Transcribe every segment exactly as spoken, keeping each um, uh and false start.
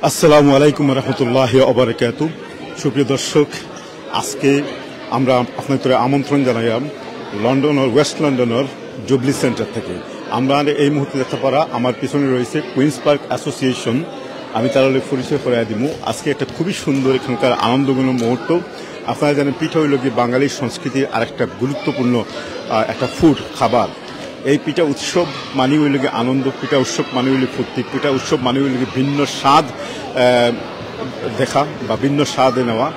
আসসালামু আলাইকুম রহমতুল্লাহ ওবরাকাতু। সুপ্রিয় দর্শক, আজকে আমরা আপনাদের আমন্ত্রণ জানাইলাম লন্ডনর, ওয়েস্ট লন্ডনর জুবলি সেন্টার থেকে। আমরা এই মুহূর্তে দেখতে পারা আমার পিছনে রয়েছে কুইন্স পার্ক অ্যাসোসিয়েশন। আমি তার লগে পরিচয় করাই দিমু। আজকে একটা খুবই সুন্দর এখানকার আনন্দঘন মুহূর্ত। আপনারা জানেন, পিঠা হইল কি বাঙালি সংস্কৃতির আরেকটা গুরুত্বপূর্ণ, আহ, একটা ফুড, খাবার। এই পিঠা উৎসব মানে হইল কি আনন্দ, পিঠা উৎসব মানে হইল ফুর্তি, পিঠা উৎসব মানে হইল কি ভিন্ন স্বাদ, আহ, দেখা বা ভিন্ন স্বাদ নেওয়া।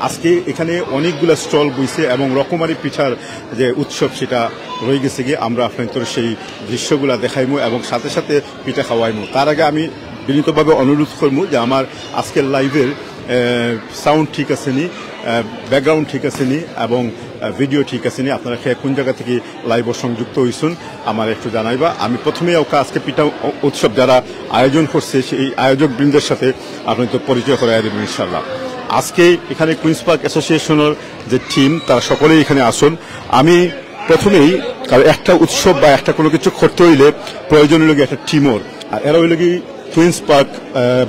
আজকে এখানে অনেকগুলা স্টল বইছে এবং রকমারি পিঠার যে উৎসব, সেটা রয়ে গেছে গিয়ে। আমরা আপনাদের সেই দৃশ্যগুলা দেখাইমু এবং সাথে সাথে পিঠা খাওয়াইমু। তার আগে আমি বিনীতভাবে অনুরোধ করমু যে আমার আজকের লাইভের, আহ, সাউন্ড ঠিক আছে নি, আহ, ব্যাকগ্রাউন্ড ঠিক আছে নি এবং, আহ, ভিডিও ঠিক আছে নি, আপনারা কে কোন জায়গা থেকে লাইভও সংযুক্ত হইছুন, আমার একটু জানাইবা। আমি প্রথমেই ওকে আজকে পিঠা উ-, উৎসব যারা আয়োজন করছে, সেই আয়োজক বৃন্দের সাথে আপনাদের পরিচয় করাই দেবেন ইনশাল্লাহ। আজকে এখানে কুইন্স পার্ক অ্যাসোসিয়েশনের যে টিম, তারা সকলেই এখানে আসুন। আমি প্রথমেই, কারণ একটা উৎসব বা একটা কোনো কিছু করতে হইলে প্রয়োজন হইল কি একটা টিমর, আর এরা হইল কি কুইন্স পার্ক, আহ,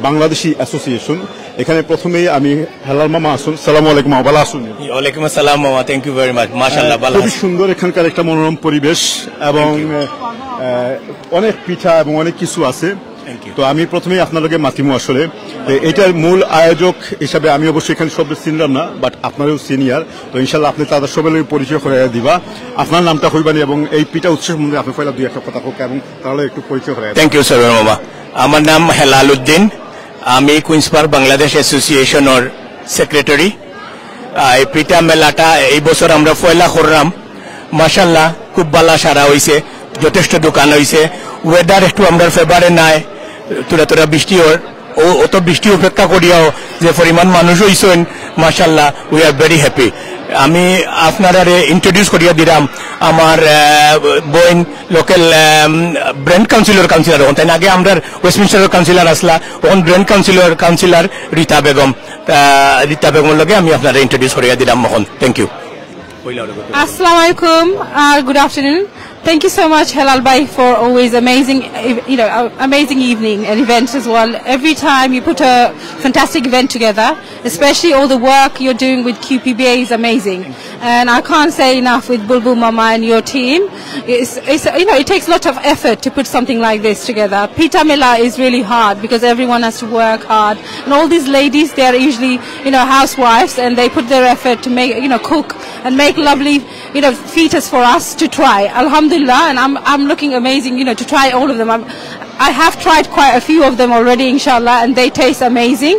বাংলাদেশি অ্যাসোসিয়েশন। এখানে প্রথমেই আমি হেলাল মামা আসুন। সালামু আলাইকুম মামা, ভালো আছুন? ওয়ালাইকুম আসসালাম মামা, thank you very much। মাশাআল্লাহ, আহ, ভালো খুবই আছি। সুন্দর এখানকার একটা মনোরম পরিবেশ এবং, thank you। আহ, অনেক পিঠা এবং অনেক কিছু আছে। Thank you। তো আমি প্রথমেই আপনার লগে মাতিমু আসলে। তো এটার মূল আয়োজক হিসাবে আমি অবশ্যই এখানে সব চিনলাম না, বাট আপনারাও সিনিয়র, তো ইনশাল্লাহ আপনি তাদের সবাই লগে পরিচয় করে দিবা। আপনার নামটা কইবানি এবং এই পিঠা উৎসব সম্বন্ধে আপনি পয়লা দুই একটা কথা হোক এবং তাহলে একটু পরিচয় করে। Thank you, সরোয়ার মামা। আমার নাম হেলাল উদ্দিন, আমি কুইন্স পার্ক বাংলাদেশ অ্যাসোসিয়েশনের সেক্রেটারি। আহ, এই পিঠা মেলাটা এই বছর আমরা পয়লা করলাম, মাশাআল্লাহ খুব ভালা সাড়া হইছে, যথেষ্ট দোকান হইছে। ওয়েদার একটু আমরার ফেভারে নাই, থুড়া থুড়া বৃষ্টি অর, ও অত বৃষ্টি উপেক্ষা করিয়াও যে পরিমাণ মানুষ হইছইন, মাশাআল্লাহ, we are very happy। আমি আপনারারে ইন্ট্রোডিউস করিয়া দিলাম আমার, আহ, বইন লোকাল, আম, ব্র্যান্ড কাউন্সিলর কাউন্সিলর, অখন তাইন আগে আমরার ওয়েস্টমিনস্টারর কাউন্সিলর আসলা, অখন ব্র্যান্ড কাউন্সিলর কাউন্সিলর রীতা বেগম। আহ, রীতা বেগমর লগে আমি আপনারে ইন্ট্রোডিউস করিয়া দিলাম অখন। Thank you। Assalamu alaikum, uh, good afternoon. Thank you so much, Helal Bhai, for always amazing, you know, uh, amazing evening and events as well. Every time you put a fantastic event together, especially all the work you're doing with Q P B A is amazing. And I can't say enough with Bulbul Mama and your team. It's, it's, you know, it takes a lot of effort to put something like this together. Pita Mela is really hard because everyone has to work hard. And all these ladies, they're usually, you know, housewives, and they put their effort to make, you know, cook and make lovely, you know, fetus for us to try. Alhamdulillah, and I'm, I'm looking amazing, you know, to try all of them. I'm, I have tried quite a few of them already, inshallah, and they taste amazing.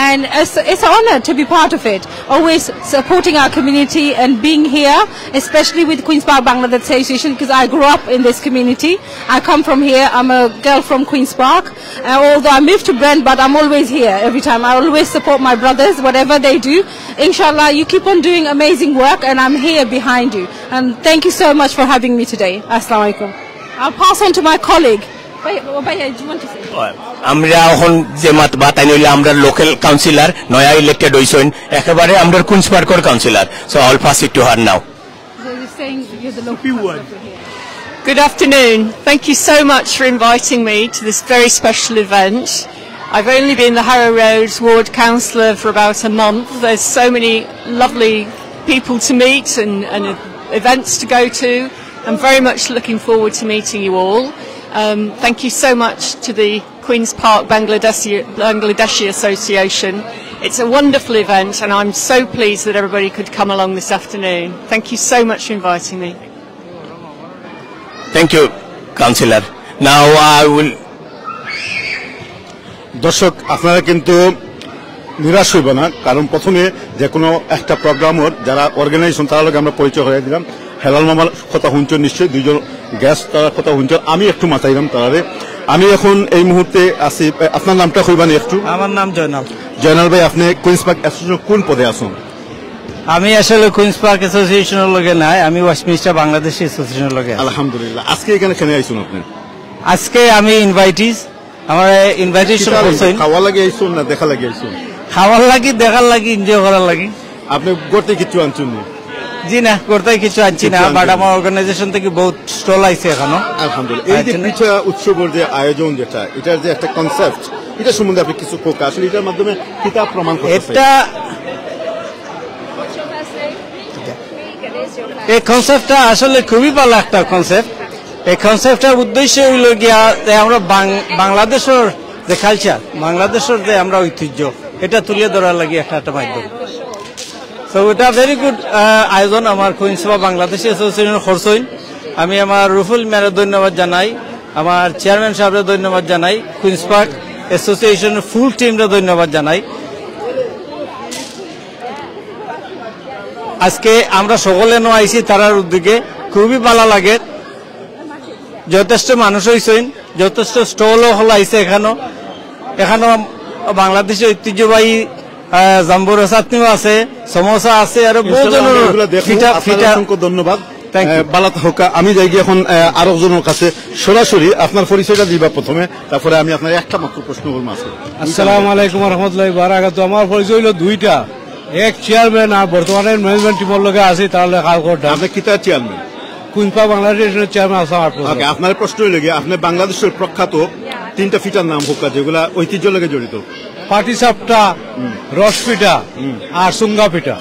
And it's, it's an honor to be part of it. Always supporting our community and being here, especially with Queen's Park Bangladesh Association, because I grew up in this community. I come from here. I'm a girl from Queen's Park. Uh, although I moved to Brent, but I'm always here every time. I always support my brothers, whatever they do. Inshallah, you keep on doing amazing work, and I'm here behind you. And thank you so much for having me today. Assalamu alaikum. I'll pass on to my colleague. Bhaiya, oh, bhaiya, do you want to say? আমরা এখন যে মাত-, বাতাইন অইলা আমরা local councillor, নয়া ইলেক্টেড হইছইন, একেবারে আমরা কুইন্স পার্কর councillor. So I'll pass it to her now. So you're saying you're the local councillor here. Good afternoon. Thank you so much for inviting me to this very special event. I've only been the Harrow Road Ward Councillor for about a month. There's so many lovely people to meet and, and events to go to. I'm very much looking forward to meeting you all. Um, thank you so much to the Queen's Park Bangladeshi, Bangladeshi Association. It's a wonderful event, and I'm so pleased that everybody could come along this afternoon. Thank you so much for inviting me. Thank you, councillor. Now I will. দর্শক, আপনারা কিন্তু নিরাশ হইবা না, কারণ প্রথমে যে কোনো একটা প্রোগ্রামর যারা অর্গানাইজেশন, তারার লগে আমরা পরিচয় করাই দিলাম। হেলাল মামার কথা শুনছো নিশ্চয়ই, দুইজন গেস্ট, তারার কথা শুনছো। আমি একটু মাতাইলাম তারারে। আমি এখন এই মুহূর্তে আছি, এ, আপনার নামটা কইবা নি একটু? আমার নাম জয়নাল। জয়নাল ভাই, আপনি কুইন্স পার্ক অ্যাসোসিয়েশন কোন পদে আছেন? আমি আসলে কুইন্স পার্ক অ্যাসোসিয়েশনের লগে নাই, আমি ওয়েস্টমিনস্টার বাংলাদেশ অ্যাসোসিয়েশনের লগে আছি। আলহামদুলিল্লাহ। আজকে এখানে কেন আইছেন আপনি? আজকে আমি ইনভাইটিস, আমার ইনভাইটেশন করছেন। খাওয়া লাগি আইছেন না দেখা লাগি আইছেন? খাওয়ার লাগি, দেখার লাগি, এনজয় করার লাগি। আপনি গড়তে কিচ্ছু আনছেন না? জি না, গড়তে কিছু আনছি না, কিচ্ছু আনছেন বাট না। আমার অর্গানাইজেশন থেকে বহুত স্টল আইছে এখনো। আলহামদুলিল্লাহ। এই যে পিঠা উৎসবর যে আয়োজন, যেটা, এটার যে একটা কনসেপ্ট, এটা সম্বন্ধে আপনি কিছু কোক, আসলে এটার মাধ্যমে কিতা প্রমাণ করতে চাই? এটা, এই কনসেপ্টটা আসলে খুবই ভালো একটা কনসেপ্ট। এই কনসেপ্টটার উদ্দেশ্য হইল গিয়া যে আমরা বাং-, বাংলাদেশের যে কালচার, বাংলাদেশের যে আমরা ঐতিহ্য, এটা তুলে ধরার লাগি একটা, একটা মাধ্যম। তো এটা ভেরি গুড আয়োজন আমার কুইন্স পার্ক বাংলাদেশ অ্যাসোসিয়েশন করছইন। আমি আমার রুফুল মিয়ারে ধন্যবাদ জানাই, আমার চেয়ারম্যান সাহেবরে ধন্যবাদ জানাই, কুইন্স পার্ক অ্যাসোসিয়েশনের ফুল টিমরে ধন্যবাদ জানাই। আজকে আমরা সকলে নো আইছি তারার উদ্যোগে, খুবই ভালো লাগে। যথেষ্ট মানুষ হইছেন, যথেষ্ট স্টলও খোলাইছে এখানো। এখানো বাংলাদেশের ঐতিহ্যবাহী আহ, জাম্বুরা চাটনিও আছে, সমোসা আছে, আরো বহুত ইনশাআল্লাহ, আমরা ধরনের এগুলা দেখবো। ফিটা, আপনারা ফিটা। অসংখ্য ধন্যবাদ। Thank you। আহ, বালাত হকা, আমি যাই গিয়ে এখন আহ, আরো জনের কাছে সরাসরি আপনার পরিচয়টা দিবা প্রথমে, তারপরে আমি আপনার একটা মাত্র প্রশ্ন করবো আজকে। আসসালামু আলাইকুম রহমতুল্লাহ বারাকাতু। আমার পরিচয় হইল দুইটা, এক চেয়ারম্যান আর বর্তমানে ম্যানেজমেন্ট টিমের লগে আছি, তার লগে কাজ করতাম। আপনি কিতা চেয়ারম্যান? কুইন্স পার্ক বাংলাদেশের চেয়ারম্যান আছে আমার প্রশ্ন। ওকে, আপনার প্রশ্ন হইল গিয়ে, আপনি বাংলাদেশের প্রখ্যাত তিনটা ফিটার নাম হোক, যেগুলা ঐতিহ্য লগে জড়িত। পাটি সাপটা, রস পিঠা আর সুঙ্গা পিঠা।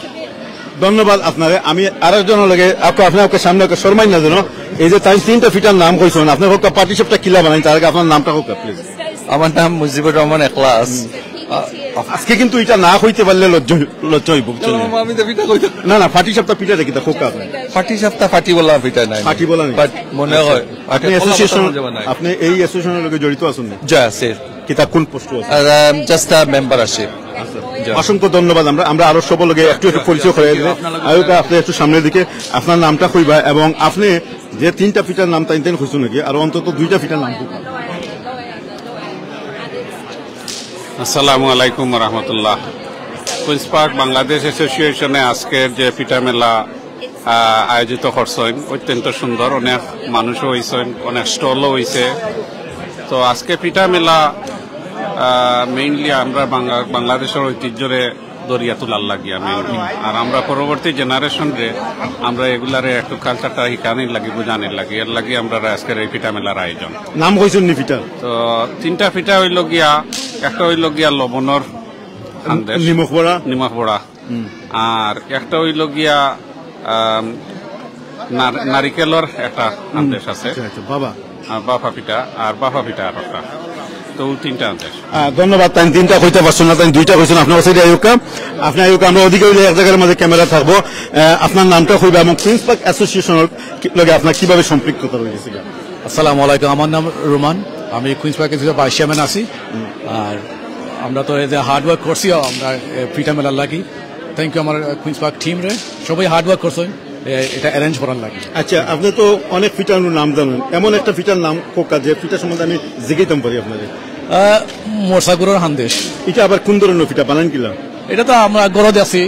ধন্যবাদ আপনারে। আমি আরেকজনের লগে, আপনি, আপনি ওকে সামনে ওকে শর্মাই না যেন। এই যে তাই তিনটা ফিটার নাম কইছেন, আপনি হোক পাটি সাপটা কিলা বানাই, তার আগে আপনার নামটা হোক প্লিজ। আমার নাম মুজিবুর রহমান এখলাস। আজকে কিন্তু এটা না হইতে পারলে লজ্জা, লজ্জা হইব, বুঝছেন? আমি তো পিঠা কইতাম। না, না, পাটি সাপটা পিঠা দেখি তা হোক আপনি। পাটি সাপটা পাটি বলা পিঠা নাই। পাটি বলা নাই। বাট মনে হয় আপনি অ্যাসোসিয়েশন, আপনি এই অ্যাসোসিয়েশনের লগে জড়িত আছেন নি? জি, আছে। কিতা কোন পোস্ট আছে? জাস্ট আ মেম্বার আছে। অসংখ্য ধন্যবাদ। আমরা, আমরা আরো সব লগে একটু একটু পরিচয় করে দিই। আয়ুকা, আপনি একটু সামনের দিকে। আপনার নামটা কইবা এবং আপনি যে তিনটা ফিটার নাম তাই তাই কইছেন নাকি, আর অন্তত দুইটা ফিটার নাম কইবা। আসসালামু আলাইকুম রহমতুল্লাহ। কুইন্স পার্ক বাংলাদেশ অ্যাসোসিয়েশনে আজকের যে পিঠা মেলা আহ, আয়োজিত করছেন, অত্যন্ত সুন্দর, অনেক মানুষও হইছেন, অনেক স্টলও হইছে। তো আজকে পিঠা মেলা মেইনলি আমরা বাংলা-, বাংলাদেশের ঐতিহ্যরে ধরিয়া তোলার লাগি আমি, আর আমরা পরবর্তী জেনারেশনরে আমরা এগুলারে একটু কালচারটা হিকানির লাগি, বুঝানির লাগি, এর লাগি আমরা আজকের এই পিঠা মেলার আয়োজন। নাম কইছেন নি পিঠা? তো তিনটা পিঠা হইল গিয়া, একটা হইল গিয়া লবণর সন্দেশ, নিমক বড়া। নিমক বড়া, আর একটা হইল গিয়া আম, নার-, নারিকেলর একটা সন্দেশ আছে। আচ্ছা, আচ্ছা, বাবা। আর বাফা পিঠা, আর বাফা পিঠা আর একটা। তো ওই তিনটা সন্দেশ। আহ, ধন্যবাদ। তাই তিনটা কইতে পারছেন না, তাই দুইটা কইছেন। আপনার কাছে আয়ুকা, আপনি আয়ুকা, আমরা ওদিকে হইলে এক জায়গার মাঝে ক্যামেরা থাকবো। আহ, আপনার নামটা কইবা এবং কুইন্স পার্ক অ্যাসোসিয়েশনের কি-, লগে আপনার কিভাবে সম্পৃক্ততা রয়েছে? আসসালামু আলাইকুম, আমার নাম রোমান, আমি কুইন্স পার্ক অ্যাসোসিয়েশনের ভাইস চেয়ারম্যান আছি। আর আমরা তো এই যে হার্ড ওয়ার্ক করছি, আমরা এ, পিঠা মেলার লাগি। থ্যাংক ইউ আমার কুইন্স পার্ক টিম রে, সবাই হার্ড ওয়ার্ক করছেন এ, এটা অ্যারেঞ্জ করার লাগি। আচ্ছা, আপনি তো অনেক পিঠার নাম জানেন, এমন একটা পিঠার নাম কোকা যে পিঠা সম্বন্ধে আমি জিজ্ঞাইতাম পারি আপনাদের? আহ, মোরসাগুড়র হান্দেশ। এটা আবার কোন ধরনের পিঠা বানান কিলা? এটা তো আমরা গরদ আছি,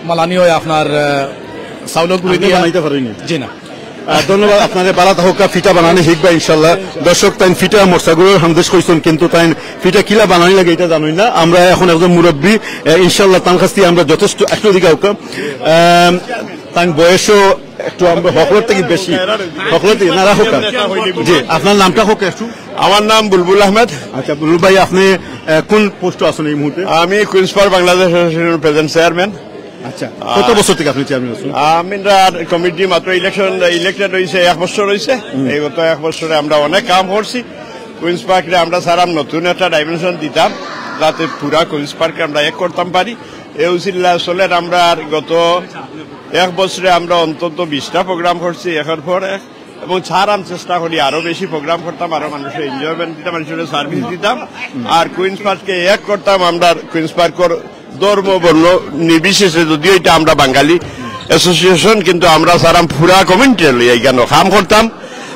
মালানি হয় আপনার আহ, চাউলর গুঁড়ি আপনি দিয়া। বানাইতে পারেনি? জি না। আহ, ধন্যবাদ আপনাদের। বালা থাকা, পিঠা বানানি হিকবা ইনশাল্লাহ। দর্শক, তাইন পিঠা মোরসাগুড়র হান্দেশ কইছেন, কিন্তু তাইন পিঠা কিলা বানানি লাগে এটা জানই না। আমরা এখন একজন মুরব্বী, আহ, ইনশাল্লাহ তার কাছ থেকে আমরা যথেষ্ট একটু দিকে হোক। আহ, তাই বয়সও একটু আমরা হকলর থেকে বেশি, হকলর থেকে না রাখো। জি, আপনার নামটা হোক একটু। আমার নাম বুলবুল আহমেদ। আচ্ছা বুলবুল ভাই, আপনি আহ, কোন পোস্টে আছেন এই মুহূর্তে? আমি কুইন্স পার্ক বাংলাদেশ অ্যাসোসিয়েশনের প্রেজেন্ট চেয়ারম্যান। আচ্ছা, কত বছর থেকে আপনি চেয়ারম্যান আছেন? আমরা কমিটি মাত্র ইলেকশন, ইলেক্টেড হয়েছে, এক বছর হয়েছে। এই গত এক বছরে আমরা অনেক কাম করছি। কুইন্স পার্করে আমরা সারাম নতুন একটা ডাইমেনশন দিতাম, যাতে পুরা কুইন্স পার্করে আমরা এক করতাম পারি। এ উসিল্লা চলের আমরা আর গত এক বছরে আমরা অন্তত বিশটা প্রোগ্রাম করছি একের পর এক, এবং ছাড়াম চেষ্টা করি আরো বেশি প্রোগ্রাম করতাম, আরো মানুষের এনজয়মেন্ট দিতাম, মানুষের সার্ভিস দিতাম। আর কুইন্স পার্ককে এক করতাম, আমরা কুইন্স পার্কর ধর্ম বর্ণ নির্বিশেষে, যদিও এটা আমরা বাঙালি অ্যাসোসিয়েশন, কিন্তু আমরা ছাড়াম পুরা কমিউনিটি লইয়া এখানে কাম করতাম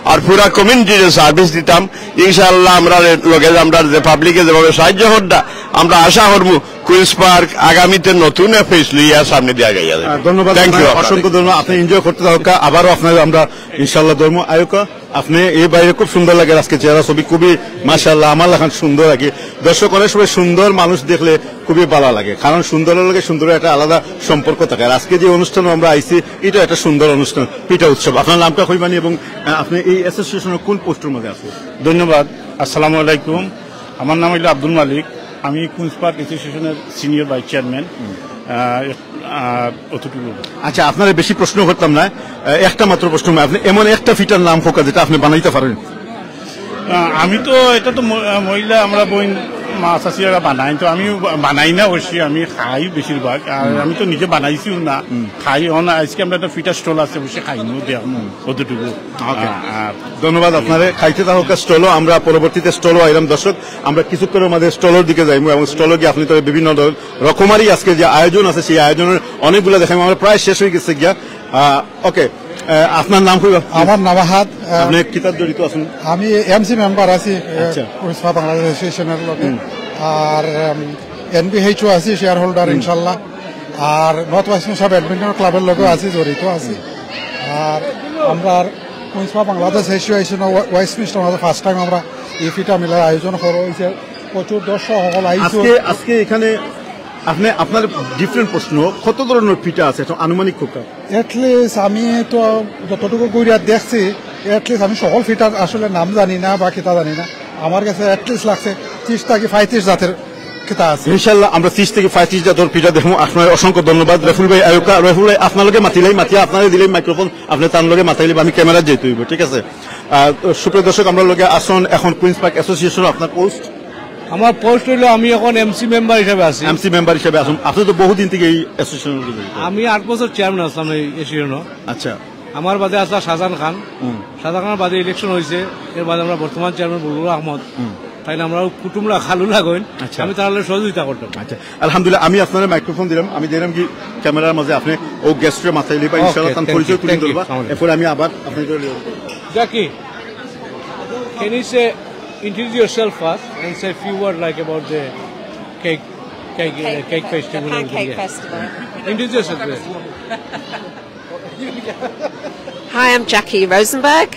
আর পুরা কমিউনিটির সার্ভিস দিতাম। ইনশাআল্লাহ আমরা লগে আমরা যে পাবলিকে যেভাবে সাহায্য করতা, আমরা আশা করবো কুইন্স পার্ক আগামীতে নতুন এক ফেস লইয়া সামনে দিয়া গাইয়া যাবে। আহ, ধন্যবাদ থ্যাংক ইউ আপনার, আপনাদের। অসংখ্য ধন্যবাদ। আপনি এনজয় করতে থাকা, আবারও আপনার আমরা ইনশাআল্লাহ ধর্ম আয়োকা। আপনি এই বাইরে খুব সুন্দর লাগে আজকে চেহারা ছবি, খুবই মাশাআল্লাহ আমার লাখান সুন্দর লাগে। দর্শক অনেক সময় সুন্দর মানুষ দেখলে খুবই ভালো লাগে, কারণ সুন্দরের লগে সুন্দরের একটা আলাদা সম্পর্ক থাকে। আর আজকে যে অনুষ্ঠানে আমরা আইছি, এটা একটা সুন্দর অনুষ্ঠান, পিঠা উৎসব। আপনার নামটা কইবানি এবং আহ, আপনি এই অ্যাসোসিয়েশনের কোন পোস্টের মধ্যে আছেন? ধন্যবাদ। আসসালামু আলাইকুম, আমার নাম হইল আব্দুল মালিক। আমি কুইন্স পার্ক অ্যাসোসিয়েশনের সিনিয়র ভাইস চেয়ারম্যান। আহ, এক- আহ, অতটুকু। আচ্ছা, আপনারে বেশি প্রশ্ন করতাম না, আহ, একটা মাত্র প্রশ্ন, আপনি এমন একটা পিঠার নাম কউক্কা যেটা আপনি বানাইতা পারেন? আহ, আমি তো এটা তো ম- আহ, মহিলা আমরা বোন মা চাচিরা বানাই, তো আমি বা- বানাই না অবশ্যই, আমি খাই বেশিরভাগ। আর আমি তো নিজে বানাইছিও না, খাই। এখন আজকে আমরা একটা পিঠার স্টল আছে, বসে খাই নু দেখমু অতটুকু। ওকে। আহ, আহ, ধন্যবাদ আপনারে। খাইতে থাকুক স্টলও, আমরা পরবর্তীতে স্টলও আইলাম। দর্শক, আমরা কিছুক্ষণের মধ্যে স্টলের দিকে যাইমু এবং স্টলে গিয়ে আপনি তো বিভিন্ন ধর- রকমারি আজকে যে আয়োজন আছে, সেই আয়োজনের অনেকগুলা দেখাইমু। আমরা প্রায় শেষ হয়ে গেছে গিয়া। আহ, ওকে, আহ, আপনার নাম কইবা? আমার নাম আহাদ, আহ, আপনি কিতার জড়িত আছেন? আমি এমসি মেম্বার আছি, আহ, আচ্ছা। কুইন্স পার্ক বাংলাদেশ অ্যাসোসিয়েশনের লগে। আর এনবিএইচও আছি শেয়ার হোল্ডার ইনশাল্লাহ। আর নর্থ ওয়েস্ট মিনস্টার ব্যাডমিন্টন ক্লাবের লগেও আছি, জড়িত আছি। আর আমরা Queens Park Bangladesh association Westminster মাঝে ফার্স্ট টাইম আমরা এই পিঠা মিলার আয়োজন করা হয়েছে। প্রচুর দর্শক সকল আইসু। আজকে আজকে এখানে আপনি আপনার ডিফারেন্ট প্রশ্ন, কত ধরনের পিঠা আছে একটা আনুমানিক কউক্কা? অ্যাটলিস্ট আমি তো যতটুকু ঘুরিয়া দেখছি, অ্যাটলিস্ট আমি সকল পিঠার আসলে নাম জানি না বা কিতা জানি না। আমার কাছে অ্যাটলিস্ট লাগছে ত্রিশ থাকি পঁয়ত্রিশ জাতের কিতা আছে। ইনশাল্লাহ আমরা ত্রিশ থাকি পঁয়ত্রিশ জাতের পিঠা দেখমু। আপনার অসংখ্য ধন্যবাদ রেফুল ভাই। আয়োকা রেফুল ভাই, আপনার লগে মাতিলাই, মাতিয়া আপনারে দিলাই মাইক্রোফোন, আপনি তার লগে মাতাইলে আমি ক্যামেরা যেতে হইব, ঠিক আছে? আহ, তো সুপ্রিয় দর্শক, আমরা লগে আসুন এখন কুইন্স পার্ক অ্যাসোসিয়েশন, আপনার পোস্ট? আমার পোস্ট হইলো আমি এখন এমসি মেম্বার হিসাবে আছি। এমসি মেম্বার হিসাবে আসুন, আপনি তো বহুদিন থেকে এই অ্যাসোসিয়েশন। আমি আট বছর চেয়ারম্যান আছিলাম এই অ্যাসোসিয়েশনও। আচ্ছা। আমার বাদে আছে শাহজাহান খান। হুম। শাহজাহান খানের বাদে ইলেকশন হয়েছে, এর বাদে আমরা বর্তমান চেয়ারম্যান বলুল আহমদ। হুম। তাই না, আমরা কুটুমরা খালু লাগইন। আচ্ছা। আমি তাহলে সহযোগিতা করতাম। আচ্ছা, আলহামদুলিল্লাহ, আমি আপনারে মাইক্রোফোন দিলাম, আমি দিলাম কি ক্যামেরার মাঝে আপনি ও গেস্টরে মাতাইলে বা OK, ইনশাআল্লাহ তার thank you, পরিচয় তুলে thank you, ধরবা। আসসালামু আলাইকুম। এরপরে আমি আবার আপনাদের Jackie, can you say, introduce yourself first and say a few words, like, about the cake, cake, uh, cake festival and everything, yeah. Introduce yourself, please. Hi, I'm Jackie Rosenberg,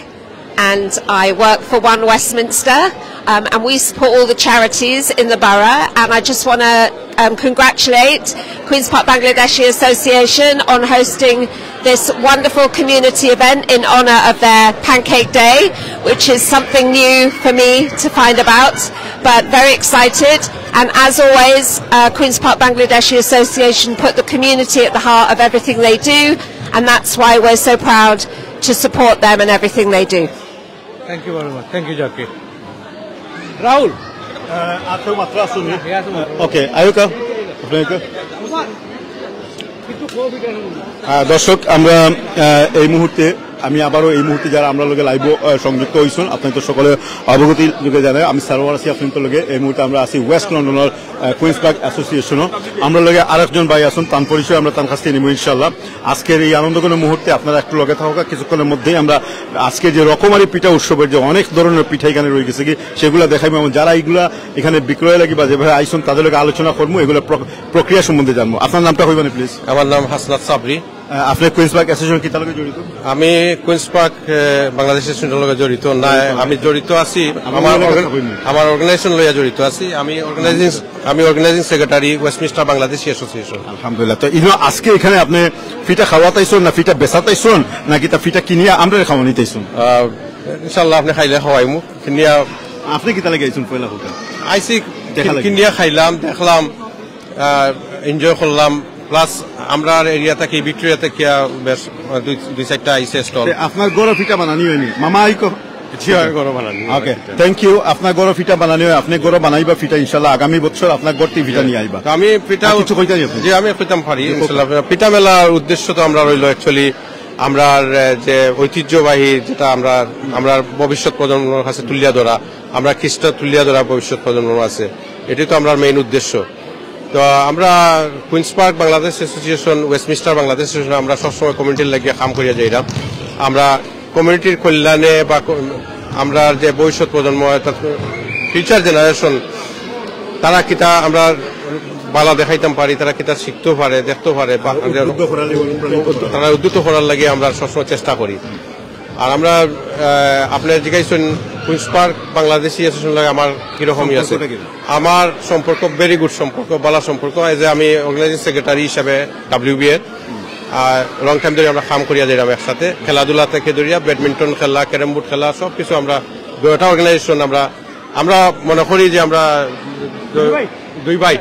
and I work for One Westminster, um, and we support all the charities in the borough. And I just want to um, congratulate Queen's Park Bangladeshi Association on hosting this wonderful community event in honour of their Pancake Day, which is something new for me to find about, but very excited. And as always, uh, Queen's Park Bangladeshi Association put the community at the heart of everything they do, and that's why we're so proud to support them and everything they do. Thank you very much. Thank you, Jackie. Rahul. আহ, আর কেউ মাত্র আসুন। ওকে, আয়োকা। আপনি আয়োকা। আহ, দর্শক, আমরা, আহ, এই মুহূর্তে, আমি আবারও এই মুহূর্তে যারা আমরা লগে লাইভও, আহ, সংযুক্ত হইছেন, আপনাদের সকলে অবগতি যোগে জানাই, আমি সারোয়ার আছি আপনাদের লগে। এই মুহূর্তে আমরা আছি ওয়েস্ট লন্ডনের, আহ, কুইন্স পার্ক অ্যাসোসিয়েশনও। আমরা লগে আরেকজন ভাই আছেন, তার পরিচয় আমরা তার কাছ থেকে নিব ইনশাআল্লাহ। আজকের এই আনন্দঘন মুহূর্তে আপনারা একটু লগে থাকুক, কিছুক্ষণের মধ্যেই আমরা আজকে যে রকমারি পিঠা উৎসবের যে অনেক ধরনের পিঠা এখানে রয়ে গেছে কি, সেগুলো দেখাইবো এবং যারা এইগুলা এখানে বিক্রয় লাগি বা যেভাবে আইসন তাদের লগে আলোচনা করবো, এগুলো প্র-, প্রক্রিয়া সম্বন্ধে জানবো। আপনার নামটা কইবেন প্লিজ? আমার নাম হাসনাত সাবরি। আহ, আপনি কুইন্স পার্ক অ্যাসোসিয়েশন কিতা লগে জড়িত? আমি কুইন্স পার্ক, আহ, বাংলাদেশ অ্যাসোসিয়েশনের লগে জড়িত না, আমি জড়িত আছি আমার আমার অর্গা-, আমার অর্গানাইজেশন লইয়া জড়িত আছি। আমি অর্গানাইজিং, আমি অর্গানাইজিং সেক্রেটারি ওয়েস্টমিনস্টার বাংলাদেশি অ্যাসোসিয়েশন। আলহামদুলিল্লাহ। তো ইনো আজকে এখানে আপনি ফিটা খাওয়াত আইছন না ফিটা বেচাত আইছন নাকি তা ফিটা কিনিয়া আমরা খাওয়ানিত আইছন? আহ, ইনশাআল্লাহ আপনি খাইলে খাওয়াইমু। কিনিয়া আপনি কিতা লাগি আইছন পয়লা কথা? আইছি, দেখা লাগি। কিনিয়া খাইলাম, দেখলাম, আহ, এনজয় করলাম। প্লাস আমরা এরিয়া থাকি, ভিক্টোরিয়া থাকি, আহ, বেশ, আহ, দুই, দুই চারটা আইছে স্টল। তে আপনার ঘরো ফিটা বানানি হয়নি? মামা আইকো। জি, আমি ঘরো বানানি। ওকে, থ্যাংক ইউ। আপনার ঘরো পিঠা বানানি অয়, আপনে ঘরো বানাইবা পিঠা ইনশাআল্লাহ, আগামী বছর আপনার ঘর থাকি পিঠা নিয়া আইবা। তো আমি পিঠা আর কিছু কইতা নি আপনে? জি, আমি কইতাম পারি, ইনশাআল্লাহ। পিঠা মেলার উদ্দেশ্য তো আমরা রইল actually আমরার, এ, যে ঐতিহ্যবাহী, যেটা আমরা, আমরা ভবিষ্যৎ প্রজন্মর কাছে তুলিয়া ধরা, আমরা কৃষ্টি তুলিয়া ধরা ভবিষ্যৎ প্রজন্মর কাছে, এটাই তো আমরার মেইন উদ্দেশ্য। তো আমরা Queens Park Bangladesh association, Westminster Bangladesh association, আমরা সবসময় কমিউনিটির লাগিয়া কাম করিয়া যাইরাম। আমরা কমিউনিটির কল্যাণে বা ক-, আমরা যে ভবিষ্যৎ প্রজন্ম, অর্থাৎ ফিউচার জেনারেশন, তারা কিতা আমরা বালা দেখাইতাম পারি, তারা কিতা শিখতেও পারে, দেখতেও পারে, বা উদ্বুদ্ধ করার লাগি, অনুপ্রাণিত করার। তারা উদ্বুদ্ধ করার লাগি আমরা সবসময় চেষ্টা করি। আর আমরা, আহ, আপনি জিজ্ঞাসা করছেন কুইন্স পার্ক বাংলাদেশি অ্যাসোসিয়েশন লগে আমার কিরকমই আছে। সম্পর্কটা কিরকম? আমার সম্পর্ক ভেরি গুড সম্পর্ক, ভালা সম্পর্ক। এই যে আমি অর্গানাইজিং সেক্রেটারি হিসাবে ডাব্লিউবি এর, আর লং টাইম ধরে আমরা কাম করিয়া যাইরাম একসাথে, খেলাধুলা থেকে ধরিয়া ব্যাডমিন্টন খেলা, ক্যারম বোর্ড খেলা, সব কিছু আমরা দুইটা অর্গানাইজেশন আমরা, আমরা মনে করি যে আমরা দুই ভাই,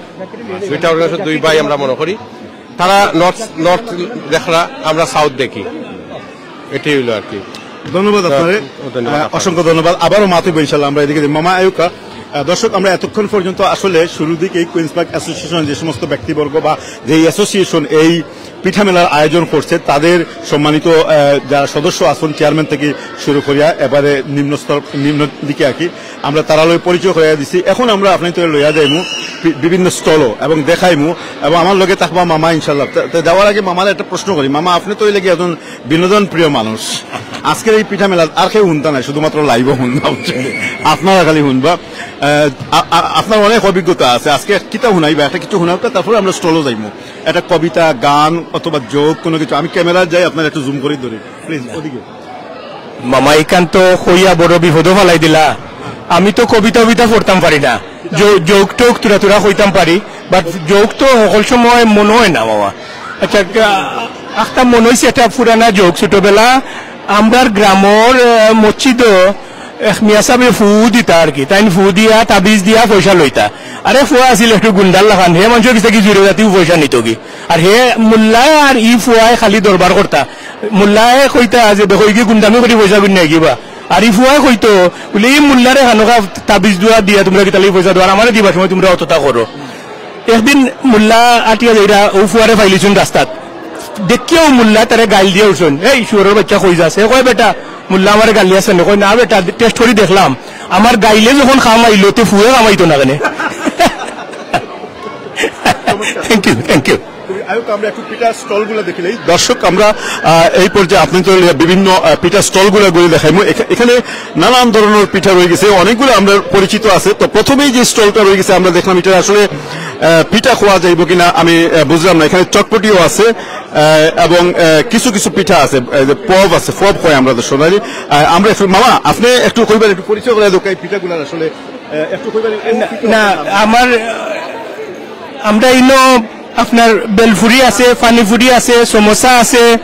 দুইটা অর্গানাইজেশন দুই ভাই আমরা মনে করি। তারা নর্থ, নর্থ দেখরা, আমরা সাউথ দেখি, এটাই হইলো আর কি। ধন্যবাদ আপনারে। ধন্যবাদ আহ, আপনারে। অসংখ্য ধন্যবাদ। আবারও মাতিব ইনশাআল্লাহ আমরা এদিকে। মামা আইউক্কা, আহ, দর্শক, আমরা এতক্ষণ পর্যন্ত আসলে শুরুর দিকেই কুইন্স পার্ক অ্যাসোসিয়েশন যে সমস্ত ব্যক্তিবর্গ বা যেই অ্যাসোসিয়েশন এই পিঠা মেলার আয়োজন করছে, তাদের সম্মানিত, আহ, যারা সদস্য আছেন, চেয়ারম্যান থেকে শুরু করিয়া এবারে নিম্ন স্তর, নিম্ন দিকে আর কি, আমরা তারা লগে পরিচয় করাইয়া দিছি। এখন আমরা আপনাইনতরে লইয়া যাইমু বি-, বিভিন্ন স্টলও এবং দেখাইমু, এবং আমার লগে থাকবা মামা ইনশাআল্লাহ। তে, তে যাওয়ার আগে মামারে একটা প্রশ্ন করি। মামা, আপনে তো অইলা গি একজন বিনোদন প্রিয় মানুষ। আজকের এই পিঠা মেলাত আর কেউ হুনতা নায়, শুধুমাত্র লাইভও হুনবা, বুঝছেন? আপনারা খালি হুনবা। আহ, আ-, আ-, আপনার অনেক অভিজ্ঞতা আছে, আজকে কিতা হুনাইবা, একটা কিছু হুনাইবা, তারপরে আমরা স্টলও যাইমু। একটা কবিতা, গান অথবা জোক, কোনো কিছু। আমি ক্যামেরা যাই, আপনার একটু জুম করে ধরি, প্লিজ, ওদিকে। মামা, ইখান তো কইয়া বড় বিপদও ফালাই দিলা। আমি তো কবিতা উবিতা পড়তাম পারি না, জো-, জোক টোক তুরা তুরা কইতাম পারি, বাট জোক তো সকল সময় মনো অয় না, মামা। আচ্ছা, আ-, একটা মনো অইছে একটা পুরানা জোক, ছোটবেলা আমরার গ্রামর, আহ, মসজিদো এক মিয়া সাবে ফু দিতা আর কি, তাইন ফু দিয়া, তাবিজ দিয়া পয়সা লইতা। আরে ফুয়া আছিল একটু গুন্ডার লাখান, হে মানষর গেছ থাকি জুরে জাতিও পয়সা নিতো গি। আর হে মোল্লায় আর ই ফুয়ায় খালি দরবার করতা। মোল্লায় কইতা যে, "দেখো, ইগি গুন্ডামি করি পয়সা গুন নেয় কিবা।" আর ই ফুয়ায় কইতো, বুলে, "ই মোল্লারে খানোকা তাবিজ দুয়া দিয়া তুমরা কিতার লাগি পয়সা দেও, আর আমারে দিবার সময় তুমরা অততা করো।" একদিন মোল্লা আটিয়া যাইরা অউ ফুয়ারে পাইলিছইন রাস্তাত। দেখিয়া অউ মোল্লায় তারে গাইল দিয়া উঠছইন, "এই শুয়োরর বাইচ্চা, কই যাস?" হে কয়, "বেটা, মোল্লা আমারে গালি আছে নি?" কয়, "না বেটা, টেস্ট করি দেখলাম, আমার গাইলে যখন কাম আইলো, তে ফুয়ে কাম আইতো না কেনে?" Thank you, thank you. আইউক্কা, আমরা একটু পিঠার স্টলগুলা দেখিলাই। দর্শক, আমরা, আহ, এই পর্যায়ে আপনাইনতরে বিভিন্ন, আহ, পিঠার স্টলগুলা ঘুরি দেখাইমু। এখা-, এখানে নানান ধরনর পিঠা রয়ে গেছে, অনেকগুলো আমরা পরিচিত আছে। তো প্রথমেই যে স্টলটা রয়ে গেছে, আমরা দেখলাম এটা আসলে, আহ, পিঠা খাওয়া যাইব কিনা আমি, আহ, বুঝলাম না। এখানে চটপটিও আছে, আহ, এবং, আহ, কিছু কিছু পিঠা আছে, এই যে পপ আছে, পপ কয় আমরা তো সোনালি। আহ, আমরা একটু, মামা, আপনে একটু কইবার, একটু পরিচয় করাই দেউক্কা এই পিঠাগুলার আসলে, আহ, একটু কইবার, এই না, পিঠা না, আমার, আমরা ইনো আপনার বেলফুরি আছে, পানিফুরি আছে, সমোসা আছে,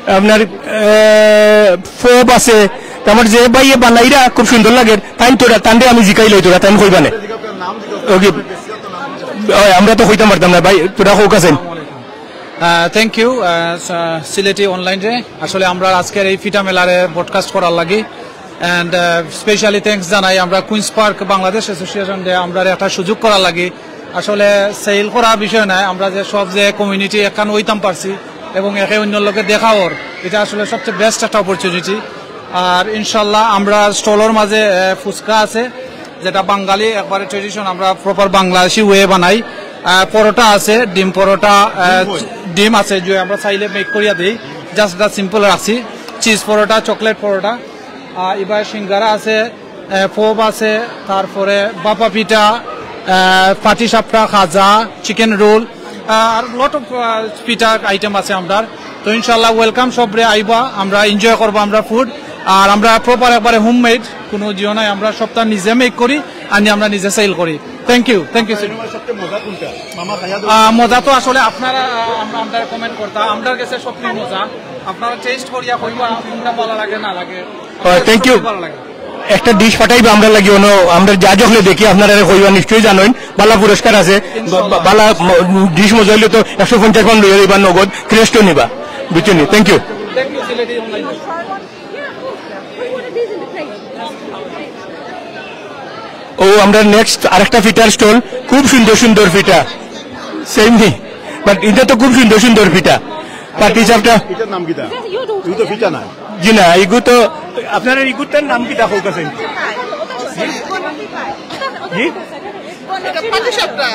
আপনার, এ, ফোব আছে। তো আমার যে ভাইয়ে বানাইরা খুব সুন্দর লাগে, তাইন তোরা, তানরে আমি জিকাইলাই তোরা, তাইন কইবা নে। ওকে। ওই, আমরা তো কইতাম পারতাম না, ভাই, তোরা কউক আছেন। Thank you. সিলেটি অনলাইনরে আসলে আমরা আজকের এই পিঠা মেলারে ব্রডকাস্ট করার লাগি। And, uh, specially thanks জানাই আমরা কুইন্স পার্ক বাংলাদেশ অ্যাসোসিয়েশনরে আমরারে একটা সুযোগ করার লাগি। আসলে সেল করা বিষয় নায়, আমরা যে সব যে কমিউনিটি একখান অইতাম পারছি এবং একে অন্যর লগে দেখা অর, এটা আসলে সবচেয়ে বেস্ট একটা অপরচুনিটি। আর ইনশাল্লাহ আমরা স্টলর মাঝে, আহ, ফুচকা আছে, যেটা বাঙালি একবারে ট্রেডিশন, আমরা প্রপার বাংলাদেশি ওয়ে বানাই। আহ, পরোটা আছে, ডিম পরোটা, আহ, ডিম আছে, যে আমরা চাইলে মেক করিয়া দেই, জাস্ট এটা সিম্পল রাখছি। চিজ পরোটা, চকলেট পরোটা, আহ, এবার সিঙ্গারা আছে, আহ, ফোব আছে, তারপরে বাপা পিঠা, আহ, পাটি সাপটা, খাজা, চিকেন রোল, আহ, আর লট অফ, আহ, পিঠা আইটেম আছে আমরার। তো ইনশাল্লাহ ওয়েলকাম সবরে, আইবা, আমরা এনজয় করবো আমরা ফুড। আর আমরা প্রপার একবারে হোমমেড, কোনো জিও নাই, আমরা সবটা নিজে মেক করি, আনি আমরা নিজে সেল করি। Thank you, thank you. সবচেয়ে মজা কোনটা? মামা খাইয়া দেও। আহ, মজা তো আসলে আপনারা, আহ, আমরা, আমরা কমেন্ট করতা, আমরার গেছে সবচেয়ে মজা। আপনারা টেস্ট করিয়া কইবা কোনটা ভালা লাগে না লাগে। Thank you. ভালা লাগে। একটা ডিশ পাঠাইবা আমরার লাগি, অনো আমরা যা যখলে দেখি আপনারা কইবা, নিশ্চয়ই জানইন, ভালা পুরস্কার আছে। বা-, বা-, ভালা ম-, ডিশ মজা অইলে তো একশো পঞ্চাশ পাউন্ড লইয়া যাইবা নগদ, ক্রেস্টও নিবা, বুঝছো নি? Thank you. Thank you, Sylheti online. ও, আমরা নেক্সট আরেকটা পিঠার স্টল, খুব সুন্দর সুন্দর পিঠা, সেম নি, বাট এটা তো খুব সুন্দর সুন্দর পিঠা। পাটি সাপটা। এটার নাম কিতা? এগুলো তো পিঠা না। জি না, এগু তো, আপনার এগুতার নাম কিতা হোক আছে? জি? এটা পাটি সাপটা।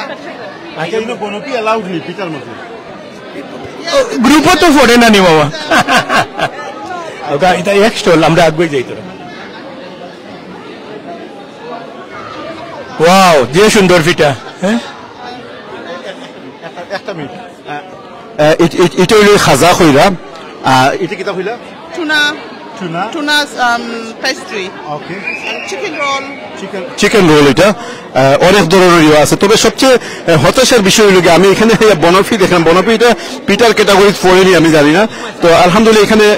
আচ্ছা, এগুলো বনপি অ্যালাউড নেই পিঠার মধ্যে। গ্রুপও তো পড়ে না নি বাবা। ওটা, এটা এক স্টল, আমরা আগুয়ে যাই তোরা। ওয়াও, যে সুন্দর পিঠা, হ্যাঁ? একটা, একটা মিনিট। আহ, আহ, ইট-, ইট-, এটা হইলো খাজা কইরা। আহ, এটা কিতা কইলা? টুনা। টুনা? টুনা, আম, pastry. Okay. Chicken roll. Chicken, chicken roll এটা। আহ, অনেক ধরনের ইয়ে আছে। তবে সবচেয়ে, আহ, হতাশার বিষয় হইলো গিয়া, আমি এখানে বনপি দেখলাম, বনপি এটা পিঠার ক্যাটাগরিত পড়েনি, আমি জানি না। তো আলহামদুলিল্লাহ এখানে, আহ,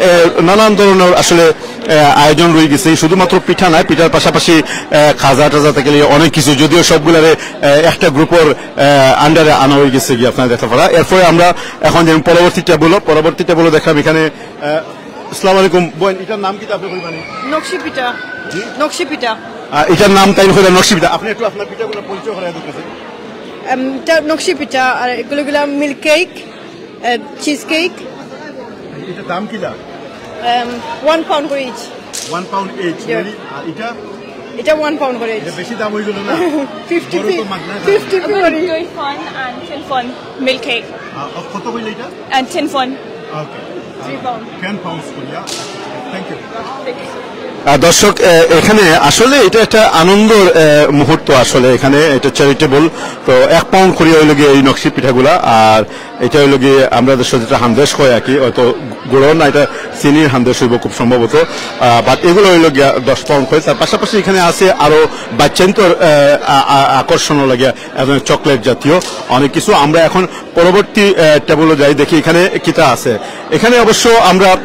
নানান ধরনের আসলে, আহ, আয়োজন রয়ে গেছে। শুধুমাত্র পিঠা নয়, পিঠার পাশাপাশি, আহ, খাজা টাজা থেকে নিয়ে অনেক কিছু, যদিও সবগুলারে, আহ, একটা গ্রুপের, আহ, আন্ডারে আনা হয়ে গেছে গিয়া আপনারা দেখতে পারা। এরপরে আমরা এখন যে পরবর্তী টেবুলও, পরবর্তী টেবুলও দেখলাম এখানে, আহ, আসসালামু আলাইকুম বোন, এটার নাম কিতা আপনি কইবানি? নকশি পিঠা। জি? নকশি পিঠা। আহ, এটার নাম তাই কইরা নকশি পিঠা। আপনি একটু আপনার পিঠাগুলো পরিচয় করে দেন কাছে। এম, এটা নকশি পিঠা, আর এগুলো গুলা milk cake, ah, cheese cake. এটার দাম কিতা? এম, ওয়ান পাউন্ড করে each. One pound each, Yeah. মানে, আর এটা? এটা ওয়ান পাউন্ড করে ইচ। এটা বেশি দাম হয়ে গেল না? ফিফটি বড় তো মাগনা খায়। Fifty fifty. Twelve fun and ten fun milk cake. আহ, কত হইল এটা? And ten fun. Okay. Three pound. Ten pounds করিয়া। Thank you. আহ, দর্শক, আহ, এখানে আসলে এটা একটা আনন্দর, আহ, মুহূর্ত আসলে। এখানে এটা চ্যারিটেবল, তো এক পাউন্ড করিয়া হইল গিয়া এই নকশি পিঠাগুলা, আর এটা হইল গিয়া আমরা দেশে যেটা হান্দেশ হয় আর কি, হয়তো গুড় না, এটা চিনির হান্দেশ হইব খুব সম্ভবত। আহ, বাট এগুলো হইল গিয়া দশ পাউন্ড হয়। তার পাশাপাশি এখানে আছে আরো বাচ্চাইন্তর, আহ, আ-, আ-, আকর্ষণ লাগিয়া এবং চকলেট জাতীয় অনেক কিছু। আমরা এখন পরবর্তী, আহ, টেবুলে যাই, দেখি এখানে কিতা আছে। এখানে অবশ্য আমরা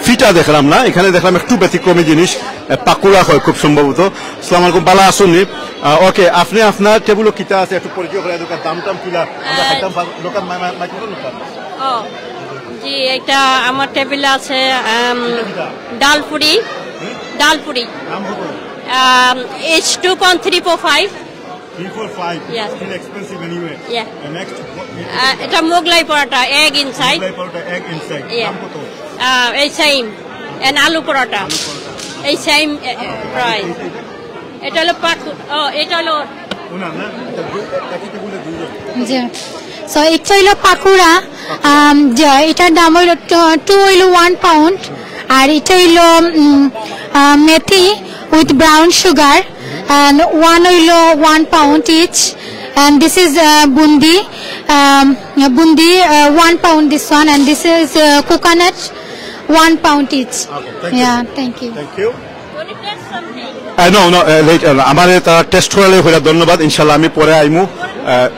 পিঠা দেখলাম না, এখানে দেখলাম একটু ব্যতিক্রমী জিনিস, আহ, পাকুড়া হয় খুব সম্ভবত। আসসালামু আলাইকুম, বালা আছুন নি? আহ, ওকে, আপনি আপনার টেবুলে কিতা আছে একটু পরিচয় করে দেন, দাম টাম কিলা, আমরা আহ, খাইতাম পার-, লোকাল মাই-, মাই-, মাইক্রোফোন লোকাল। ও, জি, এটা আমার টেবিলে আছে, আম, এটা কিতা? ডালপুরি, হুম? ডালপুরি। নাম কত? আম, H two point three four five. Three four five. Yes. Still expensive anyway. Yeah. The next, what, আহ, এটা মোগলাই paratha, egg inside. Mughlai paratha, egg inside. Yeah. দাম কত? আহ, এই সেম। And আলু পরোটা। আলু পরোটা। এই সেম, এ, এ, প্রাইস। এটা, এটা? এটা হলো পাকু-, ও, এটা হলো ও না, না, এটা দুই, একই টেবিলে দুইজন। জি। So, একটা হইলো পাকুড়া, আম, যে এটার দাম হইলো টু, টু হইলো ওয়ান পাউন্ড, আর এটা হইলো, উম, আহ, মেথি with brown sugar, and one হইলো one pound each, and this is, uh, Bundi, um, Bundi, uh, one pound this one, and this is, uh, coconut, one pound each. Okay, thank you. Yeah, thank you. Thank you. Uh, no, no, uh, late, uh, আমারে তারা টেস্ট করালে হইলা, ধন্যবাদ। ইনশাআল্লাহ আমি পরে আইমু। Uh,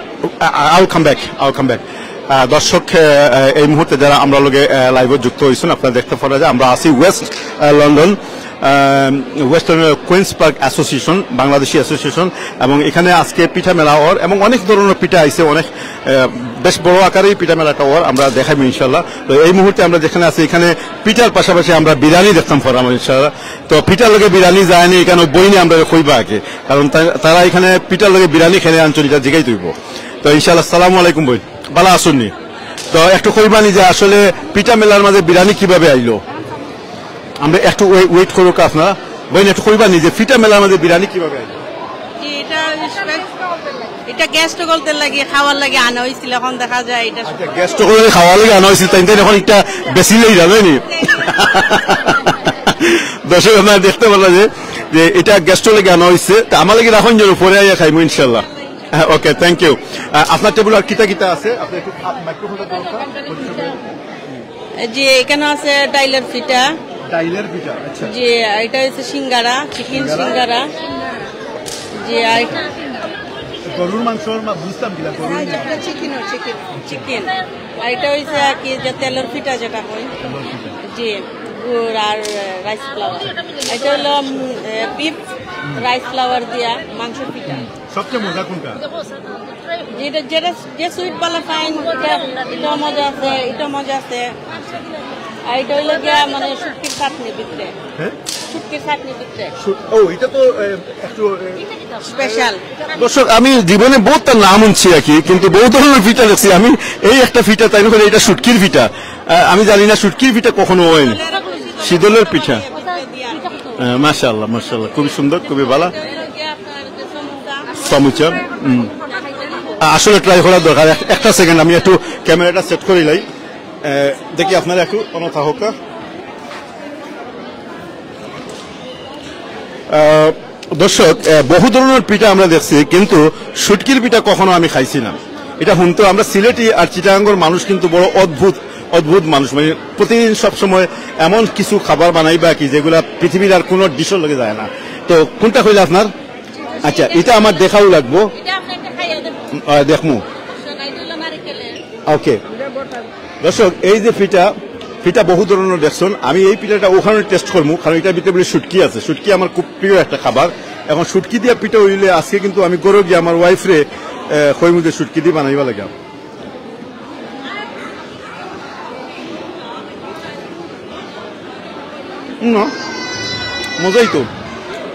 I, I'll come back, I'll come back. Uh, দর্শক, uh, uh, এই মুহূর্তে যারা আমরা লগে, uh, লাইভে যুক্ত হইছেন, আপনারা দেখতে পারা যায় আমরা আছি west, uh, London, uh, West London Queens Park association, Bangladeshi association, এবং এখানে আজকে পিঠা মেলা অর এবং অনেক ধরনের পিঠা আইছে, অনেক, uh, বেশ বড় আকারেই পিঠা মেলাটা অর, আমরা দেখাইবো ইনশাআল্লাহ। তো এই মুহূর্তে আমরা যেখানে আছি, এখানে পিঠার পাশাপাশি আমরা বিরিয়ানি দেখতাম পারলাম ইনশাআল্লাহ। তো পিঠার লগে বিরিয়ানি যায় না, এখানে বইনে আমরা কইবা আগে, কারণ তা-, তারা এখানে পিঠার লগে বিরিয়ানি খেলে আনছইন, এটা জিগাই তুইব। তো ইনশাআল্লাহ, আসসালামু আলাইকুম বইন, বালা আছুন নি? তো একটু কইবা নি যে আসলে পিঠা মেলার মাঝে বিরিয়ানি কিভাবে আইলো? আমরা একটু ওয়ে-, ওয়েট করুক আপনারা। বইন, একটু কইবা নি যে পিঠা মেলার মাঝে বিরিয়ানি কিভাবে আইলো? জি, এটা স্পেশ-, এটা গেস্ট অকলর লাগি, খাওয়ার লাগি আনা হইছিল, এখন দেখা যায় এটা আচ্ছা, গেস্ট অকলর লাগি খাওয়ার লাগি আনা হইছিল, তাইন তাইন এখন এটা বেশি লই যাবে নি? দর্শক, আপনারা দেখতে পারলা যে, যে এটা গেস্ট অকলর লাগি আনা হইছে, তা আমার লাগি রাখইন যেন, পরে আইয়া খাইমু ইনশাআল্লাহ। হ্যাঁ, ওকে, থ্যাংক ইউ। আহ, আপনার টেবিল আর কিতা কিতা আছে? আপনি একটু খা-, মাইক্রোফোনটা ধরুন। জি, এখানে আছে ডাইলের পিঠা। ডাইলের পিঠা, আচ্ছা। জি, এটা হচ্ছে সিঙ্গারা, চিকেন সিঙ্গারা। সিঙ্গারা। জি, আর গরুর মাংস, মা-, বুঝতাম কিনা, গরুর মাংস। এটা চিকেন, চিকেন। চিকেন। আর এটা হইছে আর কি যে তেলের পিঠা যেটা হয়। তেলের পিঠা। জি, গুড় আর রাইস ফ্লাওয়ার। এটা হলো, উম, এ, বিফ রাইস ফ্লাওয়ার দিয়া মাংস পিঠা। হুম। সবচেয়ে মজা কোনটা? এটা যেটা, যে সুইট বালা ফাইন, এটা, এটা মজা আছে, এটা মজা আছে। আর এটা হইলো গিয়া মানে শুটকির চাটনি ভিতরে। হ্যাঁ? শুটকির চাটনি ভিতরে। শু- ও, এটা তো এ, একটু এ, স্পেশাল। দর্শক, আমি জীবনে বহুত নাম শুনছি আর কি, কিন্তু বহুত ধরনের পিঠা দেখছি। আমি এই একটা পিঠা, তাই না, এটা শুটকির পিঠা। আহ, আমি জানি না শুটকির পিঠা কখনো হয় না। শীতলের পিঠা। হ্যাঁ, মাশাআল্লাহ, মাশাআল্লাহ, খুবই সুন্দর, খুবই ভালো। সমুচা। হুম। আ-, আসলে ট্রাই করার দরকার। এক-, একটা সেকেন্ড, আমি একটু ক্যামেরাটা সেট করি লাই। এ, দেখি আপনারা একটু অন থাকুক্কা। আ, দর্শক, এ, বহু ধরনের পিঠা আমরা দেখছি, কিন্তু শুটকির পিঠা কখনো আমি খাইছি না। এটা শুনতে আমরা সিলেটি আর চিটাগাঙ্গর মানুষ কিন্তু বড় অদ্ভুত, অদ্ভুত মানুষ। মানে প্রতিদিন সব সময় এমন কিছু খাবার বানাইবা কি যেগুলা পৃথিবীর আর কোনো ডিশর লগে যায় না। তো কোনটা হইলো আপনার? আচ্ছা, এটা আমার দেখাও লাগবো। এটা আপনি একটা খাইয়া দেখুন। আহ, দেখমু। দর্শক, এটা হলো নারিকেলের। ওকে। দর্শক, এই যে পিঠা, পিঠা বহু ধরনের দেখছেন। আমি এই পিঠাটা ওখানে টেস্ট করবো, কারণ এটার ভিতরে বলে শুটকি আছে। শুটকি আমার খুব প্রিয় একটা খাবার। এখন শুটকি দিয়া পিঠা হইলে আজকে কিন্তু আমি ঘরো গিয়া আমার ওয়াইফরে, আহ, কইমু যে শুটকি দিয়ে বানাইবা লাগে। না, মজাই তো।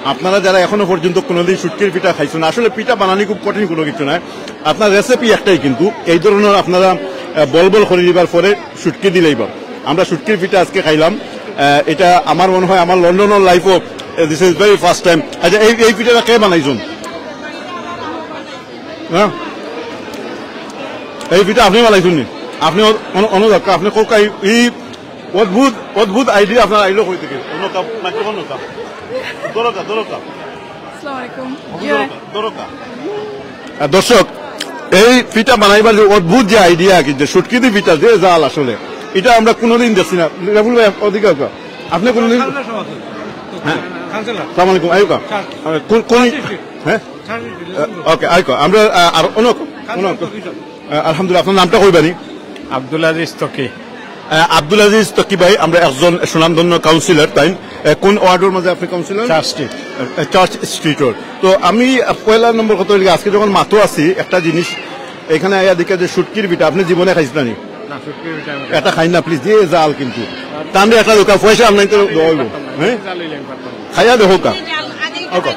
আপনারা যারা এখনো পর্যন্ত কোনোদিন শুটকির পিঠা খাইছেন না, আসলে পিঠা বানানি খুব কঠিন কোনো কিছু নয়। আপনার রেসিপি একটাই, কিন্তু এই ধরনের আপনারা, আহ, বল বল করে দিবার পরে শুটকি দিলেই বা। আমরা শুটকির পিঠা আজকে খাইলাম, আহ, এটা আমার মনে হয় আমার লন্ডনের লাইফও, this is very first time। আচ্ছা, এই, এই পিঠাটা কে বানাইছেন? হ্যাঁ, এই পিঠা আপনি বানাইছেন নি? আপনি অন-, অন-, অনু দরকার, আপনি কোকা এই, এই অদ্ভুত, অদ্ভুত আইডিয়া আপনার আইলো কই থেকে? অন্য কাপ, মাইক্রোফোন কাপ। দরকার, দরকার। আসসালামু আলাইকুম। দরকার, দরকার। আর দর্শক, এই পিঠা বানাইবার যে অদ্ভুত যে আইডিয়া, কি যে শুটকি দি পিঠা, যে জাল আসলে, এটা আমরা কোনোদিন দেখছি না। রাফুল ভাই, ওদিকে আসো। আপনি কোনোদিন, হ্যাঁ। কাউন্সিলর। আসসালামু আলাইকুম, আইউক্কা। স্যার। আহ, কোন, কোন, স্যার, স্যার। হ্যাঁ? Sir, sir. আহ, ওকে, আইউক্কা। আমরা, আহ, আর অন্য, অন্য, কাউন্সিলর। আহ, আলহামদুলিল্লাহ, আপনার নামটা কইবানি? আব্দুল আজিজ তকি। আহ, আব্দুল আজিজ তকি ভাই, আমরা একজন সুনামধন্য কাউন্সিলর, তাই? আহ, কোন ওয়ার্ডের মাঝে আপনি কাউন্সিলর? Church Street. আহ, চার্চ স্ট্রিটর। তো আমি, আহ, পয়লা নম্বর কথা হইল, আজকে যখন মাতো আছি, একটা জিনিস এখানে আইয়া দেখে যে শুটকির পিঠা, আপনি জীবনে খাইছেন নি? না, শুটকির পিঠা আমি এটা খাই না, প্লিজ, যে জাল কিন্তু। তাহলে একটা দোকান পয়সা আপনার তো দেওয়া হইব, হ্যাঁ? জাল হইলে আমি পারতাম না। খাইয়া দেখো কা। ওকে।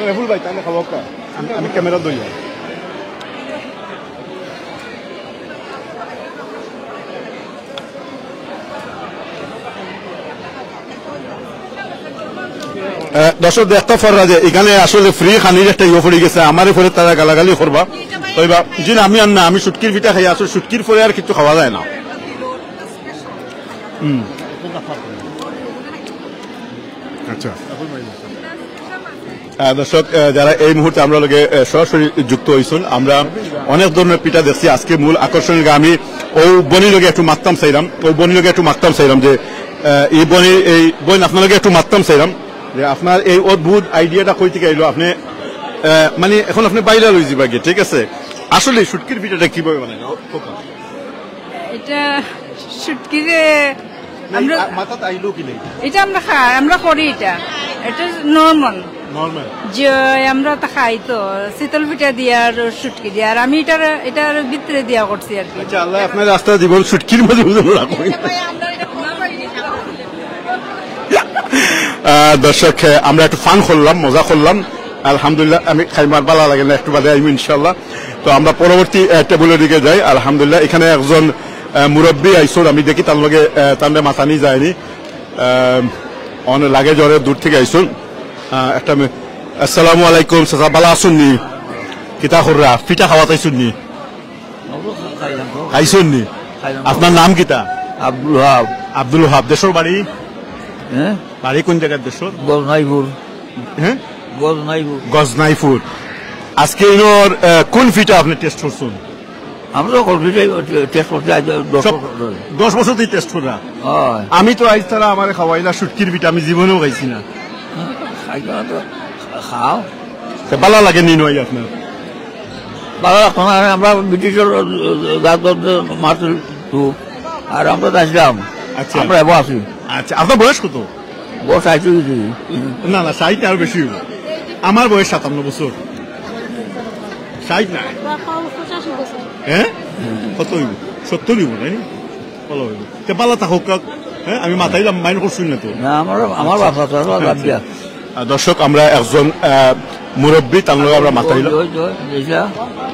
রাফুল ভাই, তাহলে খাবো কা। আমি, আমি ক্যামেরা ধরি। আহ, দর্শক, দেখতে পাররা যে এখানে আসলে ফ্রি খানির একটা ইয়ে পড়ে গেছে, আমারে পরে তারা গালাগালি করবা। কইবা, "জি না, আমি আর না, আমি শুটকির পিঠা খাই, আসলে শুটকির পরে আর কিছু খাওয়া যায় না।" হুম। আচ্ছা। আহ, দর্শক, আহ, যারা এই মুহূর্তে আমরা লগে, আহ, সরাসরি যুক্ত হইছেন, আমরা অনেক ধরনের পিঠা দেখছি। আজকে মূল আকর্ষণ আমি ও বনি লগে একটু মাততাম চাইলাম, ও বনি লগে একটু মাততাম চাইলাম যে, আহ, এই বনি, এই বইন আপনার লগে একটু মাততাম চাইলাম যে আপনার এই অদ্ভুত আইডিয়াটা কই থেকে আইলো? আপনি, আহ, মানে এখন আপনি ভাইরাল হয়ে যাবা গিয়া, ঠিক আছে? আসলে শুটকির পিঠাটা কিভাবে বানাইলেন? এটা শুটকিরে না, আমরা এই মাথাত আইলো কি নাই? এটা আমরা খাই, আমরা করি এটা। এটা নরমাল। নরমাল। যে আমরা তো খাই তো, শীতল পিঠা দিয়া আর শুটকি দিয়া। আর আমি এটার, এটার ভিতরে দিয়া করছি আর কি। আচ্ছা, আল্লাহ আপনার রাস্তা জীবন শুটকির মধ্যে উজাড় রাখুন। আহ, দর্শক, আহ, আমরা একটু ফান করলাম, মজা করলাম। আলহামদুলিল্লাহ, আমি খাইমার ভালা লাগে না, একটু বাদে আইমু ইনশাআল্লাহ। তো আমরা পরবর্তী, আহ, টেবিলের দিকে যাই। আলহামদুলিল্লাহ, এখানে একজন, আহ, মুরব্বী আইসুন, আমি দেখি তার লগে, আহ, তার লগে মাতানি যায়নি। আহ, অনেক লাগে জরে দূর থেকে আইসুন। আহ, একটা মে-, আসসালামু আলাইকুম, চাচা, ভালা আছুন নি? কিতা কররা? পিঠা খাওয়াত আইছুন নি? খাইছুন নি? খাইলাম। আপনার নাম কিতা? আব্দুল ওহাব। আব্দুল ওহাব। দেশর বাড়ি? হ্যাঁ? বাড়ি কোন জায়গার দেশর? গজনাইপুর। হ্যাঁ? গজনাইপুর। গজনাইপুর। আজকে ইনোর, আহ, কোন পিঠা আপনি টেস্ট করছুন? আমরা তো কলকাতায় টেস্ট করতে আজ দশ সব বছর ধরে। দশ বছর ধরে টেস্ট কররা? হয়। আমি তো আইজ তারা আমারে খাওয়াইলা শুটকির পিঠা, আমি জীবনেও খাইছি না। খাইতে না তো খাও। তে ভালা লাগে নি নয় আপনার? ভালা লাগতো না, আমরা ব্রিটিশর রাজতন্ত্রে মারতে তো, আর আমরা তো আসলাম। আচ্ছা। আমরা এবার আছি। আচ্ছা, আপনার বয়স কত? বয়স আইসে গেছি। না, না, ষাট আরো বেশি হইব। আমার বয়স সাতান্ন বছর। ষাট না? বাবা পঁচাশি বছর। হ্যাঁ? কত অইব? সত্তর অইব, তাই না? ভালা অইব। তে ভালা থাকউক্কা, হ্যাঁ? আমি মাতাইলাম, mind করছইন না তো। না, আমার, আমার বাপ আছে, আল্লাহ বাদ দিয়া। আহ, দর্শক, আমরা একজন, আহ, মুরব্বি, তান লগে আমরা মাতাইলাম। ওই, ওই, ওই, এইটা।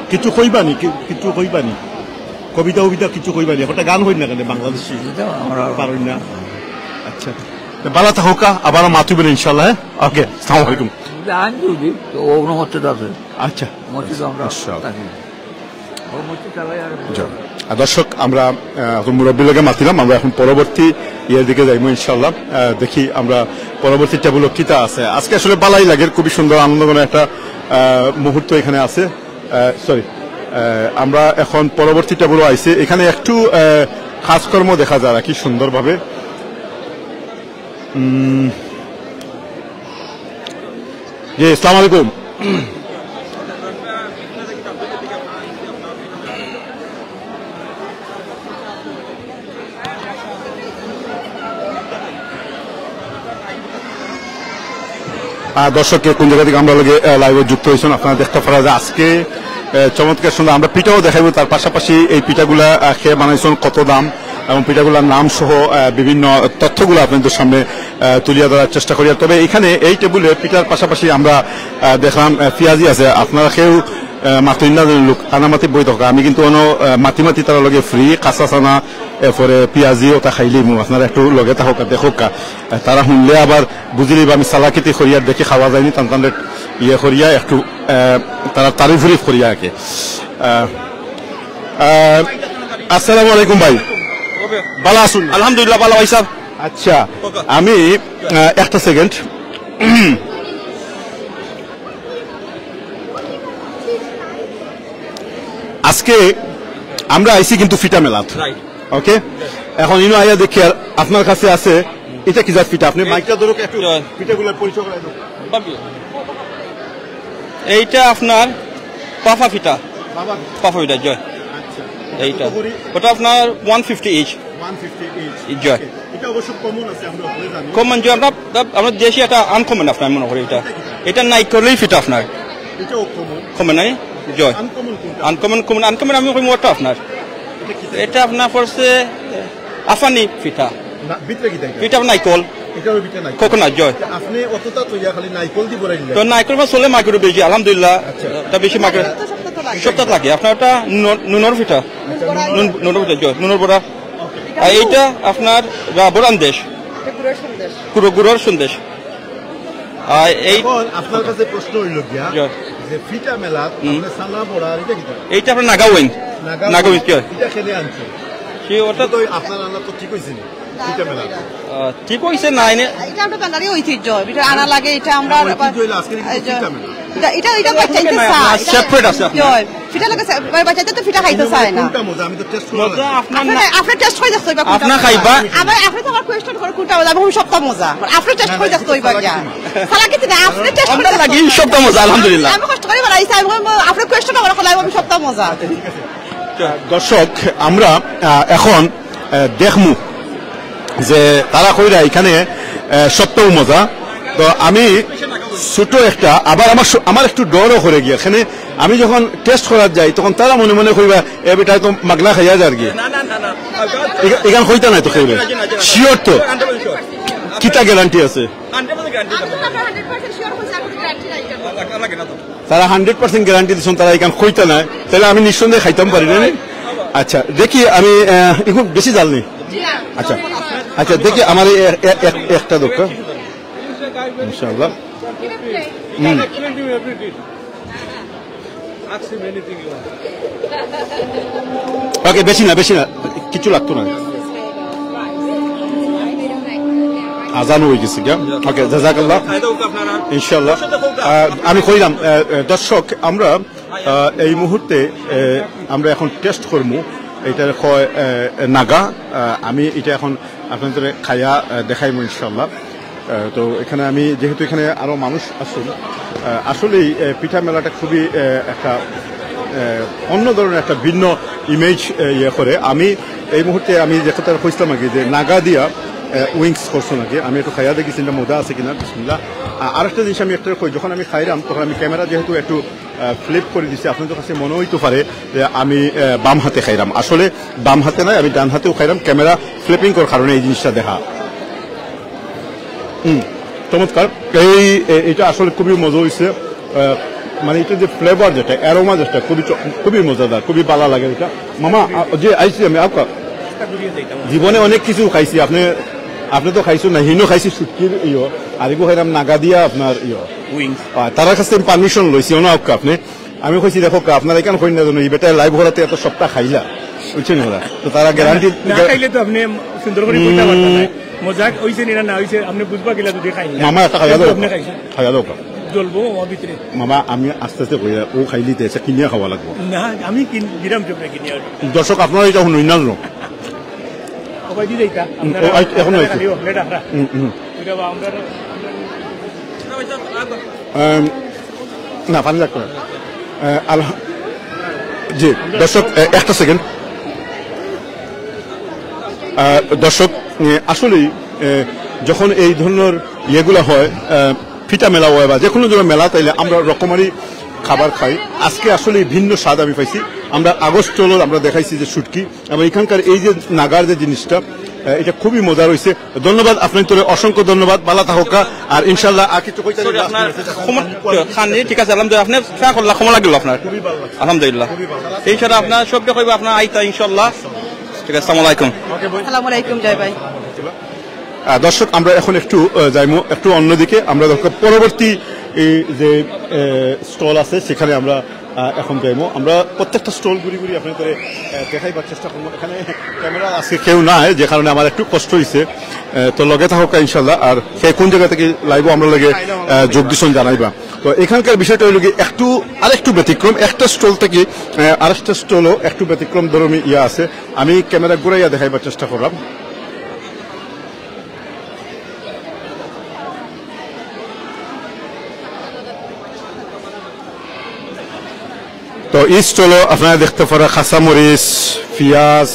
কিছু কইবানি, কি-, কিছু কইবানি? কবিতা উবিতা কিছু কইবানি? একটা গান কইন না কেনে বাংলাদেশি? এটা আমরা পারইন না। আচ্ছা। তে ভালা থাকউক্কা, আবার মাতিবেন ইনশাআল্লাহ, হ্যাঁ? ওকে, আসসালামু আলাইকুম। গান যদি, তো অন্য মসজিদ আছে। আচ্ছা। মসজিদ আমরা আচ্ছা। থাকি। ও মসজিদ চালাই আর জি। আর দর্শক, আমরা, আহ, এখন মুরব্বির লগে মাতিলাম, আমরা এখন পরবর্তী ইয়ের দিকে যাইবো ইনশাআল্লাহ। আহ, দেখি আমরা পরবর্তী টেবুলো কিতা আছে। আজকে আসলে ভালাই লাগের, খুবই সুন্দর আনন্দঘন একটা, আহ, মুহূর্ত এখানে আছে। আহ, sorry, আহ, আমরা এখন পরবর্তী টেবুলো আইছি। এখানে একটু, আহ, কাজকর্ম দেখা যায় আর কি সুন্দরভাবে। উম, জি, আসসালামু আলাইকুম। আহ, দর্শক, কে কোন জাগা থাকি আমরার লগে, আহ, live-ও যুক্ত অইছইন, আপনারা দেখতা পাররা যে আজকে, আহ, চমৎকার সুন্দর আমরা পিঠাও দেখাইবো, তার পাশাপাশি এই পিঠাগুলা, আহ, কে বানাইছইন, কত দাম এবং পিঠাগুলার নাম সহ, আহ, বিভিন্ন তথ্যগুলা আপনাদের সামনে, আহ, তুলিয়া ধরার চেষ্টা করিয়ার। তবে এখানে এই টেবুলে পিঠার পাশাপাশি আমরা, আহ, দেখলাম, আহ, পিয়াজি আছে। আপনারা কেউ, আহ, মাতইন না যেন লোক কানামাতি বই থাকউক্কা। আমি কিন্তু অনো, আহ, মাতি মাতি তারার লগে free কাঁচা চানা, এরপরে পিয়াজি ওটা খাইলিমু। আপনারা একটু লগে থাকউক্কা, দেখউক্কা। আহ, তারা হুনলে আবার বুঝিলিবা আমি চালাকিতি করিয়ার, দেখি খাওয়া যায়নি, তান তানরে ইয়ে করিয়া একটু, আহ, তারা তারিফ উরিফ করিয়া আর কি। আহ, আহ, আসসালামু আলাইকুম ভাই, ভালা আছইন? আলহামদুলিল্লাহ, ভালা ভাই সাহেব। আচ্ছা, আমি, আহ, একটা second। আজকে আমরা আইছি কিন্তু ফিটা মেলাত। Right. ওকে, এখন ইনো আইয়া দেখি আর আপনার কাছে আছে, ইটা কি জাত ফিটা? আপনি মাইকটা ধরো একটু, জয়। ফিটাগুলোর পরিচয় করাই দাও। বাবি। এইটা আপনার পাফা ফিটা। বাবা। পাফা ফিটা, জয়। আচ্ছা। এইটা। কত করি? ওটা আপনার one fifty each। One fifty each। জয়। ওকে। এটা অবশ্য common আছে, আমরা হলে জানি। Common, জয়, আমরা, আমরা দেশি একটা uncommon আপনার মনে করি এটা। এটা কি? এটা নাইকলই ফিটা আপনার। এটাও common। Common নাই? জয়। Uncommon কোনটা? Uncommon, common, uncommon আমি কইমু ওটা আপনার। এটা কি? এটা আপনার পড়ছে আফানি ফিটা। না, ভিতরে কি থাকে? ফিটা নাইকল। এটারও ভিতরে নাইকল। Coconut, জয়। আপনি অতটা তো ইয়া খালি নাইকল দি বড়াই তো নাইকল বা চলে মার্কেটে বেশি, আলহামদুলিল্লাহ। আচ্ছা। তা বেশি মার্কেট। তো সপ্তাহ তো লাগে। সপ্তাহ লাগে। আপনার ওটা নুন-, নুনর ফিটা। আচ্ছা, নুন-, নুনর ফিটা, জয়। নুনর বড়া। ওকে। আর এইটা আপনার রা-, বড়ান দেশ। এটা গুড়ের সন্দেশ। গুড়-, গুড়ের সন্দেশ। আর এই এখন আপনার কাছে প্রশ্ন হইল গিয়া জয়। যে ফিটা মেলাত হুম। আপনি সানা বড়া আর এটা কি? এইটা আপনার নাগা ওয়াইন। নাগা নাগা ওয়াইন। ওয়াইন, জয়। এটা কেনে আনছে? সে ওটা তো আপনার আনা তো ঠিক হইছে না, ফিটা মেলা। আহ, ঠিক হইছে না, এনে এটা আমরা বাঙালি ঐতিহ্য, এটা আনা লাগে, এটা আমরা ঐতিহ্য হইলে আজকে কিন্তু এই যে ফিটা মেলা। এটা, এটা, এটা বাচ্চাইতে না, চায়, আপনার এটা separate আছে আপনার। জয়, ফিটা লাগে সে-, মানে বাচ্চাইতে তো ফিটা খাইতে চায় না। কোনটা মজা? আমি তো টেস্ট করে মজা আপনার আপনি, না। আপনি টেস্ট করে দেখতে হইবা কোনটা আপনার মজা। খাইবা। আবার আপনি তো আমার কোয়েশ্চেন করে কোনটা মজা, আমি সবটা মজা। আপনি টেস্ট না, করে না, দেখতে হইবা এটা গিয়া। সালাকি না। সালাকি না, আপনি টেস্ট করে দেখতে হইবা। আলহামদুলিল্লাহ। আমি কষ্ট করে বানাইছি, আমি বলবো, আপনি কোয়েশ্চেন আমার করলে আমি সবটা মজা। আচ্ছা, ঠিক আছে। দর্শক, আমরা, আহ, এখন, আহ, দেখমু যে তারা কইরা এখানে, আহ, সবটাও মজা। তো আমি ছোট একটা, আবার আমার স-, আমার একটু ডরও করে গিয়া, এখানে আমি যখন টেস্ট করার যাই, তখন তারা মনে মনে কইবা, "এ বেটা তো মাগনা খাইয়া যার গিয়া।" না, না, না, না। এগা-, এখান কইতা নাই তো কেউ। জি, না, জি, না, জি, না। শিওর তো? Hundred percent sure. কিতা গ্যারান্টি আছে? Hundred percent guarantee. তারা হান্ড্রেড পার্সেন্ট গ্যারান্টি দিচ্ছেন, তারা এখান কইতা নাই, তাহলে আমি নিঃসন্দেহে খাইতাম পারি না নি? আচ্ছা, দেখি আমি, আহ, এখন বেশি জাল নেই। আচ্ছা, আচ্ছা, দেখি আমার এই এক, এক, এক, একটা দরকার। ইনশাআল্লাহ। হুম। ওকে, বেশি না, বেশি না, কিছু লাগতো না। আজান হয়ে গেছে গিয়া। ওকে, জাজাকাল্লাহ। ইনশাআল্লাহ। আহ, আমি কইলাম, আহ, আহ, দর্শক, আমরা, আহ, এই মুহূর্তে, আহ, আমরা এখন টেস্ট করমু। এটা হয়, আহ, নাগা। আহ, আমি এটা এখন আপনাদের খাইয়া, আহ, দেখাইমু ইনশাআল্লাহ। আহ, তো এখানে আমি, যেহেতু এখানে আরো মানুষ আছেন, আহ, আসলেই, আহ, পিঠা মেলাটা খুবই, আহ, একটা, আহ, অন্য ধরনের একটা ভিন্ন ইমেজ, আহ, ইয়ে করে। আমি এই মুহূর্তে আমি যে কথা কইছিলাম আগে, যে নাগা দিয়া উইংস করছো নাকি? আমি একটু খাইয়া দেখি চিন্তা মজা আছে কিনা। বিসমিল্লাহ। আ-, আরেকটা জিনিস আমি একটা কই, যখন আমি খাইলাম তখন আমি ক্যামেরা যেহেতু একটু ফ্লিপ করে দিছি, আপনাদের কাছে মনে হইতে পারে যে আমি আহ, বাম হাতে খাইলাম। আসলে বাম হাতে নয়, আমি ডান হাতেও খাইলাম, ক্যামেরা ফ্লিপিং করার কারণে এই জিনিসটা দেখা। হুম, চমৎকার। এই এ- এটা আসলে খুবই মজা হইছে। আহ, মানে এটা যে ফ্লেভার যেটা, অ্যারোমা যেটা, খুবই চ- খুবই মজাদার, খুবই ভালো লাগে এটা। মামা, আ, যে আইছি আমি আপনার জীবনে অনেক কিছু খাইছি। আপনি আপনি তো খাইছো না, হিনো খাইছি শুটকির ইয়ো, আর এগু খাইলাম নাগা দিয়া আপনার ইয়ো। উইংস। আহ, তারার কাছে আমি পারমিশন লইছি, ওনা আপকা আপনি। আমি কইছি, "দেখো কা, আপনারা এখানে কইন না জানো, এই বেটায় লাইভ করাতে এত সবটা খাইলা।" বুঝছেন কথা? তো তারা গ্যারান্টি না খাইলে তো আপনি সুন্দর করে কইতে পারতেন না। মজাক হইছে নি না, না হইছে, আপনি বুঝবা কিলা যদি খাইন না। মামা একটা খাইয়া দাও। আপনি খাইছেন। খাইয়া দাও কা। জ্বলবো আমার ভিতরে। মামা, আমি আস্তে আস্তে কইয়া, ও খাইলি তো এসে কিনিয়া খাওয়া লাগবো। না, আমি কিন-, বিরাম চোপড়ে কিনিয়া আর। দর্শক, আপনারা এটা শুনুন না জানো। ও ভাই, দিয়ে যাইতা। হুম, ও, আই-, এখন আপনারা হয়েছে। খালি ও, লেট আমরা। হুম, হুম। ওইটা বা আমরা, আমরা আম, না, পানি লাগতো না। আহ, আলহা-, জি, দর্শক, এ, একটা সেকেন্ড। আহ, দর্শক, এ, আসলেই, এ, যখন এই ধরনের ইয়েগুলা হয়, আহ, ফিটা মেলা হয় বা যে কোনো ধরনের মেলা, তাইলে আমরা রকমারি খাবার খাই। আজকে আসলে ভিন্ন স্বাদ আমি পাইছি। আমরা আগস্ট হলো আমরা দেখাইছি যে শুটকি, এবং এখানকার এই যে নাগার যে জিনিসটা, আহ, এটা খুবই মজা রয়েছে। ধন্যবাদ আপনার তোরে, অসংখ্য ধন্যবাদ, বালা থাকোকা। আর ইনশাল্লাহ আর কিছু কইতে সরি, আপনার ক্ষমা খান নি, ঠিক আছে, আলহামদুলিল্লাহ, আপনার চা করলা ক্ষমা লাগলো আপনার। আলহামদুলিল্লাহ। ইনশাল্লাহ আপনার সবকে কইবো আপনার আইতা ইনশাল্লাহ। ঠিক আছে, আসসালামু আলাইকুম। আসসালামু আলাইকুম জয় ভাই। আহ, দর্শক, আমরা এখন একটু, আহ, যাইমু একটু অন্যদিকে। আমরা দর্শক পরবর্তী এই যে, আহ, স্টল আছে সেখানে আমরা, আহ, এখন যাইমু। আমরা প্রত্যেকটা স্টল ঘুরি ঘুরি আপনাদের, আহ, দেখাইবার চেষ্টা করবো। এখানে ক্যামেরা আজকে কেউ নাই, যে কারণে আমার একটু কষ্ট হইছে। আহ, তো লগে থাকোকা ইনশাল্লাহ। আর কে কোন জায়গা থেকে লাইভও আমরা লগে, আহ, যোগ দিছইন জানাইবা। তো এখানকার বিষয়টা হইলো কি একটু, আরেকটু ব্যতিক্রম, একটা স্টল থেকে, আহ, আরেকটা স্টলও একটু ব্যতিক্রম ধর্মী ইয়ে আছে। আমি ক্যামেরা ঘুরাইয়া দেখাইবার চেষ্টা করলাম। তো এই স্টলো আপনারা দেখতে পারা কাঁচামরিচ, পিঁয়াজ,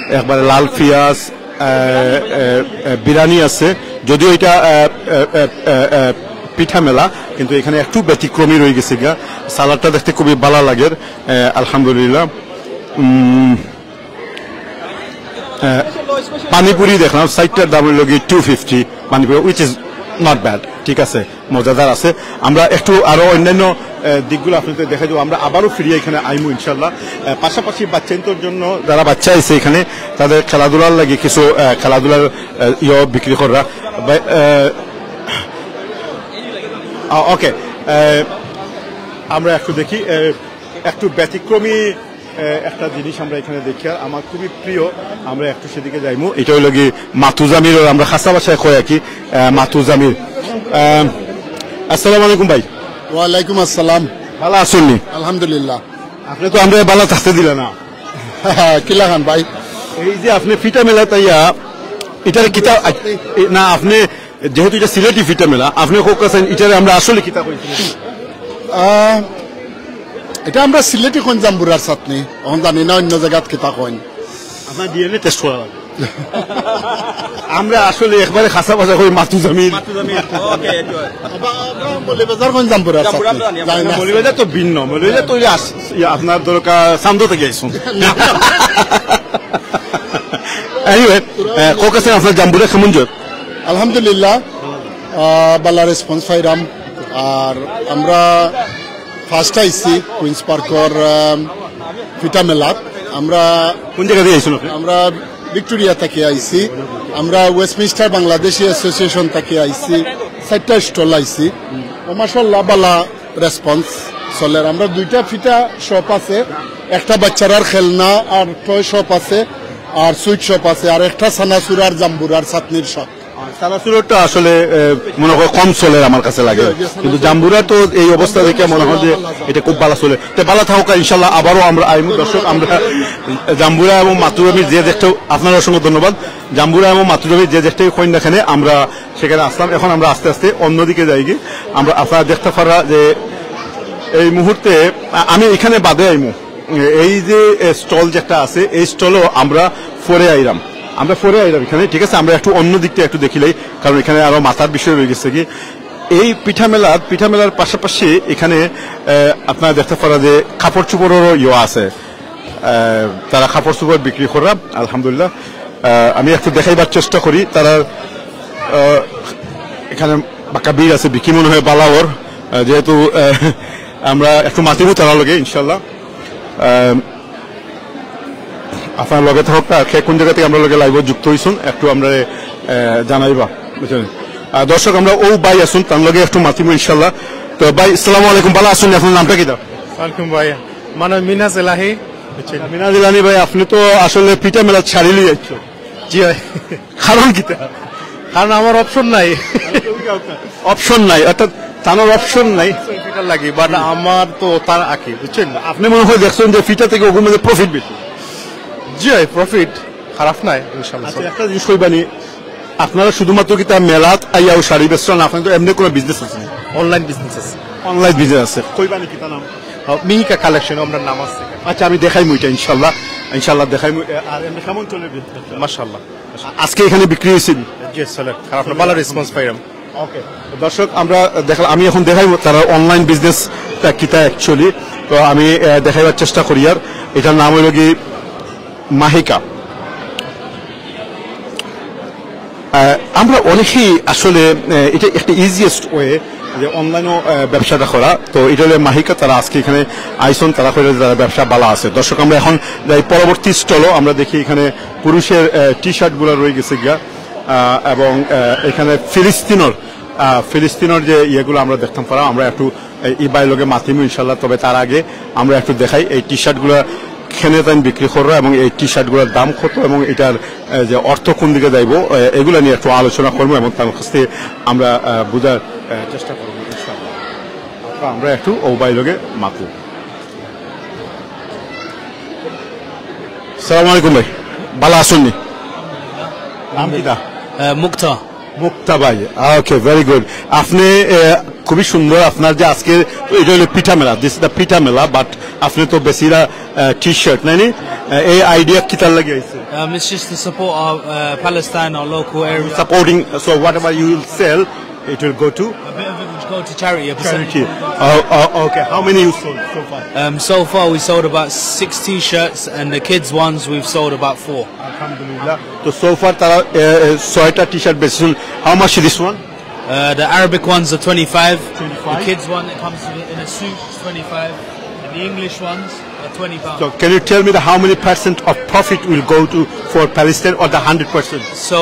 একবারে লাল পিঁয়াজ, আহ, আহ, আহ, বিরিয়ানি আছে। যদিও এটা, আহ, আহ, আহ, আহ, আহ, পিঠা মেলা, কিন্তু এখানে একটু ব্যতিক্রমী রয়ে গেছে গিয়া। সালাডটা দেখতে খুবই ভালো লাগে, আহ, আলহামদুলিল্লাহ। উম, আহ, পানিপুরি দেখলাম, সাইডটার দাম হইল গিয়ে two fifty panipuri, which is not bad, ঠিক আছে, মজাদার আছে। আমরা একটু আরো অন্যান্য, আহ, দিকগুলো আপনাদের দেখা যাবো। আমরা আবারও ফিরিয়া এখানে আইমু ইনশাল্লাহ। আহ, পাশাপাশি বাচ্চাইন্তর জন্য, যারা বাচ্চা আছে এখানে, তাদের খেলাধুলার লাগি কিছু, আহ, খেলাধুলার, আহ, ইয়ে বিক্রি করা। বা-, আহ, আহ, ওকে, আহ, আমরা একটু দেখি, আহ, একটু ব্যতিক্রমী আহ, একটা জিনিস আমরা এখানে দেখি, আর আমার খুবই প্রিয়, আমরা একটু সেদিকে যাইমু। এটা হইলো কি মাতু জামির, ওর আমরা খাসা ভাষায় কই আর কি, আহ, মাতু জামির। আহ, আসসালামু আলাইকুম ভাই। ওয়ালাইকুম আসসালাম। ভালো আছেন নি? আলহামদুলিল্লাহ। আপনি তো আমরা ভালো থাকতে দিলে না। কিলা খান ভাই? এই যে আপনি ফিটা মেলা তাইয়া, এটার কিতা, এ, না, আপনি যেহেতু এটা সিলেটি ফিটা মেলা, আপনি কোক আছেন, এটারে আমরা আসলে কিতা কইছি? আহ, এটা আমরা সিলেটি কইন জাম্বুরার চাটনি, এখন জানি না অন্য জায়গাত কিতা কইন। আপনার ডিএনএ টেস্ট করা লাগবে। আমরা আসলে একবারে খাসা ভাষা কই মাতু জামির। মাতু জামির, ওকে, এনজয়। আমরা, আমরা মৌলভীবাজার কইন জাম্বুরার জাম্বুরা চাটনি। আমরা জানি না। জানি না। মৌলভীবাজার তো ভিন্ন, মৌলভীবাজার তো ওই আস-, ইয়া, আপনার দরকার চান্দা থেকে আইসুন। Anyway, আহ, কোক আছেন, আপনার জাম্বুরা কেমন যে? আলহামদুলিল্লাহ, আহ, বালা রেসপন্স পাইরাম। আর আমরা ফার্স্ট আইছি কুইন্স পার্কর, আহ, ফিটা মেলাত। আমরা কোন জায়গা থেকে আইছেন আপনি? আমরা ভিক্টোরিয়া থেকে আইছি। আমরা ওয়েস্টমিনস্টার বাংলাদেশি অ্যাসোসিয়েশন থেকে আইছি। চারটা স্টল আইছি। ও মাশাআল্লাহ, বালা রেসপন্স চলের। আমরা দুইটা ফিটা শপ আছে, একটা বাচ্চারার খেলনা আর টয় শপ আছে, আর সুইট শপ আছে, আর একটা সানাসুর আর জাম্বুরার চাটনির শপ। আর সানাসুরটা আসলে, এ, মনে হয় কম চলের আমার কাছে লাগে, কিন্তু জাম্বুরা তো এই অবস্থা দেখে মনে হয় যে এটা খুব ভালো চলে। তো ভালো থাকো, ইনশাল্লাহ আবারও আমরা আইমু। দর্শক, আমরা জাম্বুরা এবং মাতুরামি যে দেখতে, আপনারা অসংখ্য ধন্যবাদ। জাম্বুরা এবং মাতুরামি যে দেখতে কইন না কেনে, আমরা সেখানে আসলাম। এখন আমরা আস্তে আস্তে অন্যদিকে যাই গি। আমরা, আপনারা দেখতে পারা যে এই মুহূর্তে আ-, আমি এখানে বাদে আইমু। এই যে, এ, স্টল যেটা আছে, এই স্টলও আমরা পরে আইলাম। আমরা পরে আইলাম এখানে, ঠিক আছে? আমরা একটু অন্য দিকটা একটু দেখিলাই, কারণ এখানে আরো মাতার বিষয় রয়ে গেছে কি। এই পিঠা মেলার, পিঠা মেলার পাশাপাশি এখানে, আহ, আপনারা দেখতা পারা যে কাপড় চোপড়েরও ইয়ে আছে, আহ, তারা কাপড় চোপড় বিক্রি করা, আলহামদুলিল্লাহ। আহ, আমি একটু দেখাইবার চেষ্টা করি, তারা, আহ, এখানে বাক্কা ভিড় আছে, বিক্রি মনে হয় বালাওর, আহ, যেহেতু, আহ, আমরা একটু মাতিমু তারা লগে, ইনশাল্লাহ। আহ, আপনার লগে থাকউক্কা, আর কে কোন জায়গা থেকে আমরা লগে live-ও যুক্ত হইছুন, একটু আমরা, আহ, জানাইবা, বুঝছেন? আহ, দর্শক, আমরা ও ভাই আছুন, তার লগে একটু মাতিমু ইনশাল্লাহ। তো ভাই, আসসালামু আলাইকুম, ভালা আছুন? আপনার নামটা কিতা? ওয়ালাইকুম ভাই, মানে মিনাজ এলাহি, বুঝছেন? মিনাজ এলাহি ভাই, আপনি তো আসলে পিঠা মেলা ছাড়ি লই আইছো। জি ভাই। কারণ কিতা? কারণ আমার অপশন নাই। অপশন নাই, অর্থাৎ তানোর অপশন নাই। পিঠার লাগি, but আমার তো তার আঁকি, বুঝছেন? আপনি মনে হয় দেখছেন যে পিঠা থেকে ওগুর মধ্যে প্রফিট বেশি। জি ভাই, প্রফিট খারাপ নাই, ইনশাআল্লাহ। আচ্ছা, একটা জিনিস কইবানি, আপনারা শুধুমাত্র কিতা মেলাত আইয়াও শাড়ি বেচছেন, আপনার তো এমনি কোনো বিজনেস আছে? অনলাইন বিজনেস আছে। অনলাইন বিজনেস আছে, কইবানি কিতা নাম? আহ, মিহিকা কালেকশন, আমরা নাম আছে। আচ্ছা, আমি দেখাইমু এটা ইনশাল্লাহ, ইনশাল্লাহ দেখাইমু। এ, আর এমনি কেমন চলে বিজনেস? মাশাআল্লাহ। আজকে এখানে বিক্রি হয়েছিল? জি, চলে, খারাপ না, ভালো রেসপন্স পাইলাম। ওকে, দর্শক, আমরা দেখলাম, আমি এখন দেখাইমু তারা অনলাইন বিজনেসটা কিতা অ্যাকচুয়ালি। তো আমি, আহ, দেখাইবার চেষ্টা করি। আর এটার নাম হইল কি মাহিকা। আহ, আমরা অনেকেই আসলে, আহ, এটা একটা ইজিয়েস্ট ওয়ে যে অনলাইনও, আহ, ব্যবসাটা করা। তো এটা হলো মাহিকা, তারা আজকে এখানে আইছন, তারা কইরা যে তারা ব্যবসা বালা আছে। দর্শক, আমরা এখন যাই পরবর্তী স্টলও, আমরা দেখি এখানে পুরুষের, আহ, টি শার্টগুলো রয়ে গেছে গিয়া, আহ, এবং, আহ, এখানে ফিলিস্তিনর, আহ, ফিলিস্তিনর যে ইয়েগুলো আমরা দেখতাম পারা, আমরা একটু এই, এই ভাইর লগে মাতিমু ইনশাল্লাহ। তবে তার আগে আমরা একটু দেখাই এই টি শার্টগুলা কেনে তাইন বিক্রি কররা এবং এই টি শার্টগুলার দাম কত এবং এটার, আহ, যে অর্থ কোন দিকে যাইব, আহ, এগুলা নিয়ে একটু আলোচনা করবো এবং তার কাছ থেকে আমরা, আহ, বুঝার, আহ, চেষ্টা করবো ইনশাল্লাহ। তো আমরা একটু ও ভাইর লগে মাতু। সালাম আলাইকুম ভাই, ভালা আছইন নি? নাম কিতা? আহ, মুক্তা। মুক্তা ভাই, ওকে, ভেরি গুড। আপনি, আহ, খুবই সুন্দর আপনার যে আজকে, তো এটা হলো পিঠা মেলা, this is the পিঠা মেলা, but আপনি তো বেশিরা, আহ, টি শার্ট, নাই নি? আহ, এই আইডিয়া কিতার লাগি আইছে? Um, it's just to support our, uh, Palestine, our local area. Supporting, so whatever you will sell, it will go to? A bit of it will go to charity, a percentage. Charity. Oh, oh, okay. How many you sold so far? Um, so far we sold about six t-shirts, and the kids ones we've sold about four. আলহামদুলিল্লাহ। তো so far তারা, এ, এ, ছয়টা T shirt বেচছইন। How much this one? Uh, the Arabic ones are twenty-five. Twenty-five. The kids one, it comes in, in a suit, it's twenty-five. And the English ones are twenty pounds. So can you tell me the how many percent of profit will go to, for Palestine, or the hundred percent? So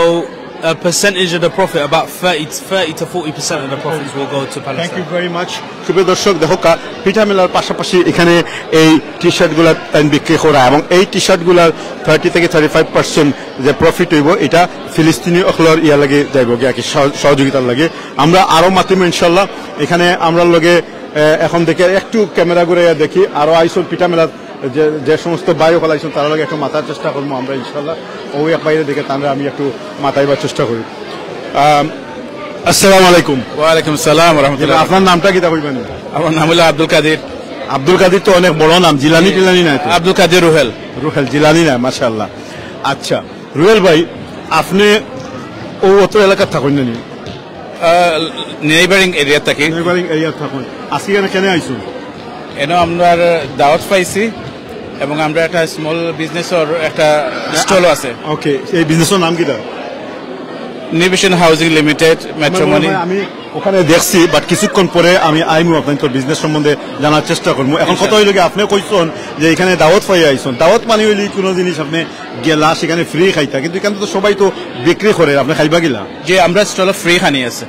a percentage of the profit, about thirty, thirty to forty percent of the profits will go to Palestine. Thank you very much. সুপ্রিয় দর্শক, দেখউক্কা, পিঠা মেলার পাশাপাশি এখানে এই টি শার্টগুলা তাইন বিক্রি করা এবং এই টি শার্টগুলার থার্টি থেকে থার্টি ফাইভ পার্সেন্ট যে প্রফিট হইব, এটা ফিলিস্তিনি অকলর ইয়া লাগে যাইব গিয়া কি সহ-, সহযোগিতার লাগে। আমরা আরো মাতিমু ইনশাল্লাহ। এখানে আমরার লগে, আহ, এখন দেখি একটু ক্যামেরা ঘুরাইয়া দেখি, আরো আইছইন পিঠা মেলার যে, যে সমস্ত ভাই অকল আইছইন, তারার লগে একটু মাতার চেষ্টা করমু আমরা ইনশাল্লাহ। ওই এক ভাইরে দেখি, তানরে আমি একটু মাতাইবার চেষ্টা করি। আম, আসসালামু আলাইকুম। ওয়ালাইকুম আসসালাম ওয়া রাহমাতুল্লাহ। আপনার নামটা কিতা কইবেন? আমার নাম হলো আব্দুল কাদির। আব্দুল কাদির তো অনেক বড় নাম, জিলানি টিলানি নাই তো? আব্দুল কাদির রুহেল। রুহেল, জিলানি নাই, মাশাআল্লাহ। আচ্ছা, রুহেল ভাই, আপনি ও অত এলাকাত থাকইন না নি? নেইবারিং এরিয়া থাকি। নেইবারিং এরিয়া থাকইন। আজকে এখানে কেনে আইছইন? এনো আমরার দাওয়াত পাইছি এবং আমরা একটা স্মল বিজনেসর একটা স্টলও আছে। ওকে, এই বিজনেসর নাম কিতা? নিউ ভিশন হাউজিং লিমিটেড, মেট্রোমনি। আমি ওখানে দেখছি, বাট কিছুক্ষণ পরে আমি আইমু, আপনার তোর বিজনেস সম্বন্ধে জানার চেষ্টা করমু। এখন কথা হইল কি, আপনি কইছইন যে এখানে দাওয়াত পাইয়া আইছইন, দাওয়াত মানে হইলে কোনো জিনিস আপনি গেলা সেখানে ফ্রি খাইতা, কিন্তু এখানে তো সবাই তো বিক্রি করে, আপনি খাইবা গিলা? যে আমরা স্টলে ফ্রি খানি আছে।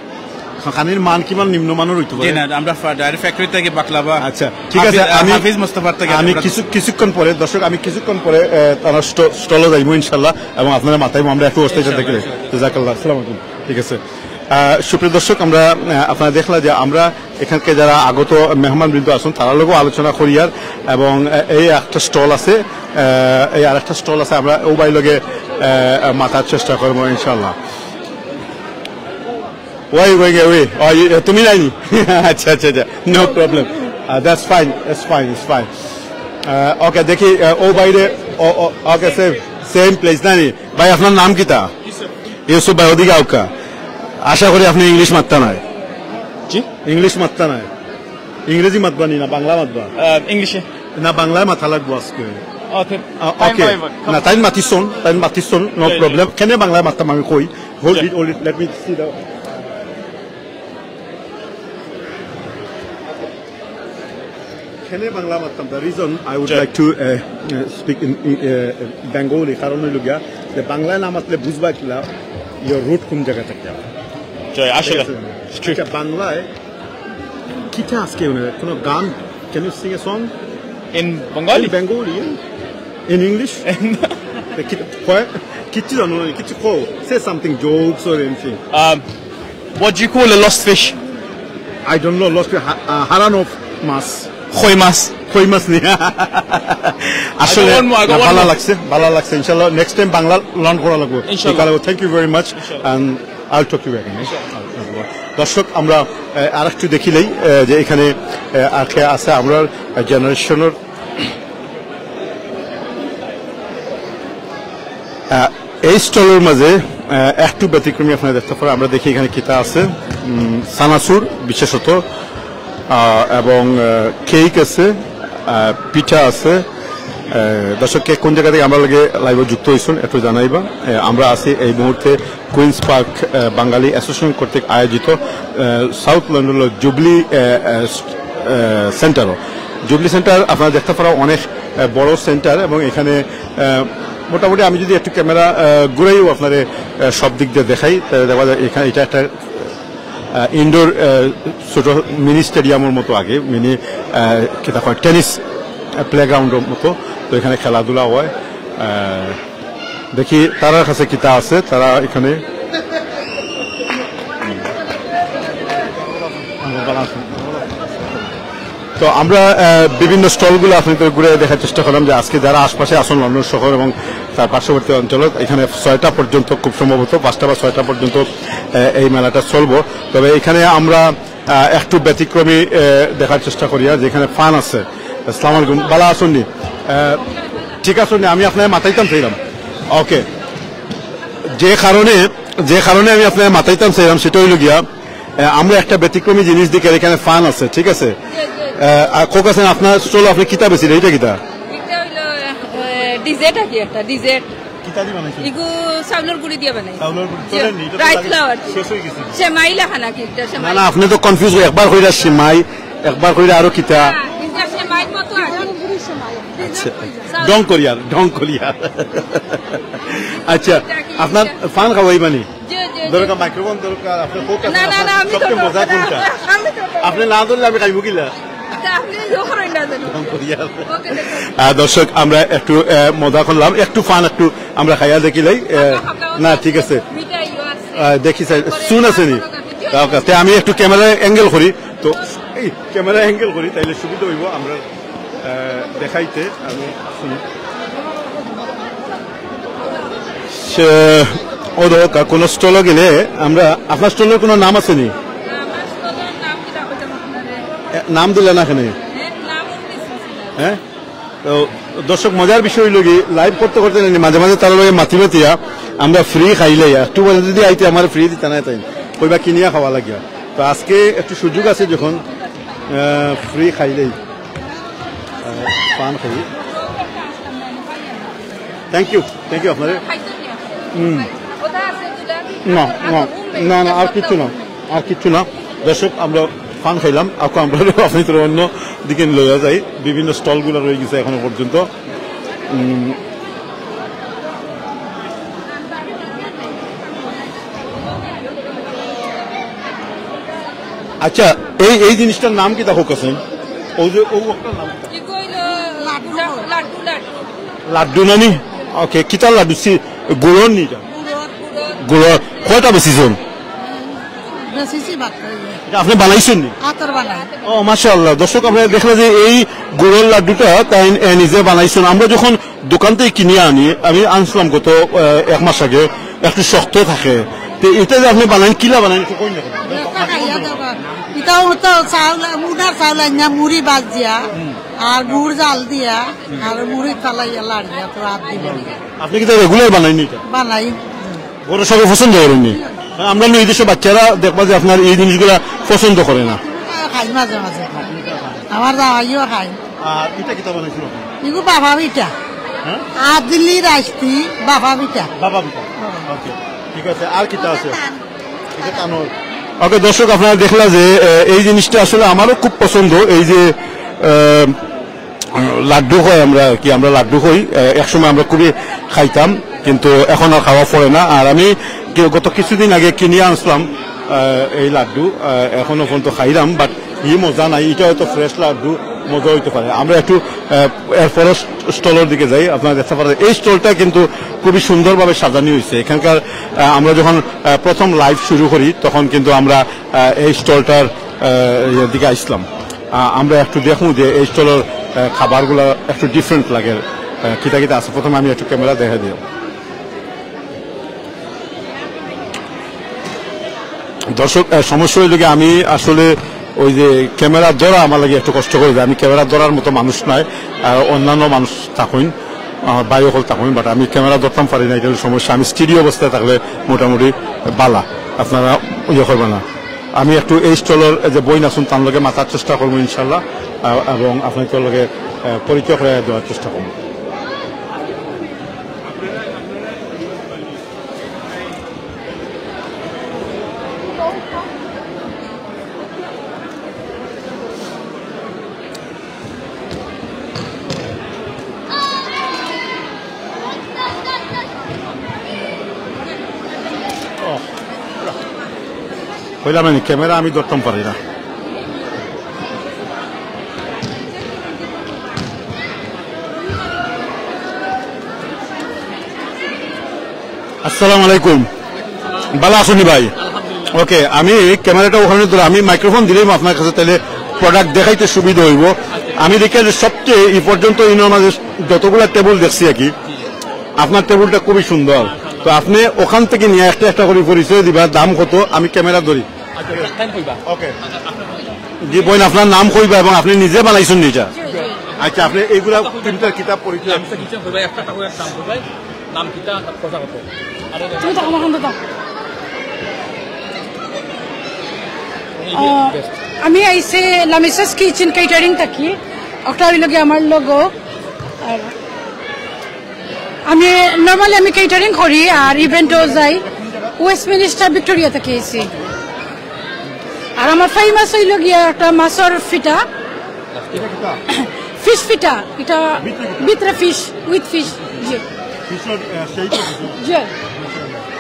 খানির মান কিমান নিম্নমানের হইতে পারে? জি না, আমরা ফা-, ডাইরেক্ট ফ্যাক্টরি থেকে বাকলাভা। আচ্ছা, ঠিক আছে, হাফিজ, আমি, হাফিজ মোস্তফার থেকে আমি আমরা কিছু, কিছুক্ষণ পরে, দর্শক, আমি কিছুক্ষণ পরে, আহ, তার স্ট-, স্টলে যাইমু ইনশাল্লাহ, এবং আপনারা মাতাইমু, আমরা একটু অস্থায়ী ইনশাল্লাহ, দেখলে। ইনশাল্লাহ। জাজাকাল্লাহ, আসসালামু আলাইকুম। ঠিক আছে। আহ, সুপ্রিয় দর্শক, আমরা, আহ, আপনারা দেখলা যে আমরা এখানকে যারা আগত মেহমানবৃন্দ আছইন, তারার লগেও আলোচনা করিয়ার এবং, আহ, এই একটা স্টল আছে, আহ, এই আরেকটা স্টল আছে, আমরা ও ভাইর লগে, আহ, মাতার চেষ্টা করমু ইনশাল্লাহ। Why you going away? Oh, you, তুমি নাইনি? আচ্ছা, আচ্ছা, আচ্ছা। No problem. Uh, that's fine. That's fine. It's fine. Uh, okay, দেখি, uh, ও ভাইরে, ও, ও, okay, sir. সেম প্লেস না নি? ভাই, আপনার নাম কিতা? ইউসুফ ভাই, ওদিকে আউক্কা। আশা করি আপনি ইংলিশ মাততা নায়। জি? ইংলিশ মাততা নায়। ইংরেজি মাতবা নি না বাংলা মাতবা? আহ, ইংলিশে। না, বাংলায় মাতা লাগবো আজকে। ওকে। আহ, ওকে। না, তাইন মাতিছইন, তাইন মাতিছইন, no problem। কেনে বাংলায় মাততাম আমি কই। Hold it, hold it, let me see the কেনে বাংলা মাততাম, the reason I would like to, uh, uh, speak in, in, uh, Bengali, কারণ অইলো গিয়া যে বাংলায় না মাতলে বুঝবা কিলা your root কোন জায়গা থাকি। জি, আসলে। ঠিক আছে? It's true. আচ্ছা, বাংলায় কিতা আজকে মানে কোনো গান, can you sing a song? In Bengali? In Bengali, yeah. In English? কিতা, কিচ্ছু জানো না, কিচ্ছু কও। Say something, jokes or anything. Um, what do you call a lost fish? I don't know, lost fish, ha-, uh, হারানো মাছ। কই মাছ। কই মাছ নি? আসলে, I got one more, I got না, one ভালা more. লাগছে, ভালা লাগছে। ইনশাআল্লাহ, next time বাংলা learn করা লাগবো। ইনশাআল্লাহ। Thank you very much, and I'll talk to you again. দর্শক, আমরা, আহ, আরেকটু দেখিলাই, আহ, যে এখানে, আহ, আর কে আছে আমরার, আহ, জেনারেশনর। আহ, এই স্টলর মাঝে, আহ, একটু ব্যতিক্রমী আপনারা দেখতা পাররা। আমরা দেখি এখানে কিতা আছে। উম, চানাচুর বিশেষত, আহ, এবং, আহ, কেক আছে, আহ, পিঠা আছে। আহ, দর্শক, কে কোন জায়গা থাকি আমরার লগে live-ও যুক্ত অইছইন, একটু জানাইবা। আহ, আমরা আছি এই মুহূর্তে কুইন্স পার্ক, আহ, বাঙালি অ্যাসোসিয়েশন কর্তৃক আয়োজিত, আহ, সাউথ লন্ডনর জুবলি, আহ, আহ, আহ, সেন্টারও। জুবলি সেন্টার আপনারা দেখতা পাররা অনেক, আহ, বড় সেন্টার এবং এখানে, আহ, মোটামুটি আমি যদি একটু ক্যামেরা, আহ, ঘুরাইও আপনারে, আহ, সব দিক দিয়া দেখাই, তাহলে দেখা যায় এখানে এটা একটা, আহ, ইনডোর, আহ, ছোট মিনি স্টেডিয়ামর মতো আগে, মিনি, আহ, কিতা কয়, টেনিস, আহ, প্লেগ্রাউন্ডর মতো। তো এখানে খেলাধুলা হয়। আহ, দেখি তারার কাছে কিতা আছে, তারা এখানে। তো আমরা, আহ, বিভিন্ন স্টলগুলো আপনাদের ঘুরে দেখার চেষ্টা করলাম যে আজকে যারা আশপাশে আছেন লন্ডন শহর এবং তার পার্শ্ববর্তী অঞ্চল, এখানে ছয়টা পর্যন্ত, খুব সম্ভবত পাঁচটা বা ছয়টা পর্যন্ত, আহ, এই মেলাটা চলবো। তবে এখানে আমরা, আহ, একটু ব্যতিক্রমী, আহ, দেখার চেষ্টা করি, আর যেখানে ফান আছে। আসসালামু আলাইকুম, ভালা আছইন নি? আহ, ঠিক আছইন নি? আমি আপনারে মাতাইতাম চাইলাম। ওকে। যে কারণে, যে কারণে আমি আপনারে মাতাইতাম চাইলাম সেটা অইলো গিয়া, আহ, আমরা একটা ব্যতিক্রমী জিনিস দেখি, এখানে ফান আছে, ঠিক আছে? আহ, আর কোক আছে, আপনার স্টল, আপনি কিতা বেচইন, এটা কিতা? এটা অইলো, আহ, ডেজার্ট আর কি, একটা ডেজার্ট। কিতা দি বানাইছেন? ইগু চাউলর গুড়ি দিয়া বানাই। চাউলর গুড়ি? জি, চলেন নি, এটা তো রাইস লাগে, ফ্লাওয়ার। শেষ অই গেছে। সেমাই লাখান আর কি, এটা না, সেমাই। না, আপনি তো কনফিউজ অই, একবার কইরা সেমাই, একবার কইরা আরো কিতা? হ্যাঁ, এটা সেমাইর মতো আর কি। আচ্ছা, ঢং করিয়ার, ঢং করিয়ার। আচ্ছা, আপনার ফান খাওয়াইবা নি? জি, জি, জি। দরকার মাইক্রোফোন দরকার, আপনি কোক আছে না, না, আপনার না, আমি সবচেয়ে তো মজা না, কোনটা? আমি তো আপনি না ধরলে আমি খাইমু কিলা? তা আপনি ইয়ে করেন না যেন। ঢং করিয়ার। ওকে, দেখুন। আহ, দর্শক, আমরা একটু, আহ, মজা করলাম, একটু ফান একটু আমরা খাইয়া দেখিলাই। আহ, হালকা, হালকা না, আছে। ঠিক আছে। মিঠাইও আছে। আহ, দেখি স্যার, তারপরে সুন আছে নি? তারপরে ওকে, তে আমি একটু ক্যামেরা অ্যাঙ্গেল করি, তো এই ক্যামেরা অ্যাঙ্গেল করি, তাইলে সুবিধা অইবো আমরা, আহ, দেখাইতে। আমি শুনি। সে, ও দেখো, কা-, কোনো স্টলও গেলে আমরা, আপনার স্টলের কোনো নাম আছে নি? এ, নাম দিলে না কেনে? হ্যাঁ? তো দর্শক, মজার বিষয় অইলো কি, লাইভ করতে করতে না, মাঝে মাঝে তারার লগে মাতি মাতিয়া আমরা ফ্রি খাইলাই, একটু পরে যদি আইতে আমার ফ্রি দিতা না তাইন, কইবা কিনিয়া খাওয়া লাগিয়া। তো আজকে একটু সুযোগ আছে যখন, আহ, ফ্রি খাইলাই, আহ, পান খাই। থ্যাংক ইউ, থ্যাংক ইউ আপনারে। হুম। না, না, না, না, আর কিচ্ছু না। আর কিচ্ছু না। দর্শক, আমরা ফান খাইলাম, এখন আমরা আপনাদের অন্য দিকে লইয়া যাই। বিভিন্ন স্টলগুলো রয়ে গেছে এখনো পর্যন্ত। উম, আচ্ছা, এই, এই জিনিসটার নাম কিতা কউক্কা চাইন? ওই যে, ও একটা নাম কিতা? কি কইলো? লাড্ডু, লাড্ডু, লাড্ডু। লাড্ডু নানি? ওকে, কিতার লাড্ডু? সি-, গুড়র নি ইটা? গুড়র, গুড়র। গুড়র। কয়টা বেচিছইন? বেচিছি বাক্কা। ইটা আপনে বানাইছইন নি? আতর বানাই। ও, মাশাআল্লাহ। দর্শক, আপনারা দেখলা যে এই গুড়র লাড্ডুটা তাইন, এ, নিজে বানাইছইন। আমরা যখন দোকান থাকি কিনিয়া আনি, আমি আনছিলাম গত, এ, এক মাস আগে, একটু শক্ত থাকে। তো ইটা যে আপনে বানাইন, কিলা বানাইন, একটু কইন না। ইটা তো চাউল, উনার চাউল আনিয়া মুড়ি ভাজিয়া, হুম। আর গুড় জাল দিয়া, আর মুড়ি ফালাইয়া লাড়িয়া তো আর দিব। আপনি কিতা রেগুলার বানাইনি ইটা? বানাই। ঘরর সবে পছন্দ করইননি? আমরা নু এই দেশর বাচ্চারা দেখবা যে আপনার এই জিনিসগুলা পছন্দ করে না। খাই মাঝে মাঝে। আমার জামাইও খাই। আর ইটা কিতা বানাইছিল আপনি? ইগু বাফা পিঠা। হ্যাঁ? আদিলি রাইস্তি বাফা পিঠা। বাফা পিঠা। ওকে, ঠিক আছে। আর কিতা আছে? ইটা তানোর। ওকে, দর্শক, আপনারা দেখলা যে, আহ, এই জিনিসটা আসলে আমারও খুব পছন্দ। এই যে, আহ, লাড্ডু কই আমরা, কি আমরা লাড্ডু কই, আহ, একসময় আমরা খুবই খাইতাম, কিন্তু এখন আর খাওয়া পড়ে না। আর আমি কি-, গত কিছুদিন আগে কিনিয়া আনছিলাম, আহ, এই লাড্ডু, আহ, এখনো পর্যন্ত খাইলাম, but ই মজা নাই। ইটা হয়তো fresh লাড্ডু, মজা হইতে পারে। আমরা একটু, আহ, এরপরে স্টলর দিকে যাই, আপনারা দেখতে পারেন এই স্টলটা কিন্তু খুবই সুন্দরভাবে সাজানো হয়েছে। এখানকার, আহ, আমরা যখন, আহ, প্রথম লাইভ শুরু করি, তখন কিন্তু আমরা, আহ, এই স্টলটার, আহ, ইয়ের দিকে আসলাম। আহ, আমরা একটু দেখমু যে এই স্টলর, আহ, খাবারগুলা একটু different লাগে, আহ, কিতা কিতা আছে। প্রথমে আমি একটু ক্যামেরা দেখা দিই। দর্শক, আহ, সমস্যা হইল কি, আমি আসলে ওই যে ক্যামেরা ধরা আমার লাগি একটু কষ্ট করে যায়। আমি ক্যামেরা ধরার মতো মানুষ নাই, আহ, অন্যান্য মানুষ থাকইন, আমার ভাই অকল থাকইন, but আমি ক্যামেরা ধরতাম পারি না, এটা হলো সমস্যা। আমি স্টুডিও অবস্থায় থাকলে মোটামুটি বালা, আপনারা ইয়ে করবেন না। আমি একটু এই স্টলর যে বইন আছইন, তান লগে মাতার চেষ্টা করবো ইনশাল্লাহ, আহ, এবং আপনাদের লগে, আহ, পরিচয় করে দেওয়ার চেষ্টা করবো। কইলাম আমি, ক্যামেরা আমি ধরতাম পারি না। আসসালামু আলাইকুম। ভালা আছইন নি ভাই? ওকে, আমি ক্যামেরাটা ওখানে ধরে, আমি মাইক্রোফোন দিলাইমু আপনার কাছে, তাইলে প্রোডাক্ট দেখাইতে সুবিধা হইব। আমি দেখি যে সবচেয়ে এই পর্যন্ত ইনোর মাঝে যতগুলা টেবিল দেখছি আর কি, আপনার টেবিলটা খুবই সুন্দর। তো আপনি ওখান থেকে নিয়া একটা একটা করে পরিচয় দিবা, দাম কত, আমি ক্যামেরা ধরি। আচ্ছা, time কইবা। ওকে। জি বইন, আপনার নাম কইবা এবং আপনি নিজে বানাইছইন নি ইটা? আচ্ছা, আপনি এইগুলা তিনটার কিতা পরিচয়? আমি তো কিছু কইবা, একটা করে দাম কইবা, নাম কিতা, খরচা কত? তুমি তো আমার হাতে দাও। আহ, আমি আইছি লামিসাস কিচেন কেটারিং থাকি। ওটা হইল গিয়া আমার লোগো। আর আমি normally আমি কেটারিং করি আর ইভেন্টও যাই। ওয়েস্টমিনিস্টার ভিক্টোরিয়া থাকি আইছি। আর আমার ফেমাস হইল গিয়া একটা মাছর ফিটা, ফিশ ফিটা, ইটা ভিতরে ফিশ, with fish। জি। ফিশর, আহ, সেই তো কিছু। জি।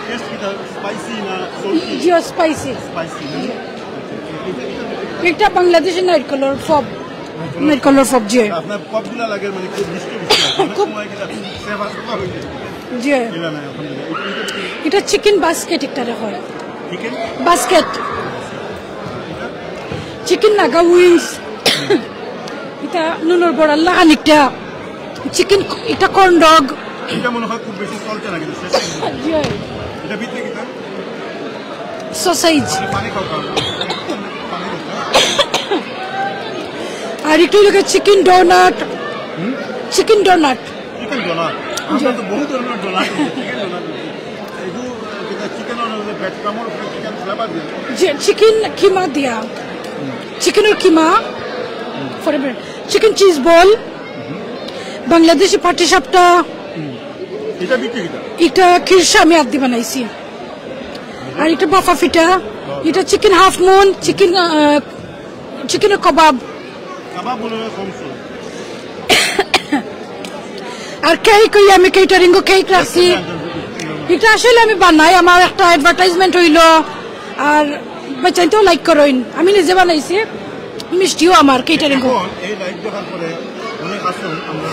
টেস্ট কিতা, স্পাইসি না সল্টি? জি, স্পাইসি। স্পাইসি, না? ইটা বাংলাদেশি নারকেলর পপ। নারকেলর পপ, জি। আপনার পপগুলা লাগে মানে খুব মিষ্টি মিষ্টি। অনেক খুব সময় কিতা ফ্লেভার কম হয়ে যায়। জি। ইটা না, আলহামদুলিল্লাহ। ইটা, ইটা কি? ইটা চিকেন বাস্কেট ইটারে কয়। চিকেন? বাস্কেট। চিকেন নাগা উইংস। ইটা নুনর বড়া লাখান একটা। চিকেন, ইটা কর্ন ডগ। ইটা মনে হয় খুব বেশি চলছে না কিন্তু শেষ পর্যন্ত। জি। ইটা ভিতরে কিতা? সসেজ। পানি খাও, খাও। পানি খাও। আর একটু লোকে চিকেন ডোনাট। হুম? Chicken donut. Chicken donut. আমরা তো বহু ধরনের ডোনাট বলি, চিকেন ডোনাট বলি। এইটো, আহ, কিবা চিকেনৰ ব্ৰেড ক্ৰামৰ ওপৰত চিকেন ফ্লেভাৰ দিয়ে। জি, চিকেন কিমা দিয়া। চিকেনৰ কিমা। For chicken cheese ball. Bangladeshi পাটি সাপটা। এটা বিক্রি কিতা? এটা খিরসা আমি আদি বানাইছি। আর এটা বাফা ফিটা। এটা চিকেন হাফ মুন, চিকেন, আহ, চিকেনের কবাব। কাবাব মনে হয় কম ছিল। আর কেক, ওই আমি কেটারিং ও কেক রাখছি। এটা আসলে আমি বানাই, আমার একটা অ্যাডভার্টাইজমেন্ট হইলো, আর বেচাইতেও লাইক করইন, আমি নিজে বানাইছি। মিষ্টিও আমার কেটারিং ও। এখন এই লাইভ দেখার পরে অনেক আছে আমরা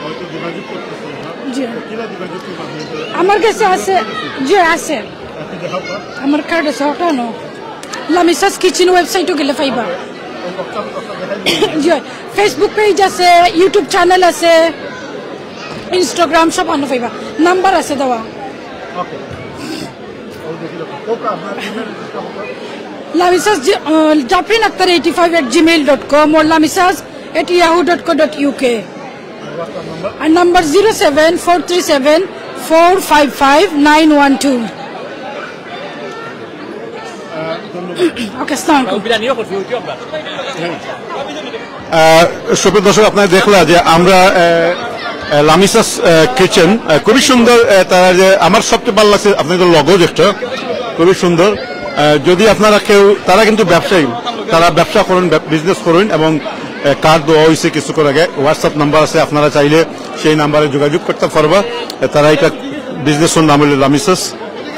হয়তো যোগাযোগ করতেছি না। জি। তো কিরা যোগাযোগ করবো আপনাদের? আমার কাছে আছে, জি আছে। আপনি দেখাও তো। আমার কার্ড আছে, ওটা নো। লামিসাস কিচেন ওয়েবসাইটও গেলে পাইবা। জি, Facebook পেজ আছে, YouTube চ্যানেল আছে, Instagram সব আনো পাইবা। নাম্বার আছে দেওয়া। ওকে। লামিসাস জি-, আহ, Jafrin Akter eighty five at Gmail dot com or Lamisas at yahoo dot co dot uk. আর number zero seven four three seven four five five nine one two. Okay, আসসালামু আলাইকুম। আহ, সুপ্রিয় দর্শক, আপনারা দেখলা যে আমরা, আহ, আহ, লামিসাস, আহ, কিচেন, আহ, খুবই সুন্দর। আহ, তারা যে আমার সবচেয়ে ভালো লাগছে আপনাদের লোগো যেটা, খুবই সুন্দর। আহ, যদি আপনারা কেউ, তারা কিন্তু ব্যবসায়ী, তারা ব্যবসা করেন, ব্যব-, বিজনেস করেন এবং, আহ, কার্ড দেওয়া হয়েছে কিছুক্ষণ আগে, হোয়াটসঅ্যাপ নাম্বার আছে, আপনারা চাইলে সেই নাম্বারে যোগাযোগ করতে পারবা। আহ, তারা এটা বিজনেসের নাম হলো লামিসাস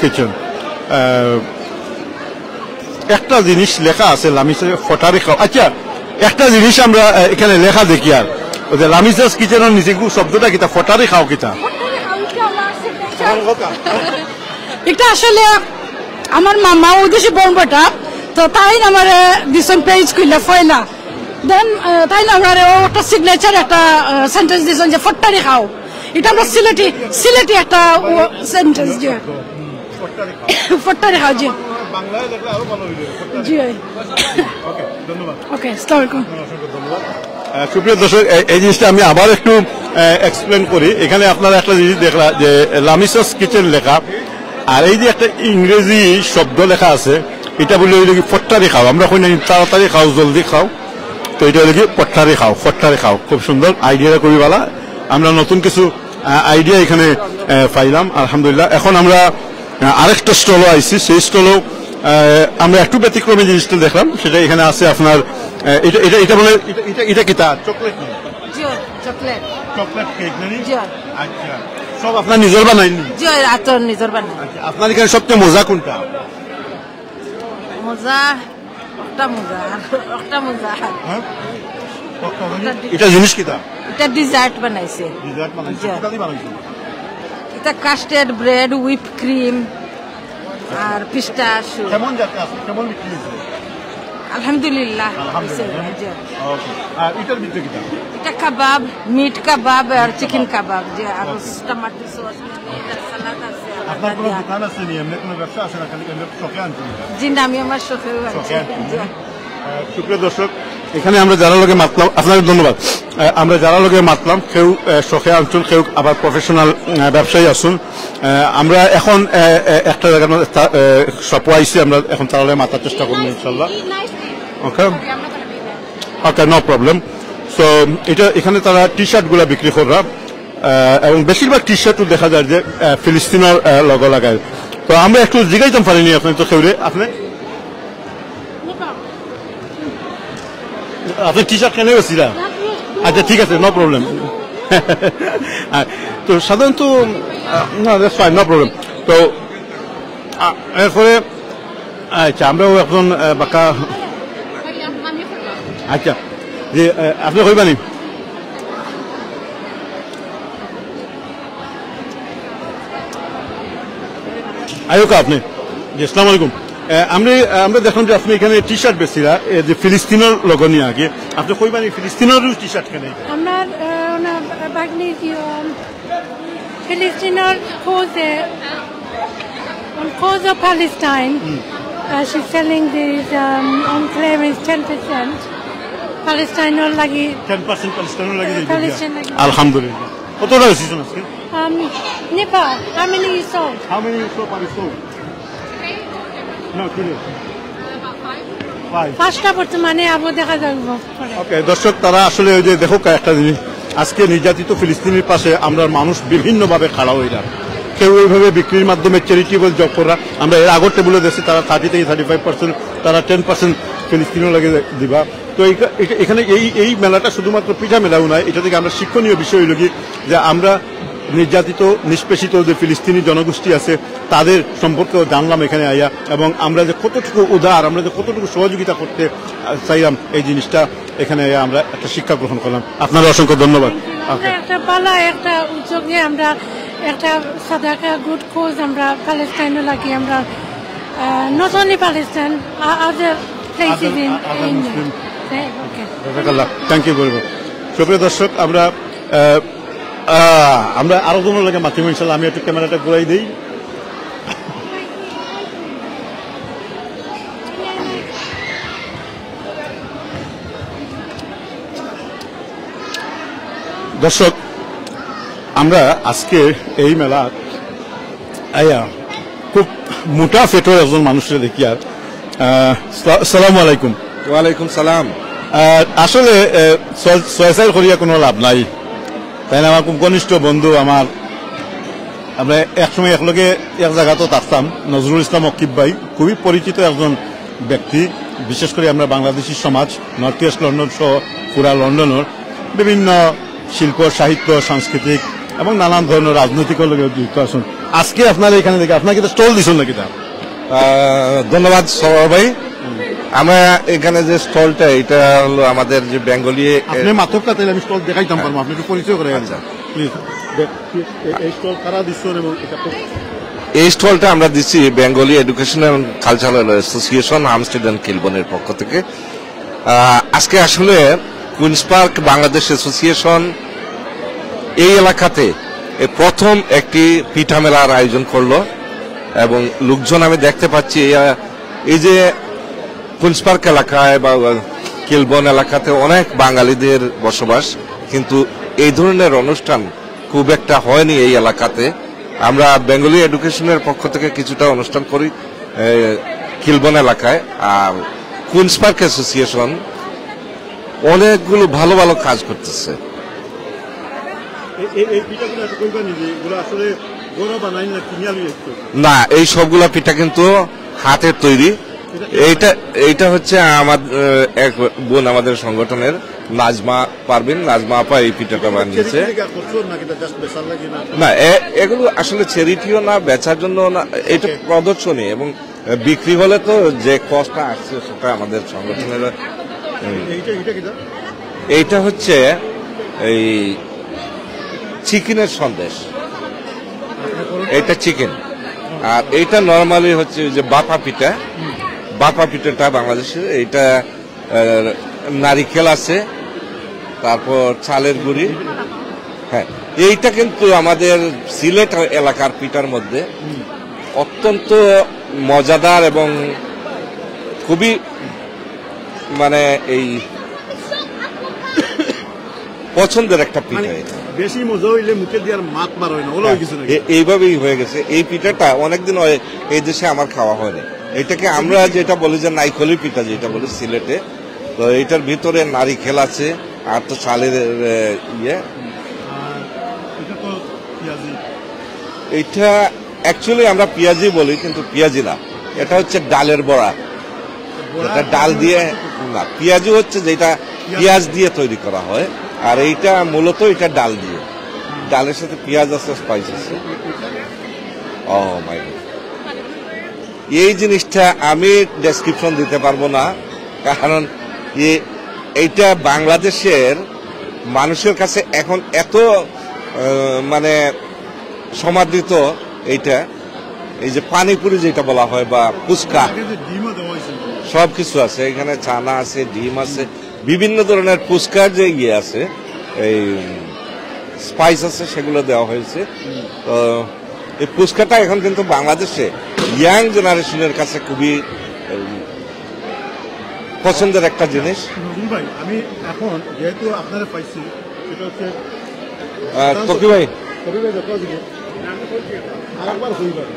কিচেন। আহ, একটা জিনিস লেখা আছে, লামিসাস ফটারি খাও। আচ্ছা, একটা জিনিস আমরা, আহ, এখানে লেখা দেখি, আর ওই যে লামিসাস কিচেনের নিচে গু-, শব্দটা কিতা, ফটারি খাও কিতা? এটা আসলে আমার মামা ওই দেশে বর্মটা, তো তাই আমার দিছইন পেজ খুললা ফয়লা। দেন তাই আমার ও একটা সিগনেচার, একটা সেন্টেন্স দিছইন যে ফট্টারি খাও। এটা আমরা সিলেটি, সিলেটি একটা সেন্টেন্স যে ফট্টারি খাও, জি। বাংলায় লেখলে আরো ভালো হইবে। জি। ওকে, ধন্যবাদ। ওকে, আসসালামু আলাইকুম। আপনাকে অসংখ্য ধন্যবাদ। আহ, সুপ্রিয় দর্শক, এ-, এই জিনিসটা আমি আবার একটু, আহ, এক্সপ্লেন করি। এখানে আপনারা একটা জিনিস দেখলা যে লামিসাস কিচেন লেখা, আর এই যে একটা ইংরেজি শব্দ লেখা আছে, এটা বলে হইলো কি ফট্টারি খাও। আমরা কই না, তাড়াতাড়ি খাও, জলদি খাও, তো এটা হইলো কি ফট্টারি খাও, ফট্টারি খাও। খুব সুন্দর আইডিয়াটা, খুবই ভালো। আমরা নতুন কিছু, আহ, আইডিয়া এখানে, আহ, পাইলাম, আলহামদুলিল্লাহ। এখন আমরা, আহ, আরেকটা স্টলও আইছি, সেই স্টলও, আহ, আমরা একটু ব্যতিক্রমী জিনিসটা দেখলাম, সেটা এখানে আছে আপনার, আহ, এটা, এটা, এটা বলে, এটা, এটা, এটা কিতা? চকলেট না? জি, চকলেট। চকলেট কেক না নি? জি। আচ্ছা, সব আপনার নিজের বানাইনি? জি, আতর নিজের বানাই। আচ্ছা, আপনার এখানে সবচেয়ে মজা কোনটা? মজা, একটা মজা, একটা মজা। হ্যাঁ? এটা জিনিস কিতা? এটা ডেজার্ট বানাইছে। ডেজার্ট বানাইছে। জি। কিতা দি বানাইছে? এটা কাস্টার্ড ব্রেড, হুইপ ক্রিম আর পিস্তাশিও। কেমন যাচ্ছে আজকে? কেমন বিক্রি হয়েছে? আলহামদুলিল্লাহ। আলহামদুলিল্লাহ। হয়েছে, জি। ওকে। আর এটার ভিতরে কিতা? এটা কাবাব, মিট কাবাব আর চিকেন কাবাব, জি, আর ওকে। টমেটো সস, মিট আর সালাদ আছে। আপনার কোনো দোকান আছে নি? এমনি কোনো ব্যবসা আছে না? খালি এমনি শখে আনছেন? জি না, আমি আমার শখেও আনছি। শখে আনছেন, জি। আহ, সুপ্রিয় দর্শক, এখানে আমরা যারা লগে মাতলাম, আপনাকে ধন্যবাদ। আহ, আমরা যারা লগে মাতলাম, কেউ, আহ, শখে আনছুন, কেউ আবার প্রফেশনাল, আহ, ব্যবসায়ী আছুন। আহ, আমরা এখন, আহ, আহ, একটা জায়গার মধ্যে তা-, আহ, শপও আইছি, আমরা এখন তারা লগে মাতার চেষ্টা করবো ইনশাল্লাহ। ওকে? ওকে, no problem। So, এটা, এখানে তারা টি শার্টগুলা বিক্রি কররা, আহ, এবং বেশিরভাগ টি শার্টও দেখা যায় যে, আহ, ফিলিস্তিনের, আহ, লোগো লাগায়। তো আমরা একটু জিগাইতাম পারিনি আপনি তো কেউরে, আপনি, আপনি টি শার্ট কেনে গেছিলা? আচ্ছা, ঠিক আছে, no problem। আহ, তো সাধারণত, আহ, না, that's fine, no problem। তো, আহ, এরপরে, আচ্ছা, আমরাও একজন, আহ, বাক্কা, আচ্ছা, যে, আহ, আপনি কইবানি? আইউক্কা আপনি। জি, আসসালামু আলাইকুম। আহ, আমরা, আহ, আমরা দেখলাম যে আপনি এখানে টি শার্ট বেচছিলা, এ, যে ফিলিস্তিনের লোগো নিয়া আগে। আপনি কইবানি ফিলিস্তিনের টি শার্ট কেনে? আমার, আহ, ওনার বাগনি কি, উম, ফিলিস্তিনের খোঁজে, on cause of Palestine. Uh, she's selling these, um, on clearance ten percent. প্যালেস্টাইনের লাগি। Ten percent প্যালেস্টাইনের লাগি দিয়ে দিবি। প্যালেস্টাইন লাগি। আলহামদুলিল্লাহ। কত টাকা সিজন আজকে? Um, Nepal, how many you sold? How many you sold per store? No, kilo. Five. পাঁচটা বর্তমানে আবো দেখা যাইব পরে। ওকে, দর্শক, তারা আসলে ওই যে দেখো একটা জিনিস, আজকে নির্যাতিত ফিলিস্তিনির পাশে আমরা মানুষ বিভিন্নভাবে খাড়া হইলাম। কেউ এইভাবে বিক্রির মাধ্যমে চ্যারিটেবল জব করা, আমরা এর আগর টেবিলে দেখছি তারা থার্টি থেকে থার্টি ফাইভ পার্সেন্ট, তারা টেন পার্সেন্ট ফিলিস্তিনও লাগে দিবা। তো এই, এটা, এখানে এই, এই মেলাটা শুধুমাত্র পিঠা মেলাও নয়, এটা থেকে আমরা শিক্ষণীয় বিষয় হইল কি যে আমরা নির্যাতিত, নিষ্পেষিত যে ফিলিস্তিনি জনগোষ্ঠী আছে তাদের সম্পর্কেও জানলাম এখানে আইয়া, এবং আমরা যে কতটুকু উদার, আমরা যে কতটুকু সহযোগিতা করতে, আহ, চাইলাম, এই জিনিসটা এখানে আইয়া আমরা একটা শিক্ষা গ্রহণ করলাম। আপনারা অসংখ্য ধন্যবাদ। আমরা ওকে। একটা ভালো একটা উদ্যোগে আমরা একটা সাদাকা গুড কোজ আমরা প্যালেস্টাইনও লাগি আমরা, আহ, not only Palestine, uh, other places in, in, uh, okay. জাযাকাল্লাহ। Thank you very much। সুপ্রিয় দর্শক, আমরা, আহ, আহ, আমরা আরো জনের লগে মাতিমু ইনশাল্লাহ। আমি একটু ক্যামেরাটা ঘুরাই দেই। দর্শক, আমরা আজকে এই মেলাত আইয়া খুব মোটা ফেটর একজন মানুষরে দেখিয়ার। আহ, সা-, সালামু আলাইকুম। ওয়ালাইকুম সালাম। আহ, আসলে, আহ, ছয়-, ছয় চাইর করিয়া কোনো লাভ নাই। তাইন আমার খুব ঘনিষ্ঠ বন্ধু আমার। আমরা একসময় একলগে এক জাগাত থাকতাম। নজরুল ইসলাম অকিব ভাই খুবই পরিচিত একজন ব্যক্তি, বিশেষ করে আমরা বাংলাদেশি সমাজ, নর্থ ইস্ট লন্ডন সহ পুরা লন্ডনের বিভিন্ন শিল্প, সাহিত্য, সাংস্কৃতিক এবং নানান ধরনের রাজনৈতিক লগে জড়িত আছেন। আজকে আপনারা এখানে দেখি, আপনারা কিতা স্টল দিছেন নাকি তা? আহ, ধন্যবাদ সরোয়ার ভাই। আমরা এখানে যে স্টলটা, এটা হলো আমাদের যে বেঙ্গলি আপনি মাতক না, তাইলে আমি স্টল দেখাইতাম পারবো, আপনি একটু পরিচয় করে আচ্ছা। প্লিজ। এই স্টল কারা দিচ্ছেন এবং এটা খুব এই স্টলটা আমরা দিচ্ছি বেঙ্গলি এডুকেশনাল কালচারাল অ্যাসোসিয়েশন হামস্টেড অ্যান্ড কিলবনের পক্ষ থেকে। আহ, আজকে আসলে কুইন্স পার্ক বাংলাদেশ অ্যাসোসিয়েশন এই এলাকাতে এই প্রথম একটি পিঠা মেলার আয়োজন করলো এবং লোকজন আমি দেখতে পাচ্ছি, আহ, এই যে কুইন্স পার্ক এলাকায় বা, আহ, কিলবন এলাকাতে অনেক বাঙালিদের বসবাস, কিন্তু এই ধরনের অনুষ্ঠান খুব একটা হয়নি এই এলাকাতে। আমরা বেঙ্গলি এডুকেশনের পক্ষ থেকে কিছুটা অনুষ্ঠান করি, এ, কিলবন এলাকায়। আর কুইন্স পার্ক অ্যাসোসিয়েশন অনেকগুলো ভালো ভালো কাজ করতেছে। এই, এই, এই পিঠাগুলো একটু কইবা নি যে এগুলো আসলে ঘরো বানাই না কিনিয়া লই আসছো? না, এই সবগুলা পিঠা কিন্তু হাতের তৈরি। এইটা, এইটা হচ্ছে আমার, আহ, এক বোন আমাদের সংগঠনের, নাজমা পারভিন, নাজমা আপা এই পিঠাটা বানিয়েছে। চ্যারিটি থেকে করছো নাকি এটা জাস্ট বেচার লাগি না? না, এ-, এগুলো আসলে চ্যারিটিও না, বেচার জন্য না, এটা প্রদর্শনী এবং, আহ, বিক্রি হলে তো যে কস্টটা আসছে সেটা আমাদের সংগঠনের। হুম। এইটা, এইটা কিটা? এইটা হচ্ছে এই চিকেনের সন্দেশ, এইটা চিকেন। আর এইটা নরমালি হচ্ছে ওই যে বাপা পিঠা, বাপা পিঠাটা বাংলাদেশের, এইটা, আহ, নারিকেল আছে, তারপর চালের গুঁড়ি। হ্যাঁ, এইটা কিন্তু আমাদের সিলেট এলাকার পিঠার মধ্যে অত্যন্ত মজাদার এবং খুবই, মানে, এই পছন্দের একটা পিঠা। মানে, এটা বেশি মজা হইলে মুখে দিয়ে আর মাত বার হয় না, ওলা হ্যাঁ, হয়ে গেছে নাকি? এ-, এইভাবেই হয়ে গেছে। এই পিঠাটা অনেকদিন হয় এই দেশে আমার খাওয়া হয়নি। এটাকে আমরা যেটা বলি যে নাইকলি পিঠা, যেটা বলি সিলেটে, তো এইটার ভিতরে নারিকেল আছে, আর তো চালের, এ, ইয়ে। আর এটা তো পেঁয়াজি। এটা অ্যাকচুয়ালি আমরা পেঁয়াজি বলি, কিন্তু পেঁয়াজি না, এটা হচ্ছে ডালের বড়া। বড়া এটা ডাল দিয়ে, না, পেঁয়াজি হচ্ছে যেটা পেঁয়াজ দিয়ে তৈরি করা হয়, আর এইটা মূলত এটা ডাল দিয়ে, ডালের সাথে পেঁয়াজ আছে, স্পাইস আছে। ও মাই গড, এই জিনিসটা আমি ডেসক্রিপশন দিতে পারবো না, কারণ এ-, এইটা বাংলাদেশের মানুষের কাছে এখন এত, আহ, মানে, সমাদৃত এইটা। এই যে পানিপুরি যেটা বলা হয় বা ফুচকা, আগে যে ডিমও দেওয়া হয়েছিল। সব কিছু আছে এখানে, চানা আছে, ডিম আছে, বিভিন্ন ধরনের ফুচকার যে ইয়ে আছে, এই স্পাইস আছে, সেগুলো দেওয়া হয়েছে। তো এই ফুচকাটা এখন কিন্তু বাংলাদেশে ইয়াং জেনারেশনের কাছে খুবই, এই, পছন্দের একটা জিনিস। নজরুল ভাই, আমি এখন যেহেতু আপনারা পাইছি, সেটা হচ্ছে আহ, তকি ভাই। তকি ভাই, যত আছে কি? আরেকবার হইবার।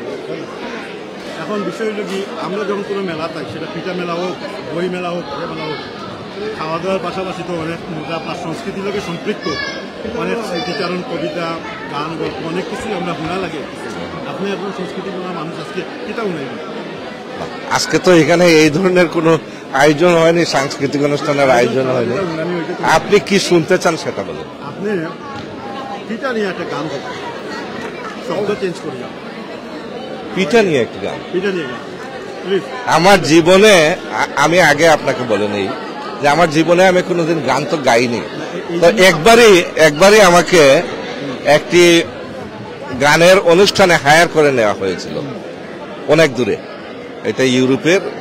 এখন বিষয় হলো কি, আমরা যখন কোনো মেলা থাকি, সেটা পিঠা মেলা হোক, বই মেলা হোক, ঘরে মেলা হোক, খাওয়া দাওয়ার পাশাপাশি তো অনেক মজা, প্লাস সংস্কৃতির লগে সম্পৃক্ত অনেক স্মৃতিচারণ, কবিতা, গান, গল্প, অনেক কিছুই আমরা শোনা লাগে। আপনি একজন সংস্কৃতি শোনা মানুষ, আজকে কিতা শুনাইবেন? আজকে তো এখানে এই ধরনের কোনো আয়োজন হয়নি, সাংস্কৃতিক অনুষ্ঠানের আয়োজন হয়নি। আপনি কি শুনতে চান সেটা বলুন। আপনি পিঠা নিয়ে একটা গান করবেন, শব্দ চেঞ্জ করিয়া। পিঠা নিয়ে একটা গান। পিঠা নিয়ে গান, প্লিজ। আমার জীবনে, আ-, আমি আগে আপনাকে বলে নেই যে আমার জীবনে আমি কোনোদিন গান তো গাইনি। তো একবারই, একবারই আমাকে একটি গানের অনুষ্ঠানে হায়ার করে নেওয়া হয়েছিল অনেক দূরে। এটা ইউরোপের, আহ,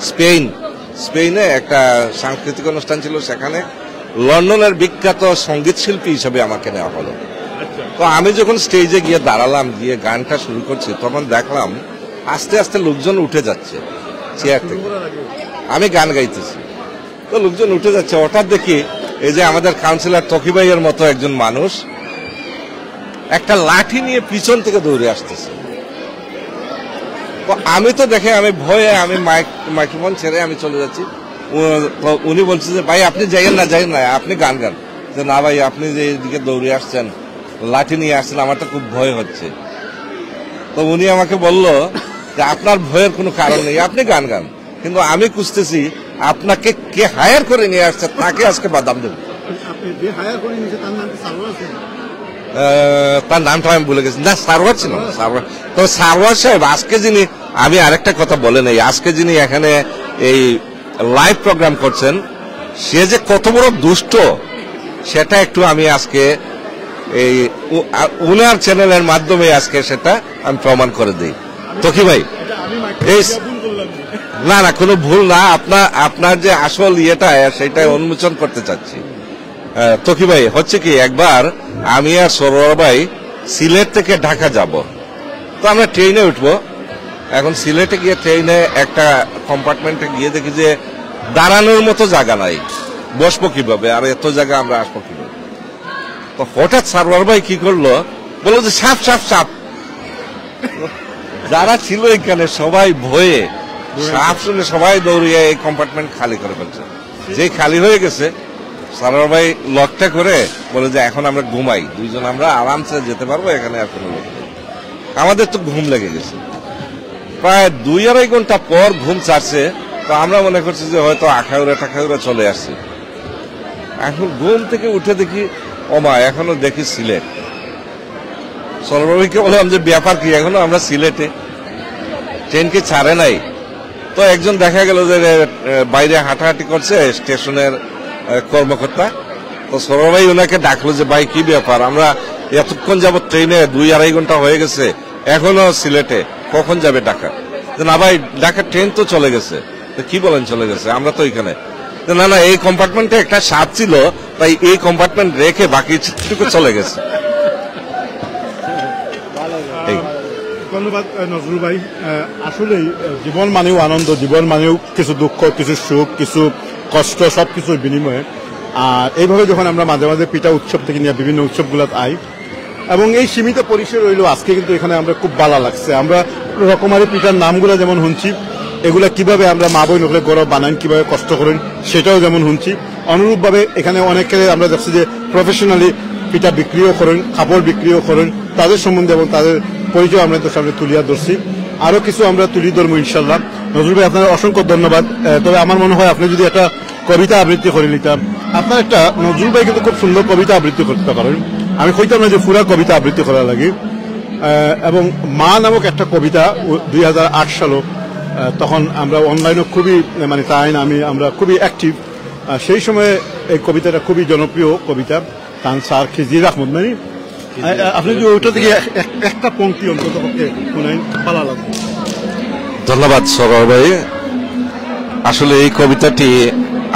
স্পেন, স্পেনে একটা সাংস্কৃতিক অনুষ্ঠান ছিল, সেখানে লন্ডনের বিখ্যাত সঙ্গীত শিল্পী হিসেবে আমাকে নেওয়া হলো। তো আমি যখন স্টেজে গিয়ে দাঁড়ালাম, গিয়ে গানটা শুরু করছি, তখন দেখলাম আস্তে আস্তে লোকজন উঠে যাচ্ছে চেয়ার থেকে। আমি গান গাইতেছি, তো লোকজন উঠে যাচ্ছে, হঠাৎ দেখি এই যে আমাদের কাউন্সিলর তকি ভাইয়ের মতো একজন মানুষ একটা লাঠি নিয়ে পিছন থেকে দৌড়ে আসতেছে। তো আমি তো দেখে, আমি ভয়ে, আমি মাইক, মাইক্রোফোন ছেড়ে আমি চলে যাচ্ছি। উ-, তো উনি বলছে যে, "ভাই, আপনি যাইয়েন না, যাইয়েন না, আপনি গান গান।" যে, "না ভাই, আপনি যে এইদিকে দৌড়ে আসছেন, লাঠি নিয়ে আসছেন, আমার তো খুব ভয় হচ্ছে।" তো উনি আমাকে বলল যে, "আপনার ভয়ের কোনো কারণ নেই, আপনি গান গান, কিন্তু আমি খুঁজতেছি আপনাকে কে হায়ার করে নিয়ে আসছে, তাকে আজকে বাদাম দেবো।" আপনি যে হায়ার করে নিয়েছে, তার নাম কি সারোয়ার হোসেন? আহ, তার নামটা আমি ভুলে গেছি। না, সারোয়ার ছিল না, সারোয়ার। তো সারোয়ার সাহেব, আজকে যিনি, আমি আরেকটা কথা বলে নেই, আজকে যিনি এখানে এই লাইভ প্রোগ্রাম করছেন, সে যে কত বড় দুষ্ট, সেটা একটু আমি আজকে এই উ-, আ-, উনার চ্যানেলের মাধ্যমে আজকে সেটা আমি প্রমাণ করে দিই। তকি ভাই, এই স-, না, না, কোনো ভুল না। আপনার, আপনার যে আসল ইয়েটা, সেটা উন্মোচন করতে চাচ্ছি। আহ, তকি ভাই, হচ্ছে কি, একবার আমি আর সরোয়ার ভাই সিলেট থেকে ঢাকা যাব, তো আমরা ট্রেনে উঠবো। এখন সিলেটে গিয়ে ট্রেনে একটা কম্পার্টমেন্টে গিয়ে দেখি যে দাঁড়ানোর মতো জায়গা নাই, বসবো কিভাবে, আর এত জায়গা আমরা আসবো কিভাবে? তো হঠাৎ সারোয়ার ভাই কি করলো, বললো যে, "সাপ, সাপ, সাপ।" যারা ছিল এখানে সবাই ভয়ে, সাপ শুনে সবাই দৌড়িয়ে এই কম্পার্টমেন্ট খালি করে ফেলছে। যেই খালি হয়ে গেছে, সারোয়ার ভাই লকটা করে বলে যে, "এখন আমরা ঘুমাই, দুইজন আমরা আরামসে যেতে পারবো, এখানে আর কোনো লোক নেই।" আমাদের তো ঘুম লেগে গেছে, প্রায় দুই আড়াই ঘন্টা পর ঘুম ছাড়ছে। তো আমরা মনে করছি যে হয়তো আখাউড়া টাখাউড়া চলে আসছে। এখন ঘুম থেকে উঠে দেখি, ও মা, এখনো দেখি সিলেট। সরোয়ার ভাইকে বললাম যে, "ব্যাপার কি, এখনো আমরা সিলেটে, ট্রেন কি ছাড়ে নাই?" তো একজন দেখা গেল যে, এ, বাইরে হাঁটাহাঁটি করছে স্টেশনের, এ, কর্মকর্তা। তো সরোয়ার ভাই ওনাকে ডাকলো যে, "ভাই, কি ব্যাপার? আমরা এতক্ষণ যাবত ট্রেনে দুই আড়াই ঘন্টা হয়ে গেছে, এখনো সিলেটে, কখন যাবে ঢাকা?" যে, "না ভাই, ঢাকার ট্রেন তো চলে গেছে।" তো কি বলেন চলে গেছে? আমরা তো এখানে। তো না, না, এই কম্পার্টমেন্টে একটা সাপ ছিল, তাই এই কম্পার্টমেন্ট রেখে বাকি টুকু চলে গেছে। এই। ধন্যবাদ, আহ, নজরুল ভাই। আহ, আসলেই, আহ, জীবন মানেও আনন্দ, জীবন মানেও কিছু দুঃখ, কিছু সুখ, কিছু কষ্ট, সবকিছুর বিনিময়ে। আর এইভাবে যখন আমরা মাঝে মাঝে পিঠা উৎসব থেকে নিয়ে বিভিন্ন উৎসবগুলোত আই, এবং এই সীমিত পরিসর হইলেও আজকে কিন্তু এখানে আমরা খুব ভালা লাগছে। আমরা রকমারি পিঠার নামগুলা যেমন শুনছি, এগুলা কিভাবে আমরা মা বইন অকলে ঘরো বানাইন, কিভাবে কষ্ট করেন, সেটাও যেমন শুনছি। অনুরূপভাবে এখানে অনেকে আমরা দেখছি যে প্রফেশনালি পিঠা বিক্রিও করেন, কাপড় বিক্রিও করেন, তাদের সম্বন্ধে এবং তাদের পরিচয় আমরা তো সামনে তুলিয়া ধরছি। আরো কিছু আমরা তুলি ধরবো ইনশাল্লাহ। নজরুল ভাই, আপনার অসংখ্য ধন্যবাদ। আহ, তবে আমার মনে হয় আপনি যদি একটা কবিতা আবৃত্তি করে নিতাম। আপনার একটা, নজরুল ভাই কিন্তু খুব সুন্দর কবিতা আবৃত্তি করতে পারেন। আমি কইতাম না যে পুরা কবিতা আবৃত্তি করা লাগে। আহ, এবং মা নামক একটা কবিতা ও-, দুই হাজার আট সালো, আহ, তখন আমরা অনলাইনে খুবই, আহ, মানে, তাইন আমি, আমরা খুবই অ্যাক্টিভ। আহ, সেই সময়ে এই কবিতাটা খুবই জনপ্রিয় কবিতা। তান স্যার খিজির আহমদ, মানে, আ-, আ-, আপনি যদি ওইটা থেকে এক-, এক-, একটা পংক্তি অন্তত পক্ষে শুনাইন, ভালা লাগবে। ধন্যবাদ সরোয়ার ভাই। আসলে এই কবিতাটি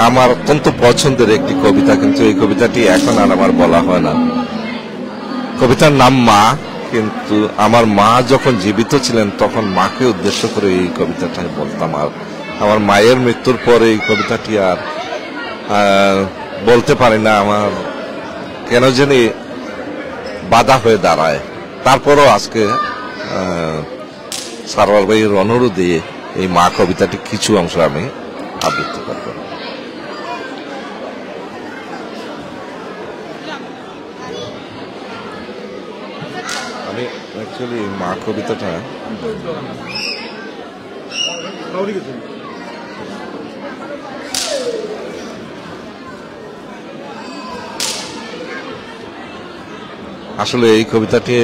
আমার অত্যন্ত পছন্দের একটি কবিতা, কিন্তু এই কবিতাটি এখন আর আমার বলা হয় না। কবিতার নাম মা, কিন্তু আমার মা যখন জীবিত ছিলেন তখন মাকে উদ্দেশ্য করে এই কবিতাটা বলতাম। আর আমার মায়ের মৃত্যুর পরে এই কবিতাটি আর, আহ, বলতে পারি না। আমার কেন জানি বাধা হয়ে দাঁড়ায়। তারপরও আজকে, আহ, সারোয়ার ভাইয়ের অনুরোধে এই মা কবিতাটি কিছু অংশ আমি আবৃত্তি করব। আমি অ্যাকচুয়ালি মা কবিতাটা আসলে এই কবিতাটি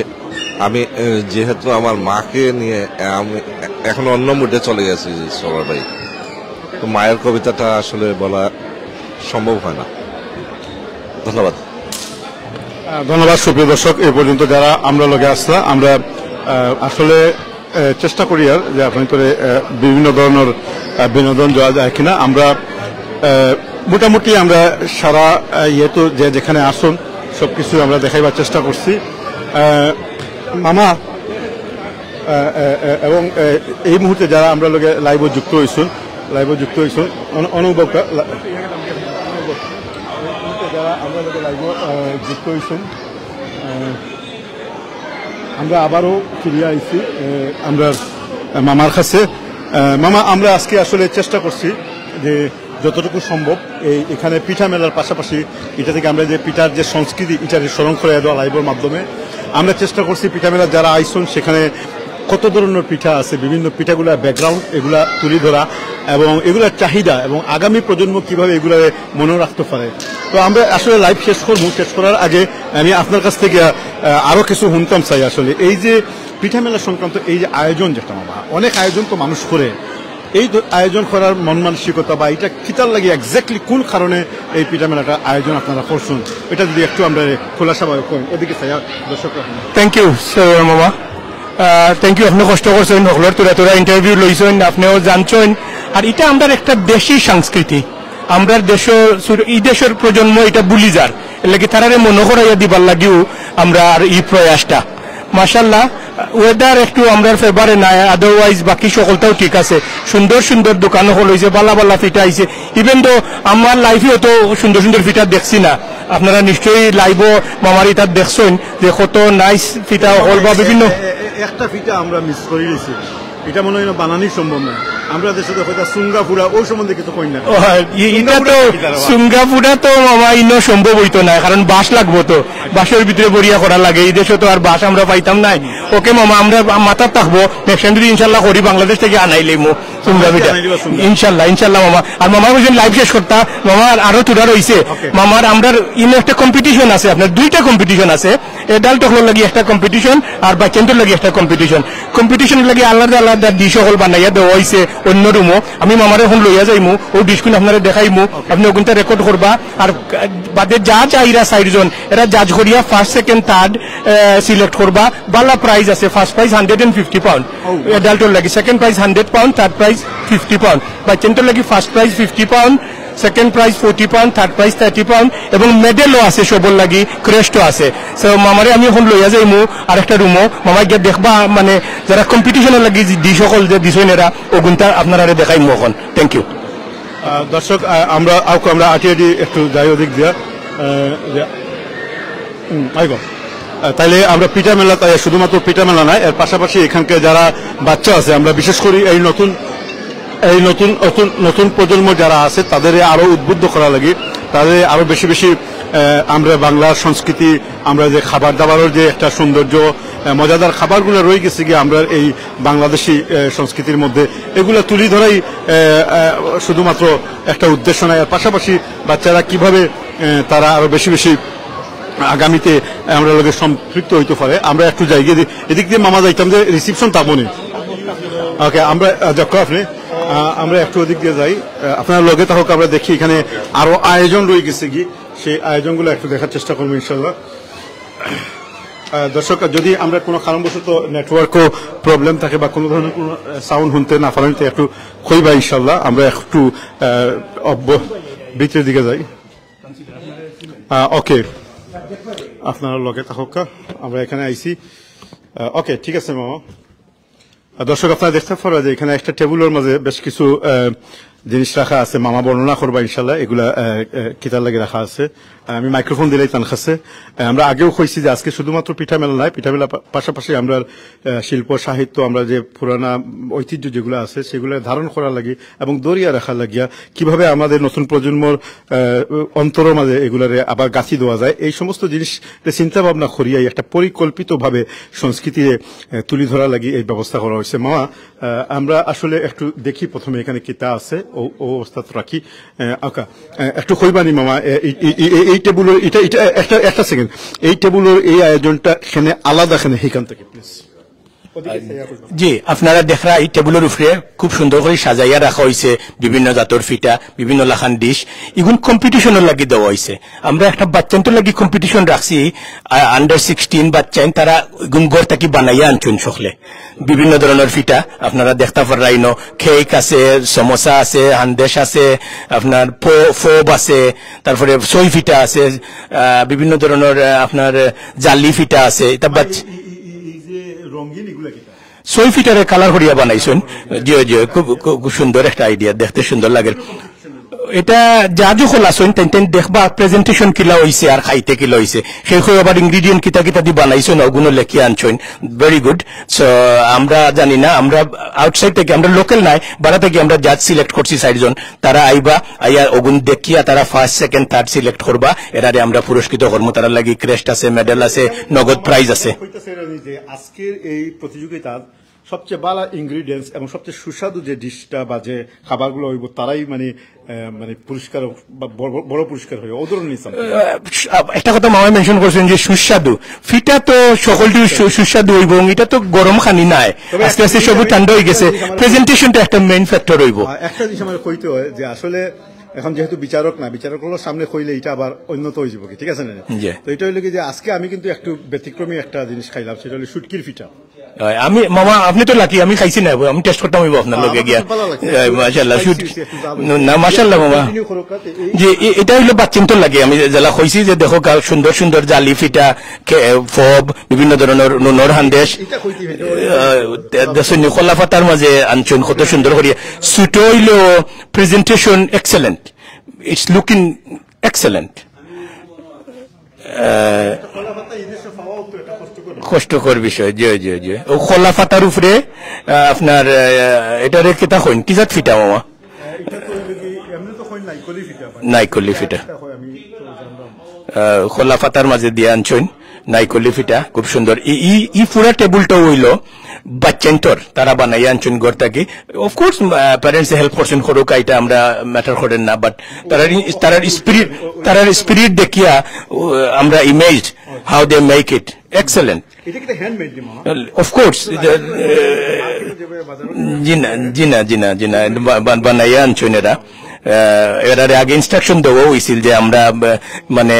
আমি, এ, যেহেতু আমার মাকে নিয়ে, এ, আমি এ-, এখন অন্য মুডে চলে গেছি সরোয়ার ভাই, তো মায়ের কবিতাটা আসলে বলা সম্ভব হয় না। ধন্যবাদ। আহ, ধন্যবাদ সুপ্রিয় দর্শক, এই পর্যন্ত যারা আমরা লগে আসলা, আমরা, আহ, আসলে, আহ, চেষ্টা করি আর যে আপনার করে, আহ, বিভিন্ন ধরনের, আহ, বিনোদন দেওয়া যায় কিনা। আমরা, আহ, মোটামুটি আমরা সারা, আহ, ইয়ে তো যে যেখানে আসুন সবকিছু আমরা দেখাইবার চেষ্টা করছি। আহ, মামা, আহ, আহ, আহ, এবং, আহ, এই মুহূর্তে যারা আমরা লগে লাইভে যুক্ত হইছুন, লাইভে যুক্ত হইছুন, অন-, অনুভবটা লা-, আমরা লোকে লাইভ যুক্ত হয়েছেন। আহ, আমরা আবারও ফিরিয়া আইছি আহ, আমরা আহ, মামার কাছে। আহ, মামা, আমরা আজকে আসলে চেষ্টা করছি যে যতটুকু সম্ভব এই এখানে পিঠা মেলার পাশাপাশি এটা থেকে আমরা যে পিঠার যে সংস্কৃতি, এটার স্মরণ করে দেওয়া লাইভের মাধ্যমে আমরা চেষ্টা করছি পিঠা মেলা যারা আইসন সেখানে কত ধরনের পিঠা আছে, বিভিন্ন পিঠাগুলার ব্যাকগ্রাউন্ড এগুলা তুলে ধরা এবং এগুলার চাহিদা এবং আগামী প্রজন্ম কিভাবে এগুলা মনে রাখতে পারে। তো আমরা আসলে লাইভ শেষ করবো, শেষ করার আগে আমি আপনার কাছ থেকে আহ, আরো কিছু শুনতাম চাই। আসলে এই যে পিঠা মেলা সংক্রান্ত এই যে আয়োজন, যেটা মামা অনেক আয়োজন তো মানুষ করে, এই তো আয়োজন করার মন মানসিকতা বা এটা কিতার লাগি এক্স্যাক্টলি কোন কারণে এই পিঠা মেলাটা আয়োজন আপনারা করছেন, এটা যদি একটু আমরা খোলাসাভাবে কই, ওদিকে চাই দর্শকরা। থ্যাংক ইউ মামা। Thank you. আপনি কষ্ট করছেন, হকলর থুড়া থুড়া ইন্টারভিউ লইছেন, আপনিও জানছেন। আর এটা আমরার একটা দেশি সংস্কৃতি, আমরার দেশর সুর-, এই দেশর প্রজন্ম এটা ভুলি যার, এর লাগি তারারে মনে করাইয়া দিবার লাগিও আমরা আর এই প্রয়াসটা। মাশাআল্লাহ, ওয়েদার একটু আমরার ফেভারে নাই, আদারওয়াইজ বাকি সকলটাও ঠিক আছে। সুন্দর সুন্দর দোকান হকল হইছে, বালা বালা ফিটা আইছে। ইভেন তো আমার লাইফে অত সুন্দর সুন্দর ফিটা দেখছি না। আপনারা নিশ্চয়ই লাইভও মামার ইটা দেখছেন যে কত নাইস ফিটা হকল বা বিভিন্ন এ-, এ-, এ-, একটা ফিটা আমরা মিস করে গেছি, এটা মনে হয় না বানানি সম্ভব না। আমরা দেশে তো হয়তো সুঙ্গাপুরা ওই সম্বন্ধে কিছু কই না। ও, হ্যাঁ, ই-, এটা তো সুঙ্গাপুরা তো মামা ইনো সম্ভব হইতো না, কারণ বাঁশ লাগবো তো, বাঁশর ভিতরে বরিয়া করা লাগে। এই দেশে তো আর বাঁশ আমরা পাইতাম নাই। ওকে মামা, আমরা মাথাত থাকবো, নেক্সট টাইম যদি ইনশাল্লাহ করি বাংলাদেশ থেকে আনাই লইমু সুঙ্গা ফিটা। আনাই দিবা সুঙ্গা। ইনশাল্লাহ, ইনশাল্লাহ মামা। আর মামা বলছেন লাইভ শেষ করতা, মামা আরো থুড়া রইছে। ওকে। মামার আমরার ইনো একটা কম্পিটিশন আছে, আপনার দুইটা কম্পিটিশন আছে, অ্যাডাল্ট হকলর লাগি একটা কম্পিটিশন আর বাচ্চাইন্তর লাগি একটা কম্পিটিশন। কম্পিটিশনর লাগি আলাদা আলাদা ডিশ হকল বানাইয়া দেওয়া হইছে অন্য রুমও। আমি মামারে এখন লইয়া যাইমু, ও ডিশগুন আপনারে দেখাইমু, আপনি ওগুনটা রেকর্ড করবা। আর বাদে যা চাইরা চাইরজন, এরা জাজ করিয়া ফার্স্ট, সেকেন্ড, থার্ড সিলেক্ট করবা। বালা প্রাইজ আছে, first prize hundred and fifty pound অ্যাডাল্টর লাগি, second prize hundred pound, third prize fifty pound. বাচ্চাইন্তর লাগি first prize fifty pound, second prize forty pound, third prize thirty pound এবং মেডেলও আছে, সবর লাগি ক্রেস্টও আছে। সো মামারে আমি এখন লইয়া যাইমু আর একটা রুমও, মামা গিয়া দেখবা, মানে যারা কম্পিটিশনর লাগি যে ডিশ হকল যে দিছইন এরা, ওগুনটা আপনারারে দেখাইমু এখন। Thank you. আহ, দর্শক, আহ, আমরা আউক, আমরা আটি আটি একটু যাই ওদিক দিয়া। আহ, যে, হুম, আইব। আহ, তাইলে আমরা পিঠা মেলা, তাই শুধুমাত্র পিঠা মেলা নয়, এর পাশাপাশি এখানকার যারা বাচ্চা আছে, আমরা বিশেষ করি এই নতুন, এই নতুন, নতুন, নতুন প্রজন্ম যারা আছে, তাদের আরো উদ্বুদ্ধ করা লাগি, তাদের আরো বেশি বেশি, আহ, আমরা বাংলার সংস্কৃতি, আমরা যে খাবার দাবারের যে একটা সৌন্দর্য, আহ, মজাদার খাবারগুলো রয়ে গেছে গিয়ে আমরা এই বাংলাদেশি, আহ, সংস্কৃতির মধ্যে, এগুলো তুলি ধরাই, আহ, আহ, শুধুমাত্র একটা উদ্দেশ্য নয়। এর পাশাপাশি বাচ্চারা কিভাবে, আহ, তারা আরো বেশি বেশি আগামীতে আমরা লগে সম্পৃক্ত হইতে পারে। আমরা একটু যাই গিয়ে দি-, এদিক দিয়ে মামা যাইতাম যে রিসেপশন থাকবো নি। ওকে, আমরা, আহ, যখন আপনি, আহ, আমরা একটু ওদিক দিয়ে যাই, আহ, আপনার লগে থাকুক, আমরা দেখি এখানে আরো আয়োজন রয়ে গেছে কি, সেই আয়োজনগুলো একটু দেখার চেষ্টা করবো ইনশাল্লাহ। আহ, দর্শক, যদি আমরা কোনো কারণবশত নেটওয়ার্কও প্রবলেম থাকে বা কোনো ধরনের কোনো, আহ, সাউন্ড শুনতে না পারেন, তো একটু কইবা ইনশাল্লাহ। আমরা একটু, আহ, অব্য-, ভিতরের দিকে যাই। আহ, ওকে, আপনারা লগে থাকুক, আমরা এখানে আইছি। আহ, ওকে, ঠিক আছে মামা। আহ, দর্শক, আপনারা দেখতে পারা যে এখানে একটা টেবিলের মাঝে বেশ কিছু, আহ, জিনিস রাখা আছে, মামা বর্ণনা করবা ইনশাল্লাহ এগুলা, আহ, আহ, কিতার লাগি রাখা আছে। আহ, আমি মাইক্রোফোন দিলেই তান কাছে। আহ, আমরা আগেও কইছি যে আজকে শুধুমাত্র পিঠা মেলা নয়, পিঠা মেলা পা-, পাশাপাশি আমরা, আহ, শিল্প সাহিত্য, আমরা যে পুরানা ঐতিহ্য যেগুলো আছে সেগুলো ধারণ করার লাগি এবং ধরিয়া রাখার লাগিয়া কিভাবে আমাদের নতুন প্রজন্মর, আহ, অন্তরের মাঝে এগুলারে আবার গাঁথি দেওয়া যায়, এই সমস্ত জিনিস চিন্তা ভাবনা করিয়াই একটা পরিকল্পিতভাবে সংস্কৃতি, আহ, তুলি ধরার লাগি এই ব্যবস্থা করা হয়েছে। মামা, আহ, আমরা আসলে একটু দেখি প্রথমে এখানে কিতা আছে, ও, ও অবস্থাত রাখি। আহ, আকা, আহ, একটু কইবানি মামা, এ, এই, এই, এই, এই টেবুলের, এটা, এটা, একটা, একটা সেকেন্ড, এই টেবুলের এই আয়োজনটা এখানে আলাদা, এখানে এখান থেকে প্লিজ। জি, আপনারা দেখরা এই টেবুলের উপরে খুব সুন্দর করে সাজাইয়া রাখা হয়েছে বিভিন্ন জাতর ফিটা, বিভিন্ন লাখান ডিশ। এগুন কম্পিটিশনের লাগি দেওয়া হয়েছে। আমরা একটা বাচ্চাইন্তর লাগি কম্পিটিশন রাখছি, আ-, আন্ডার সিক্সটিন বাচ্চাইন, তারা এগুন ঘর থাকি বানাইয়া আনছইন সকলে। বিভিন্ন ধরনের ফিটা আপনারা দেখতা পাররা, ইনো কেক আছে, সমোসা আছে, হান্দেশ আছে, আপনার ফো-, ফোব আছে, তারপরে সই ফিটা আছে, আহ, বিভিন্ন ধরনের, আহ, আপনার, আহ, জালি ফিটা আছে। এটা বাচ্চা এই, এই, এই, এই যে রঙিন এগুলা কিতা? সই ফিটারে কালার করিয়া বানাইছইন। জি, জি, খুব, খুব, খুব সুন্দর একটা আইডিয়া, দেখতে সুন্দর লাগে। এটা যা যুখল আছইন, তাইন তাইন দেখবা presentation কিলা অইছে আর খাইতে কিলা অইছে। কেউ কেউ আবার ingredient কিতা কিতা দি বানাইছইন, ওগুনও লেখিয়া আনছইন। Very good। So, আমরা জানি না, আমরা outside থাকি, আমরা local নায়, বারা থাকি আমরা judge select করছি চাইরজন। তারা আইবা, আইয়া ওগুন দেখিয়া তারা first, second, third select করবা। এরারে আমরা পুরস্কৃত করমু। তারার লাগি crest আছে, medal আছে, নগদ prize আছে। কইতাছে এরা নিজে, আজকের এই প্রতিযোগিতার সবচেয়ে ভালো ingredients এবং সবচেয়ে সুস্বাদু যে ডিশটা বা যে খাবারগুলো অইব, তারাই মানে, আহ, মানে পুরস্কার বা বড়, বড় পুরস্কার হয়, ওদের নিতাম। আহ, একটা কথা মামায় mention করছইন যে সুস্বাদু, ফিটা তো সকলটি সু-, সুস্বাদু অইব এবং এটা তো গরম খানি নায়, তবে আস্তে আস্তে একটা সবই জিনিস ঠান্ডা অই গেছে। আমার, প্রেজেন্টেশনটা একটা main factor অইব। আহ, একটা জিনিস আমার কইতে হয় যে আসলে এখন যেহেতু বিচারক না, বিচারক হলো সামনে কইলে এটা আবার উন্নত হয়ে যাবে, ঠিক আছে না? জি। তো এটা হইলো কি যে আজকে আমি কিন্তু একটু ব্যতিক্রমী একটা জিনিস খাইলাম, সেটা হলো শুটকির ফিটা। হয়, আমি, মামা, আপনি তো লাকি, আমি খাইছি না, আমি টেস্ট করতাম অইব আপনার লগে গিয়া। খুব ভালো লাগছে। হয়, মাশাআল্লাহ, শুট-, না, মাশাআল্লাহ, মামা। যে এ-, এটা হইলো বাচ্চিন্তর লাগি, আমি যেলা কইছি যে দেখো, কা-, সুন্দর সুন্দর জালি ফিটা, খে-, ফব, বিভিন্ন ধরনের নুনর হান্দেশ। এটা কইতে হইতো। আহ, দেখছইন নি, কলা পাতার মাঝে আনছইন, কত সুন্দর করিয়া। ছোট হইলো, presentation excellent, it's looking excellent। আহ, কষ্টকর বিষয়, জি, জি, জি। ও কলা পাতার উপরে, আহ, আপনার, আহ, এটারে কিতা কইন? কি জাত ফিটা, মামা? নাইকলি ফিটা। আহ, কলা পাতার মাঝে দিয়া আনছইন নাইকলি ফিটা, খুব সুন্দর। ই, ই, ই পুরা টেবিলটা হইলো বাচ্চাইন্তর, তারা বানাইয়া আনছইন ঘর থাকি। Of course, ah, parents help করছইন, করুক, এটা আমরা matter করের না, but তারার ই-, তারার spirit, তারার spirit দেখিয়া, আহ, আমরা amazed how they make it. Excellent. এটা কি হ্যান্ডমেড নি, মামা? Of course, এটা, আহ, জি না, জি না, জি না, জি না, বা-, বা-, বানাইয়া আনছইন এরা। আহ, এরারে আগে instruction দেওয়া হইছিল যে আমরা, আহ, মানে,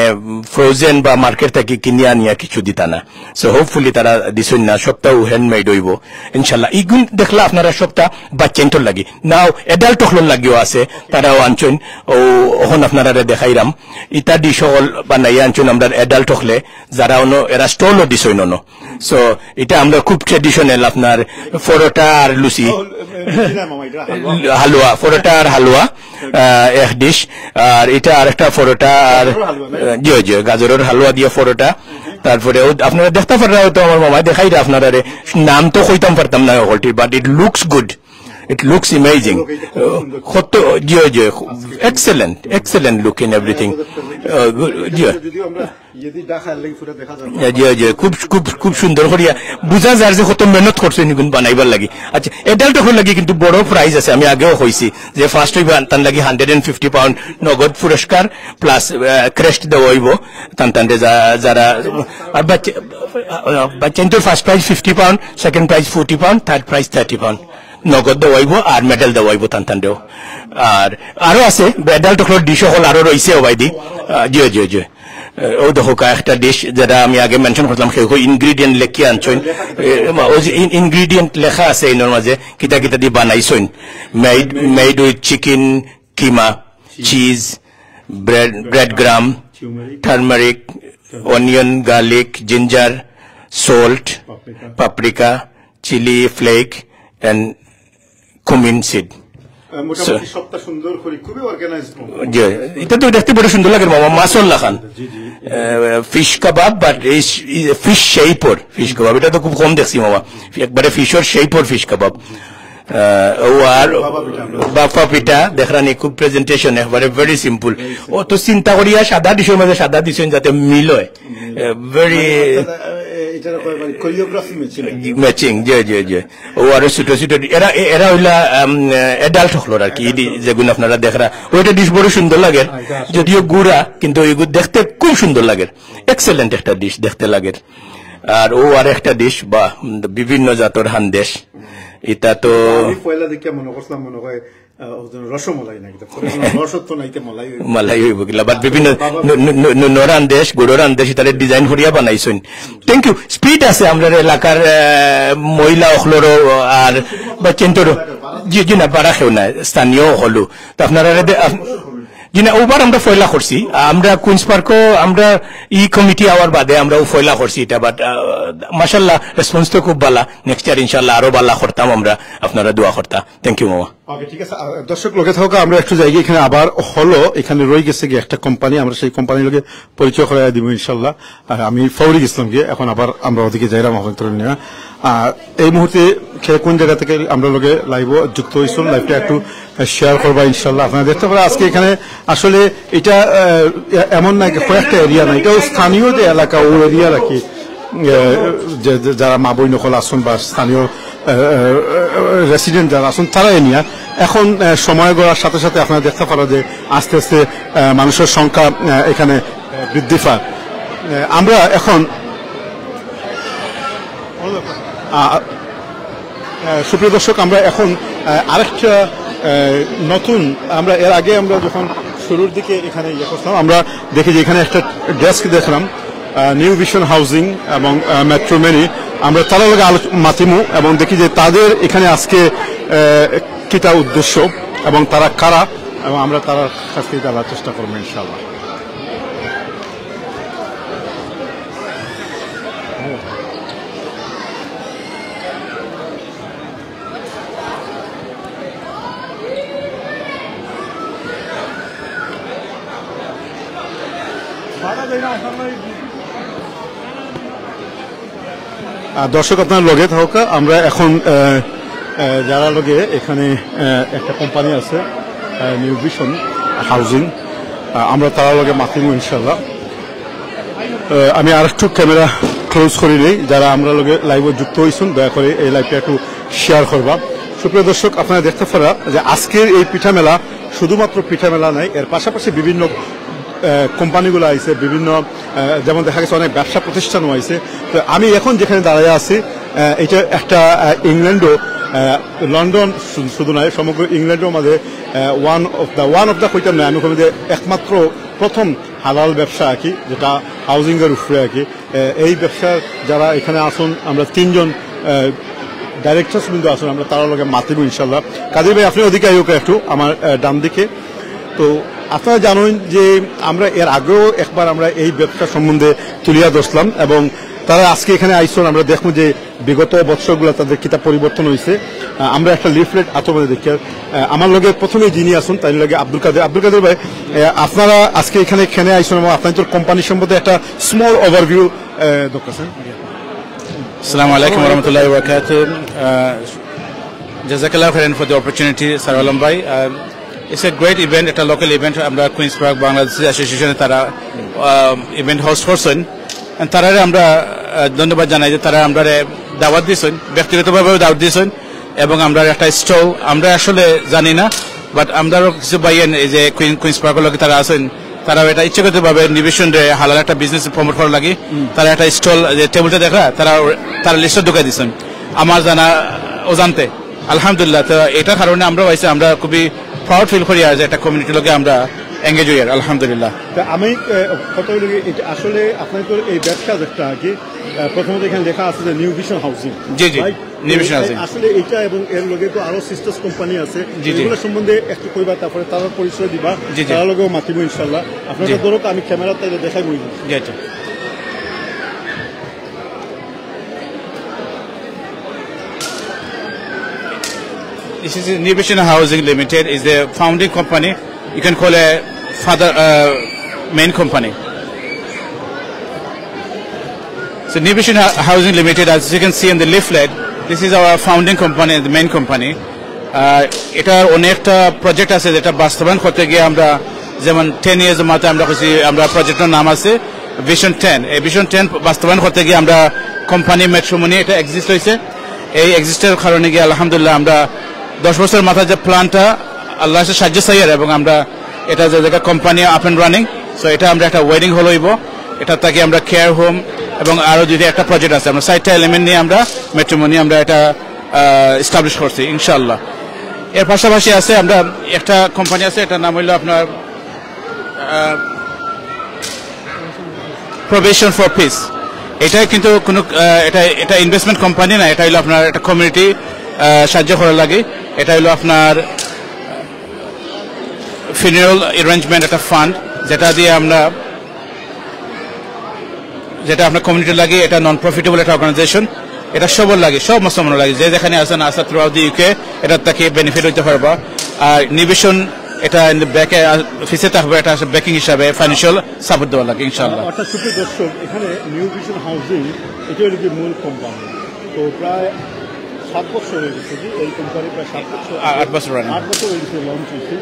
ফ্রোজেন বা মার্কেট থাকি কিনিয়া আনিয়া কিছু দিতা না। So hopefully তারা দিছইন না, সবটাউ হ্যান্ডমেড অইব ইনশাল্লাহ। ইগুন দেখলা আপনারা সবটা বাচ্চাইন্তর লাগি। Now adult অকলর লাগিও আছে, তারাও আনছইন। ও, অখন আপনারারে দেখাইরাম। ইতা ডিশ অকল বানাইয়া আনছইন আমরার adult অকলে, যারা অনো, এরা স্টলও দিছইন অনো। So, এটা আমরা খুব traditional, আপনার পরোটা আর লুচি। ও, এ, এ, জি না, মামা, এটা হালুয়া। হালুয়া, পরোটা আর হালুয়া, আহ, এক ডিশ। আর এটা আরেকটা পরোটা আর, গাজরর হালুয়া, না? আহ, জি, জি, গাজরর হালুয়া দিয়া পরোটা। তারপরে ও, আপনারা দেখতা পাররা হয়তো আমার মামায় দেখাইরা আপনারারে, নাম তো কইতাম পারতাম না হকলটি, but it looks good, it looks amazing। কত, জি, জি, excellent, excellent look in everything। আহ, জি। যদি আমরা ইয়ে দি ডাক খাইলে লাগি পুরা দেখা যায়। জি, জি, খুব, খুব, খুব সুন্দর করিয়া বুঝা যার যে কত মেহনত করছইন ইগুন বানাইবার লাগি। আচ্ছা, adult অকলর লাগি কিন্তু বড় prize আছে, আমি আগেও কইছি যে first অইবা তান লাগি hundred and fifty pound নগদ পুরস্কার plus, আহ, crest দেওয়া অইব তান তানরে যা-, যারা, আর বাচ্চা, আহ, বাচ্চাইন্তর first prize fifty pound, second prize forty pound, third prize thirty pound নগদ দেওয়া অইব আর মেডেল দেওয়া অইব তান তানরেও। আর আরো আছে, adult অকলর ডিশ অকল আরো রইছে, ও ভাই দি। আহ, জি, জি, জি। আহ, ও দেখো, কা একটা ডিশ যেটা আমি আগে মেনশন করছিলাম, কেউ কেউ ইনগ্রিডিয়েন্ট লেখিয়া আনছইন। এ, ও যে ইন-, ইনগ্রিডিয়েন্ট লেখা আছে ইনোর মাঝে, কিতা কিতা দি বানাইছইন। Made, made with chicken, keema, cheese, bread, bread crumb, turmeric, onion, garlic, ginger, salt, paprika, chilli flake, and cumin seed। Ah, মোটামুটি So, সবটা সুন্দর করি, খুবই অর্গানাইজড। জি, এটা তো দেখতে বড় সুন্দর লাগে, মামা, মাছর লাখান। জি, জি। আহ, ফিশ কাবাব, but এই ফিশ শেপর ফিশ কাবাব, এটা তো খুব কম দেখছি, মামা। একবারে ফিশর শেপর ফিশ কাবাব। আহ, ও আর বাফা পিঠা আমরা। বাফা পিঠা, দেখরানি খুব প্রেজেন্টেশন, একবারে very simple। ও তো চিন্তা করিয়া সাদা ডিশর মাঝে সাদা দিছইন যাতে মিল হয়। আহ, very মানে, অর্থাৎ, আহ, এটার ব্যাপারে মানে কোরিওগ্রাফি ম্যাচিং। ম্যাচিং, জি, জি, জি। ও আরো ছোট ছোট ডি-, এরা, এ-, এরা হইলা, আম, adult অকলর আর কি, এই ডি-, যেগুন আপনারা দেখরা। ওইটা ডিশ বড় সুন্দর লাগে, হ্যাঁ, এটা আসলে যদিও গুড়া, কিন্তু ওইগুলো দেখতে খুব সুন্দর লাগে। Excellent একটা ডিশ দেখতে লাগে। আর ও আর একটা ডিশ, বা বিভিন্ন জাতর হান্দেশ। এটা তো আমি পয়লা দেখে মনে করছিলাম, মনে হয়, আহ, ওই জন্য রসমলাই নাকি? তো কোনো রস তো নাইতে মলাই হইব। মালাই হইব কিলা, but বিভিন্ন বাবা। নু-, নু-, নু-, নু-, নরান দেশ, গুড়রান দেশ, ইতারে ডিজাইন করিয়া বানাইছইন। Thank you। স্পিড আছে আমরার এলাকার, আহ, মহিলা অকলরও আর বাচ্চাইন্তরও। জি, জি না, বারা কেউ না, স্থানীয় অকলউ। তো আপনারা দে-, আপ-, জি না, ওবার আমরা পয়লা করছি। আমরা কুইন্স পার্কও আমরা ই কমিটি আওয়ার বাদে আমরাও পয়লা করছি এটা, but, আহ, মাশাআল্লাহ, রেসপন্স তো খুব ভালা। Next year ইনশাআল্লাহ আরো ভালা করতাম আমরা, আপনারা দোয়া করতা। Thank you, মামা। ওকে, ঠিক আছে। আহ, দর্শক, লগে থাকো, আমরা একটু যাই গিয়া, এখানে আবার হলো, এখানে রয়ে গেছে গিয়া একটা কোম্পানি, আমরা সেই কোম্পানির লগে পরিচয় করাই দিব ইনশাল্লাহ। আর আমি ফৌরি গেছিলাম গিয়া, এখন আবার আমরা ওদিকে যাইরাম আপনাদের নিয়া। আর এই মুহূর্তে কে কোন জায়গা থেকে আমরা লগে লাইভও যুক্ত হইছইন, লাইভটা একটু শেয়ার করবা ইনশাল্লাহ। আপনারা দেখতে পারা আজকে এখানে আসলে এটা, আহ, এ-, এমন না যে কয়েকটা এরিয়া না, এটাও স্থানীয় যে এলাকা, ও এরিয়ার আর কি, আহ, যে, যে যারা মা বইন অকল আছইন বা স্থানীয়, আহ, আহ, রেসিডেন্ট যারা আছইন, তারা এ নিয়া এখন, আহ, সময় গড়ার সাথে সাথে আপনারা দেখতে পারা যে আস্তে আস্তে, আহ, মানুষের সংখ্যা, আহ, এখানে, আহ, বৃদ্ধি পায়। আহ, আমরা এখন, আহ, আহ, সুপ্রিয় দর্শক, আমরা এখন, আহ, আরেকটা, আহ, নতুন, আমরা এর আগে আমরা যখন শুরুর দিকে এখানে ইয়ে করতাম, আমরা দেখি যে এখানে একটা ডেস্ক দেখলাম, আহ, নিউ ভিশন হাউজিং এবং, আহ, মেট্রো মিনি। আমরা তারার লগে আলোচ-, মাতিমু এবং দেখি যে তাদের এখানে আজকে, আহ, কিতা উদ্দেশ্য এবং তারা কারা, এবং আমরা তারার কাছ থেকে জানার চেষ্টা করবো ইনশাআল্লাহ। আহ, দর্শক, আপনারা লগে থাকা, আমরা এখন, আহ, আহ, যারা লগে এখানে, আহ, একটা কোম্পানি আছে, আহ, নিউ ভিশন হাউজিং, আহ, আমরা তারার লগে মাতিমু ইনশাল্লাহ। আহ, আমি আরেকটু ক্যামেরা ক্লোজ করি নেই, যারা আমরা লগে লাইভও যুক্ত হইছইন, দয়া করে এই লাইভটা একটু শেয়ার করবা। সুপ্রিয় দর্শক, আপনারা দেখতে পারা যে আজকের এই পিঠা মেলা শুধুমাত্র পিঠা মেলা নাই, এর পাশাপাশি বিভিন্ন, আহ, কোম্পানিগুলো আইছে, বিভিন্ন, আহ, যেমন দেখা গেছে অনেক ব্যবসা প্রতিষ্ঠানও আইছে। তো আমি এখন যেখানে দাঁড়ায় আছি, আহ, এটা একটা, আহ, ইংল্যান্ডও, আহ, লন্ডন শু-, শুধু নয়, সমগ্র ইংল্যান্ডের মাঝে, আহ, one of the, one of the কইতাম না, আমি কইমু যে একমাত্র প্রথম হালাল ব্যবসা আর কি, যেটা হাউজিং এর উপরে আর কি। আহ, এই ব্যবসার যারা এখানে আছইন, আমরা তিনজন, আহ, ডাইরেক্টরস বৃন্দ আছইন, আমরা তারার লগে মাতিমু ইনশাল্লাহ। কাদির ভাই, আপনি ওদিকে আইউক্কা একটু, আমার, আহ, ডান দিকে। তো আপনারা জানইন যে আমরা এর আগেও একবার আমরা এই ব্যবসা সম্বন্ধে তুলিয়া ধরছিলাম এবং তারা আজকে এখানে আইছইন, আমরা দেখমু যে বিগত বছরগুলো তাদের কিতা পরিবর্তন হইছে। আহ, আমরা একটা লিফলেট আতো মধ্যে দেখি, আহ, আমার লগে প্রথমে যিনি আছইন, তার লগে আব্দুল কাদের। আব্দুল কাদের ভাই, আহ, আপনারা আজকে এখানে, এখানে আইছইন এবং আপনাদের কোম্পানি সম্বন্ধে একটা স্মল ওভারভিউ, আহ, দরকার, স্যার। আসসালামু আলাইকুম ওয়া রাহমাতুল্লাহি ওয়া বারাকাতুহু। আহ, জাযাকাল্লাহু খাইরান for the opportunity, sir Alam ভাই। আহ, it's a great event, একটা লোকাল ইভেন্ট। আমরা কুইন্স পার্ক বাংলাদেশ অ্যাসোসিয়েশনে তারা, আহ, ইভেন্ট হোস্ট করছইন। And তারারে আমরা, আহ, ধন্যবাদ জানাই যে তারা আমরারে দাওয়াত দিছইন, ব্যক্তিগতভাবেও দাওয়াত দিছইন এবং আমরা একটা স্টল, আমরা আসলে জানি না, বাট আমরারও কিছু ভাইয়াইন এই যে কুইন-, কুইন্স পার্কর লগে তারা আছইন, তারাও এটা ইচ্ছাকৃতভাবে নিউ ভিশনরে হালাল একটা বিজনেস প্রমোট করার লাগি তারা একটা স্টল, যে টেবিলটা দেখরা, তারা, তারা লিস্টে ঢুকাই দিছইন আমার জানা অজান্তে। আলহামদুলিল্লাহ, তো এটার কারণে আমরা পাইছি, আমরা খুবই প্রাউড ফিল করি আর যে একটা কমিউনিটির লগে আমরা এঙ্গেজ হই আর আলহামদুলিল্লাহ। তা আমি, আহ, কথা বলি, এটা আসলে আপনাদের এই ব্যবসা যেটা আর কি, আহ, প্রথমত এখানে লেখা আছে যে নিউ ভিশন হাউজিং। জি, জি, রাইট? নিউ ভিশন এই, হাউজিং। আসলে এটা এবং এর লগে তো আরো সিস্টার্স কোম্পানি আছে, জি, জি। এগুলো সম্বন্ধে একটু কইবা, তারপরে তারার পরিচয় দিবা, জি, জি। তারার লগেও মাতিব ইনশাল্লাহ। আপনারা জি। ধরো, আমি ক্যামেরাত তাইলে দেখাইব। জি, আচ্ছা। This is New Vision Housing Limited, is the founding company. You can call a father, uh, main company. So New Vision Hou-, Housing Limited, as you can see in the leaflet, this is our founding company, the main company. আহ, এটার অনেকটা প্রজেক্ট আছে যেটা বাস্তবায়ন করতে গিয়ে আমরা, যেমন ten years মাথায় আমরা কইছি, আমরা প্রজেক্টর নাম আছে ভিশন টেন। এই ভিশন টেন বাস্তবায়ন করতে গিয়ে আমরা কোম্পানি মেট্রোমনি এটা এক্সিস্ট হয়েছে। এই এক্সিস্টের কারণে গিয়ে আলহামদুলিল্লাহ আমরা দশ বছর মাথায় যে প্ল্যানটা আল্লাহর কাছে সাহায্য চাই আর, এবং আমরা এটা যে জায়গা company up and running, so এটা আমরা একটা ওয়েডিং হল হইব, এটা থাকি আমরা কেয়ার হোম এবং আরও দুইটা একটা প্রজেক্ট আছে। আমরা চারটা এলিমেন্ট নিয়ে আমরা মেট্রিমনি আমরা এটা, আহ, এস্টাবলিশ করছি ইনশাআল্লাহ। এর পাশাপাশি আছে আমরা একটা কোম্পানি আছে, এটার নাম হইলো আপনার, আহ, প্রভিশন ফর পিস। এটা কিন্তু কোনো, আহ, এটা, এটা ইনভেস্টমেন্ট কোম্পানি না, এটা হইলো আপনার একটা কমিউনিটি, আহ, সাহায্য করার লাগি। এটা হইলো আপনার ফিউনারাল অ্যারেঞ্জমেন্ট একটা ফান্ড, যেটা দিয়ে আমরা, যেটা আপনার কমিউনিটি লাগে, এটা নন প্রফিটেবল একটা অর্গানাইজেশন। এটা সবর লাগি, সব মুসলমানর লাগি, যে যেখানে আছেন, আছেন throughout the U K, এটা থাকি বেনিফিট হইতে পারবা। আর নিউ ভিশন এটা ব্যাকে, পিছে থাকবে, এটা ব্যাকিং হিসাবে ফাইন্যান্সিয়াল সাপোর্ট দেওয়া লাগে ইনশাআল্লাহ। অর্থাৎ সুপ্রিয় দর্শক, এখানে নিউ ভিশন হাউজিং, এটা হলো কি মূল কোম্পানি। তো প্রায় সাত বছর হয়ে গেছে, জি, এই কোম্পানি প্রায় সাত বছর, আ-, আট বছর রানিং। আট বছর হয়ে গেছে লঞ্চ হয়েছে,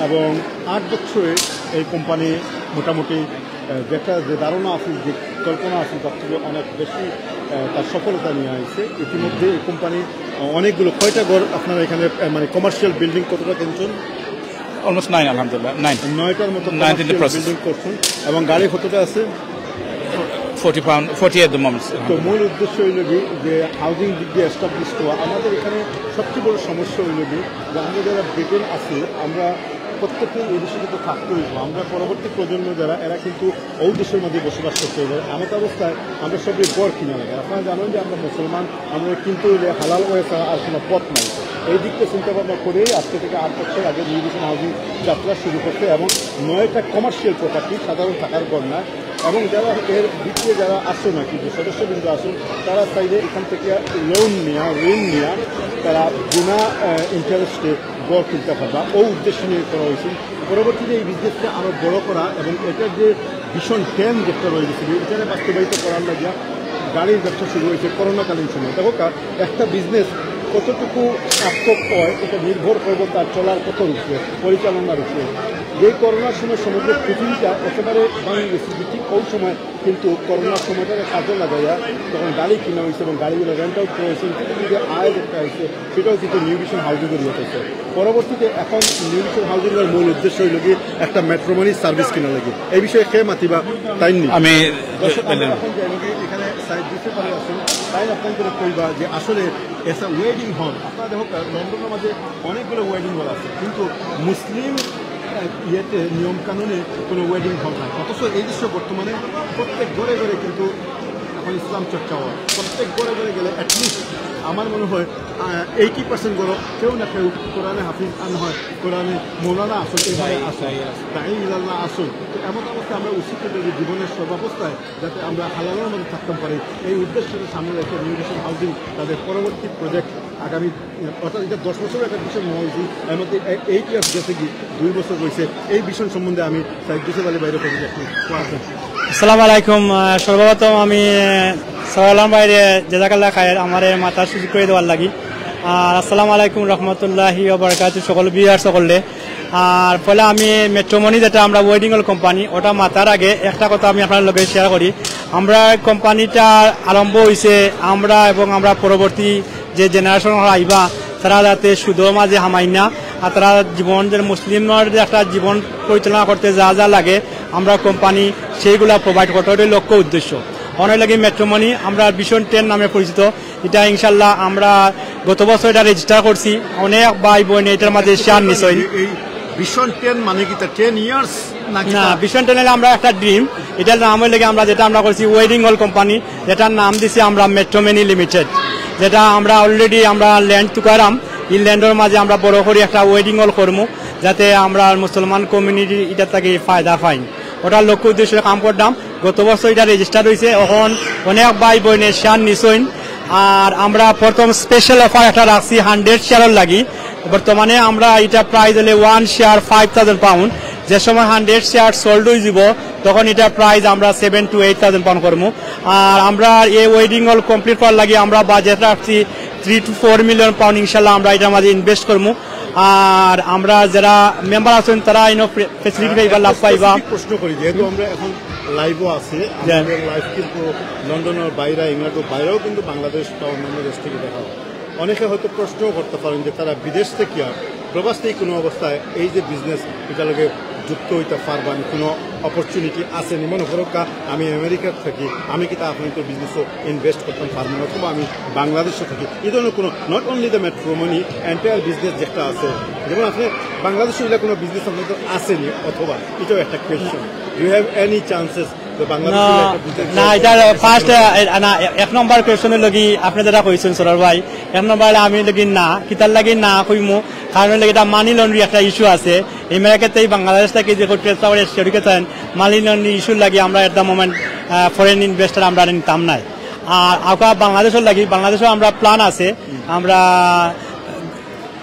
এবং আট বছরে এই কোম্পানি মোটামুটি, আহ, যেটা, যে ধারণা আছে, যে কল্পনা আছে, তার থেকে অনেক বেশি, আহ, তার সফলতা নিয়ে আসছে। ইতিমধ্যে এই কোম্পানি, আহ, অনেকগুলো, কয়টা ঘর আপনারা এখানে, আহ, মানে কমার্শিয়াল বিল্ডিং কতটা কিনছেন? Almost nine, আলহামদুলিল্লাহ, nine। নয়টার মতো nine in the commercial process। Building করছেন এবং গাড়ি কতটা আছে? Forty pound, forty at the moment। তো মূল উদ্দেশ্য হইল কি যে হাউজিং দিক দিয়ে এস্টাবলিশ হওয়া। আমাদের এখানে সবচেয়ে বড় সমস্যা হইল কি যে আমরা যারা ব্রিটেন আছি, আমরা প্রত্যেকদিন এই দেশে কিন্তু থাকতে হইব। আমরা পরবর্তী প্রজন্ম যারা, এরা কিন্তু ওই দেশের মধ্যে বসবাস করতে হইব। এমত অবস্থায় আমরা সবই ঘর কিনা লাগে। আপনারা জানেন যে আমরা মুসলমান, আমরা কিনতে হইলে হালাল ওয়ে ছাড়া আর কোনো পথ নাই। এই দিকটা চিন্তা ভাবনা করেই আজকে থেকে আট বছর আগে নিউ ভিশন হাউজিং যাত্রা শুরু করছে এবং নয়টা কমার্শিয়াল প্রপার্টি, সাধারণ থাকার ঘর না, এবং যারা এর ভিতরে যারা আছো নাকি, যে সদস্যবৃন্দ আছেন, তারা চাইলে এখান থেকে লোন নেওয়া, ঋণ নেওয়া, তারা বিনা, আহ, ইন্টারেস্টে ঘর কিনতে পারবা। ও উদ্দেশ্য নিয়ে করা হয়েছে। পরবর্তীতে এই বিজনেসটা আরও বড় করা এবং এটার যে ভীষণ ট্রেন্ড যেটা রয়ে গেছে, এটাকে বাস্তবায়িত করার লাগিয়া গাড়ির ব্যবসা শুরু হয়েছে করোনাকালীন সময়। দেখো কা-, একটা বিজনেস কতটুকু সার্থক হয়, এটা নির্ভর করবে তার চলার পথের উপরে, পরিচালনার উপরে। যেই করোনার সময় সমগ্র পৃথিবীটা একেবারে ভাঙি গেছে, ঠিক ওই সময় কিন্তু করোনার সময়টাকে কাজে লাগাইয়া তখন গাড়ি কিনা হয়েছে এবং গাড়িগুলো রেন্ট আউট করা হয়েছে, এখান থেকে যে আয় যেটা হয়েছে সেটাও কিন্তু নিউ ভিশন হাউজিংয়ের ইয়ে হয়েছে। পরবর্তীতে এখন নিউ ভিশন হাউজিংয়ের মূল উদ্দেশ্য হইল কি একটা ম্যাট্রিমনি সার্ভিস কিনা লাগে। এই বিষয়ে কে মাতিবা তাই নি? আমি দর্শক, আমরা এখন যে এখানে সাইড দিতে পারি আসুন, তাই আপনাদের কইবা যে আসলে এসা ওয়েডিং হল, আপনারা দেখো লন্ডনের মাঝে অনেকগুলো ওয়েডিং হল আছে, কিন্তু মুসলিম, আহ, ইয়েতে নিয়ম কানুনে কোনো ওয়েডিং হল নাই। অথচ এই দেশে বর্তমানে প্রত্যেক ঘরে ঘরে কিন্তু এখন ইসলাম চর্চা হয়। প্রত্যেক ঘরে ঘরে গেলে অ্যাটলিস্ট আমার মনে হয়, আহ, এইটি পার্সেন্ট ঘরো কেউ না কেউ কোরআনে হাফিজ আর না হয় কোরআনে মৌলানা আসল, এইভাবে আসল, দায়ী ইলাল্লাহ আসল। তো এমন অবস্থায় আমরা উচিত করি যে জীবনের সর্বাবস্থায় যাতে আমরা হালালের মধ্যে থাকতাম পারি, এই উদ্দেশ্যকে সামনে রেখে নিউ ভিশন হাউজিং তাদের পরবর্তী প্রজেক্ট আগামী, অর্থাৎ এটা দশ বছরের একটা ভিশন নেওয়া উচিত, এর মধ্যে এ-, এইট ইয়ার্স গেছে কি, দুই বছর রয়েছে। এই ভিশন সম্বন্ধে আমি স্যার জোসেফ আলী ভাইরে প্রতি একটু আসসালামু আলাইকুম। আহ, সর্বপ্রথম আমি, আহ, সালাম ভাইরে জাজাকাল্লাহ খায়ের আমারে মাতার সুযোগ করে দেওয়ার লাগি। আর আসসালামু আলাইকুম রহমতুল্লাহি ওয়া বারাকাতুহু সকল ভিউয়ার সকলরে। আর পয়লা আমি ম্যাট্রিমনি যেটা আমরা ওয়েডিং হল কোম্পানি, ওটা মাতার আগে একটা কথা আমি আপনার লগে শেয়ার করি। আমরা কোম্পানিটা আরম্ভ হইছে আমরা এবং আমরা পরবর্তী যে জেনারেশন আইবা, তারা যাতে সুদর মাঝে হামাই না, আর তারা জীবন যে মুসলিমর যে একটা জীবন পরিচালনা করতে যা যা লাগে, আমরা কোম্পানি সেইগুলা প্রোভাইড করতে, ওটাই লক্ষ্য উদ্দেশ্য। অনেক লাগে ম্যাট্রিমনি আমরা ভিশন টেন নামে পরিচিত, এটা ইনশাল্লাহ আমরা গত বছর এটা রেজিস্টার করছি। অনেক ভাই বোন এটার মাঝে শেয়ার নিছইন। এই ভিশন টেন মানে কি, তা টেন ইয়ার্স নাকি? না, তা ভিশন টেন হলে আমরা একটা ড্রিম। এটার নাম হইলে কি আমরা যেটা আমরা করছি ওয়েডিং হল কোম্পানি, যেটার নাম দিছি আমরা ম্যাট্রিমনি লিমিটেড, যেটা আমরা অলরেডি আমরা ল্যান্ড তুকারাম। এই ল্যান্ডর মাঝে আমরা বড় করি একটা ওয়েডিং হল করমু, যাতে আমরা মুসলমান কমিউনিটি এটা থেকে ফায়দা পাই। ওটার লক্ষ্য উদ্দেশ্যে কাম করতাম। গত বছর এটা রেজিস্টার হইছে, এখন অনেক ভাই বোনে শেয়ার নিছইন। আর আমরা প্রথম স্পেশাল অফার একটা রাখছি হান্ড্রেড শেয়ারর লাগি। বর্তমানে আমরা এটা প্রাইস হলে one share five thousand pound. যে সময় হান্ড্রেড শেয়ার সোল্ড হয়ে যাব, তখন এটা প্রাইস আমরা seven to eight thousand pound করবো। আর আমরা এই ওয়েডিং হল কমপ্লিট করার লাগি আমরা বাজেট রাখছি three to four million pound. ইনশাল্লাহ আমরা এটার মাঝে ইনভেস্ট করবো। আর আমরা যারা মেম্বার আছেন, তারা ইনো ফে-, ফেসিলিটি পাইবা, লাভ পাইবা। স্পেসিফিক প্রশ্ন করি, যেহেতু আমরা এখন লাইভও আছি, জি। আমাদের লাইভ কিন্তু লন্ডনের বাইরে, ইংল্যান্ডের বাইরেও কিন্তু বাংলাদেশ বা অন্যান্য দেশ থেকে দেখা হয়। অনেকে হয়তো প্রশ্নও করতে পারেন যে তারা বিদেশ থেকে আর প্রবাস থেকে কোনো অবস্থায় এই যে বিজনেস, এটা লগে যুক্ত হইতে পারবেন, কোনো অপরচুনিটি আছে নি? মনে করো কা-, আমি আমেরিকা থাকি, আমি কিতা আপনার বিজনেসও ইনভেস্ট করতাম পারবো না, অথবা আমি বাংলাদেশে থাকি, এই ধরনের কোনো, not only the matrimony, entire business যেটা আছে, যেমন আপনি বাংলাদেশে এগুলো কোনো বিজনেস আপনাদের আছে নি, অথবা এটাও একটা question, do you have any chances যে বাংলাদেশে না, একটা বিজনেস না, এটা ফার্স্ট, না, এক নম্বর কোয়েশ্চেন হলো কি, আপনি যেটা কইছেন সরোয়ার ভাই, এক নম্বর আমি লাগি না, কিতার লাগি না কইমু, কারণ লাগি এটা মানি লন্ডারিং একটা ইস্যু আছে। আমেরিকাতে এই বাংলাদেশ থেকে যে ট্রেড পাওয়ার এসে চান, মানি লন্ডারিং ইস্যুর লাগি আমরা at the moment, ah, foreign investor আমরা নিতাম নাই। আর আউকা বাংলাদেশর লাগি, বাংলাদেশও আমরা প্ল্যান আছে। আমরা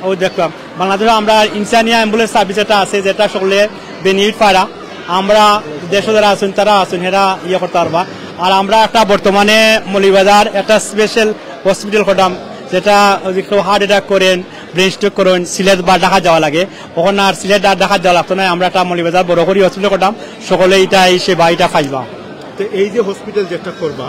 ও দেখলাম, বাংলাদেশও আমরা ইনসানিয়া অ্যাম্বুলেন্স সার্ভিস যেটা আছে, যেটা সকলে বেনিফিট পারা, আমরা দেশও যারা আছেন, তারা আছেন, হেরা ইয়ে করতে পারবা। আর আমরা একটা বর্তমানে মৌলভীবাজার একটা স্পেশাল হসপিটাল করলাম, যেটা ওই যে কেউ হার্ট অ্যাটাক করেন, ব্রেন স্ট্রোক করেন, সিলেট বা ঢাকা যাওয়া লাগে, ওখানে আর সিলেট আর ঢাকা যাওয়া লাগতো না। আমরা একটা মৌলভীবাজার বড় করি হসপিটাল করলাম, সকলে এটা এই সেবা এটা পাইবা। তো এই যে হসপিটাল যেটা করবা,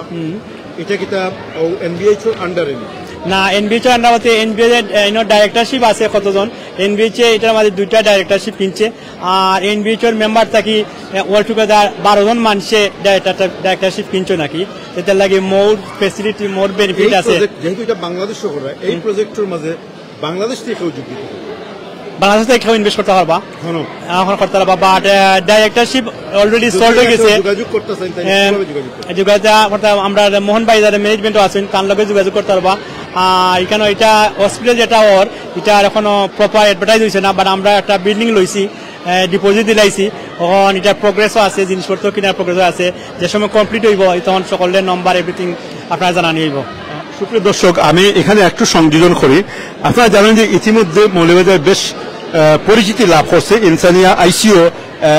এটা কিতা ও এনবিএইচ এর আন্ডারে নি? না, এনবিএইচ এর আন্ডার বলতে এনবিএইচ এর, এ, ইনো ডাইরেক্টরশিপ আছে কতজন, এনবিএইচ এ এটার মাঝে দুইটা ডাইরেক্টরশিপ কিনছে। আর এনবিএইচ এর মেম্বার থাকি অল টুগেদার বারো জন মানুষে ডাইরেক্টরশিপ কিনছে নাকি, এটার লাগি মোর ফেসিলিটি, মোর বেনিফিট এই আছে। প্রজেক্ট যেহেতু এটা বাংলাদেশও করা, এই প্রজেক্টর মাঝে বাংলাদেশ থেকে কেউ যোগ দিতে পারে? বাংলাদেশ থেকে কেউ ইনভেস্ট করতে পারবা, হনো। এখন করতে পারবা, বাট ডাইরেক্টরশিপ অলরেডি সল্ট হয়ে গেছে। যোগাযোগ করতে চাই, তাই হ্যাঁ। কিভাবে যোগাযোগ করতে? যোগাযোগ করতে আমরা মোহন ভাই যারা ম্যানেজমেন্টও আছেন, তার লগে যোগাযোগ করতে পারবা। আর এখানে এটা হসপিটাল যেটা ওর, এটা এখনো প্রপার অ্যাডভার্টাইজ হয়েছে না, বাট আমরা একটা বিল্ডিং লইছি, ডিপোজিট দিলাইছি, এখন এটা প্রোগ্রেসও আছে, জিনিসপত্র কেনার প্রোগ্রেসও আছে। যে সময় কমপ্লিট হইব, তখন সকলের নম্বর এভরিথিং আপনারা জানানি হইব। সুপ্রিয় দর্শক, আমি এখানে একটু সংযোজন করি। আপনারা জানেন যে ইতিমধ্যে মৌলভীবাজার বেশ আহ, পরিচিতি লাভ করছে ইনসানিয়া আইসিইউ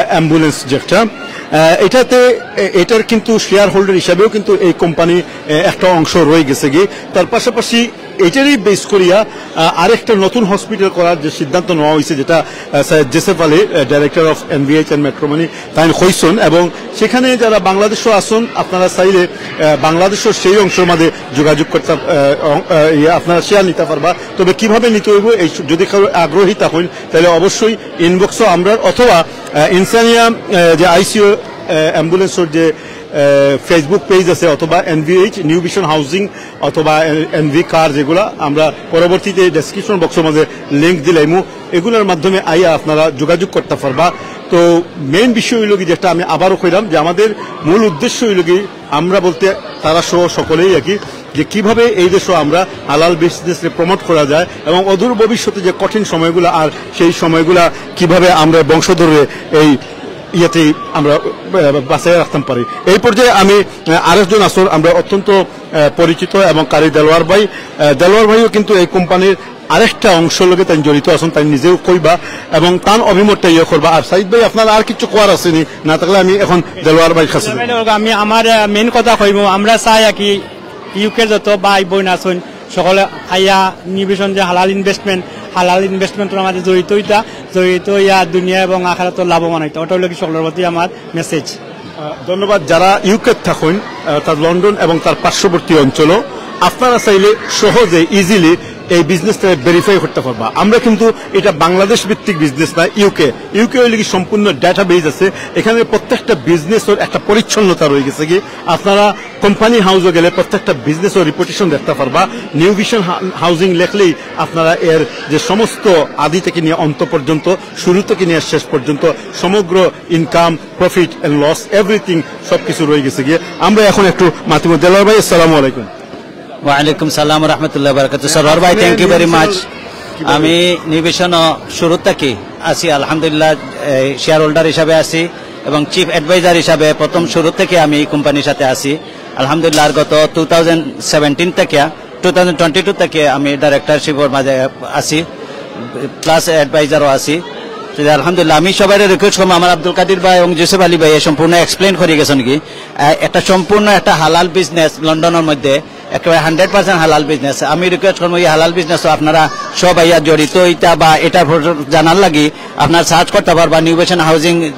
অ্যাম্বুলেন্স যেটা, আহ, এটাতে এ- এটার কিন্তু শেয়ার হোল্ডার হিসাবেও কিন্তু এই কোম্পানি আহ, একটা অংশ রয়ে গেছে গিয়ে। তার পাশাপাশি এটারই বেস করিয়া আহ, আরেকটা নতুন হসপিটাল করার যে সিদ্ধান্ত নেওয়া হয়েছে, যেটা আহ, সৈয়দ জোসেফ আলী, ডাইরেক্টর অফ এনবিএইচ অ্যান্ড মেট্রোমনি, তাই কইছেন। এবং সেখানে যারা বাংলাদেশও আছেন, আপনারা চাইলে আহ, বাংলাদেশও সেই অংশের মাঝে যোগাযোগ করতে আহ, অং- আহ, ইয়ে, আপনারা শেয়ার নিতে পারবা। তবে কিভাবে নিতে হইব, এই সু- যদি কেউ আগ্রহী থাকেন, তাহলে অবশ্যই ইনবক্সও আমরা অথবা আহ, ইনসানিয়া আহ, যে আইসিইউ অ্যাম্বুলেন্সর যে ফেসবুক পেজ আছে অথবা এনভিএইচ নিউ ভিশন হাউজিং অথবা এনভি কার, যেগুলা আমরা পরবর্তীতে ডেসক্রিপশন বক্সের মাঝে লিংক দিলাইমু, এগুলোর মাধ্যমে আইয়া আপনারা যোগাযোগ করতে পারবা। তো মেইন বিষয় হইল কি, যেটা আমি আবারও কইলাম যে আমাদের মূল উদ্দেশ্য হইল কি, আমরা বলতে তারা সহ সকলেই আর কি, যে কিভাবে এই দেশে আমরা হালাল বিজনেসকে প্রমোট করা যায় এবং অদূর ভবিষ্যতে যে কঠিন সময়গুলো আর সেই সময়গুলা কিভাবে আমরা বংশধরে এই ইয়েতে আমরা আহ, বাঁচাইয়া রাখতাম পারি। এই পর্যায়ে আমি আহ, আরেকজন আসল আমরা অত্যন্ত আহ, পরিচিত এবং কারি দেলোয়ার ভাই, আহ, দেলোয়ার ভাইও কিন্তু এই কোম্পানির আরেকটা অংশ লগে তাই জড়িত আছেন, তাই নিজেও কইবা এবং তার অভিমতটা ইয়ে করবা। আর সাইদ ভাই, আপনার আর কিছু কওয়ার আছে নি? না থাকলে আমি এখন দেলোয়ার ভাইর কাছে যাই। আমি আমার মেইন কথা কইব, আমরা চাই আর কি ইউকে যত ভাই বোন আছেন, সকলে আইয়া নিউ ভিশন যে হালাল ইনভেস্টমেন্ট, হালাল ইনভেস্টমেন্টর মাঝে জড়িত হইতা, জড়িত হইয়া দুনিয়া এবং আখেরাত লাভবান হইতা, ওটা হলো কি সকলের প্রতি আমার মেসেজ। আহ, ধন্যবাদ। যারা ইউকে থাকেন, আহ, তার লন্ডন এবং তার পার্শ্ববর্তী অঞ্চলও আপনারা চাইলে সহজে ইজিলি এই বিজনেসটা ভেরিফাই করতে পারবা। আমরা কিন্তু এটা বাংলাদেশ ভিত্তিক বিজনেস না, ইউকে। ইউকে হইলে কি সম্পূর্ণ ডেটাবেস আছে, এখানে প্রত্যেকটা বিজনেসের একটা পরিচ্ছন্নতা রয়ে গেছে কি। আপনারা কোম্পানি হাউসও গেলে প্রত্যেকটা বিজনেসের রিপোর্টেশন দেখতে পারবা। নিউ ভিশন হা- হাউজিং লেখলেই আপনারা এর যে সমস্ত আদি থেকে নিয়ে অন্ত পর্যন্ত, শুরু থেকে নিয়ে শেষ পর্যন্ত সমগ্র income, profit and loss, everything সব কিছু রয়ে গেছে গিয়ে। আমরা এখন একটু মাতিমু। দেলোয়ার ভাই, আসসালামু আলাইকুম। ওয়ালাইকুম সালাম রহমতুল্লাহ বারাকাতু। সরোয়ার ভাই, থ্যাংক ইউ ভেরি মাচ। আমি নিউ ভিশন শুরু থেকে আছি, আলহামদুলিল্লাহ, শেয়ার হোল্ডার হিসাবে আছি এবং চিফ অ্যাডভাইজার হিসাবে প্রথম শুরু থেকে আমি এই কোম্পানির সাথে আছি। আলহামদুলিল্লাহ, আর গত টু থাউজেন্ড সেভেন্টিন থেকে, টু থাউজেন্ড টোয়েন্টি টু থেকে আমি ডাইরেক্টরশিপের মাঝে আছি, প্লাস অ্যাডভাইজারও আছি। তো আলহামদুলিল্লাহ, আমি সবাই রিকোয়েস্ট করবো, আমার আব্দুল কাদির ভাই এবং জোসেফ আলী ভাই সম্পূর্ণ এক্সপ্লেন করে গেছেন কি, আহ, একটা সম্পূর্ণ একটা হালাল বিজনেস লন্ডনের মধ্যে, একেবারে হান্ড্রেড পার্সেন্ট হালাল বিজনেস। আমি রিকোয়েস্ট করবো, এই হালাল বিজনেস আপনারা সব আইয়া জড়িত হইতা বা এটার প্রতি জানার লাগি আপনারা সার্চ করতে পারবা, নিউ ভিশন হাউজিং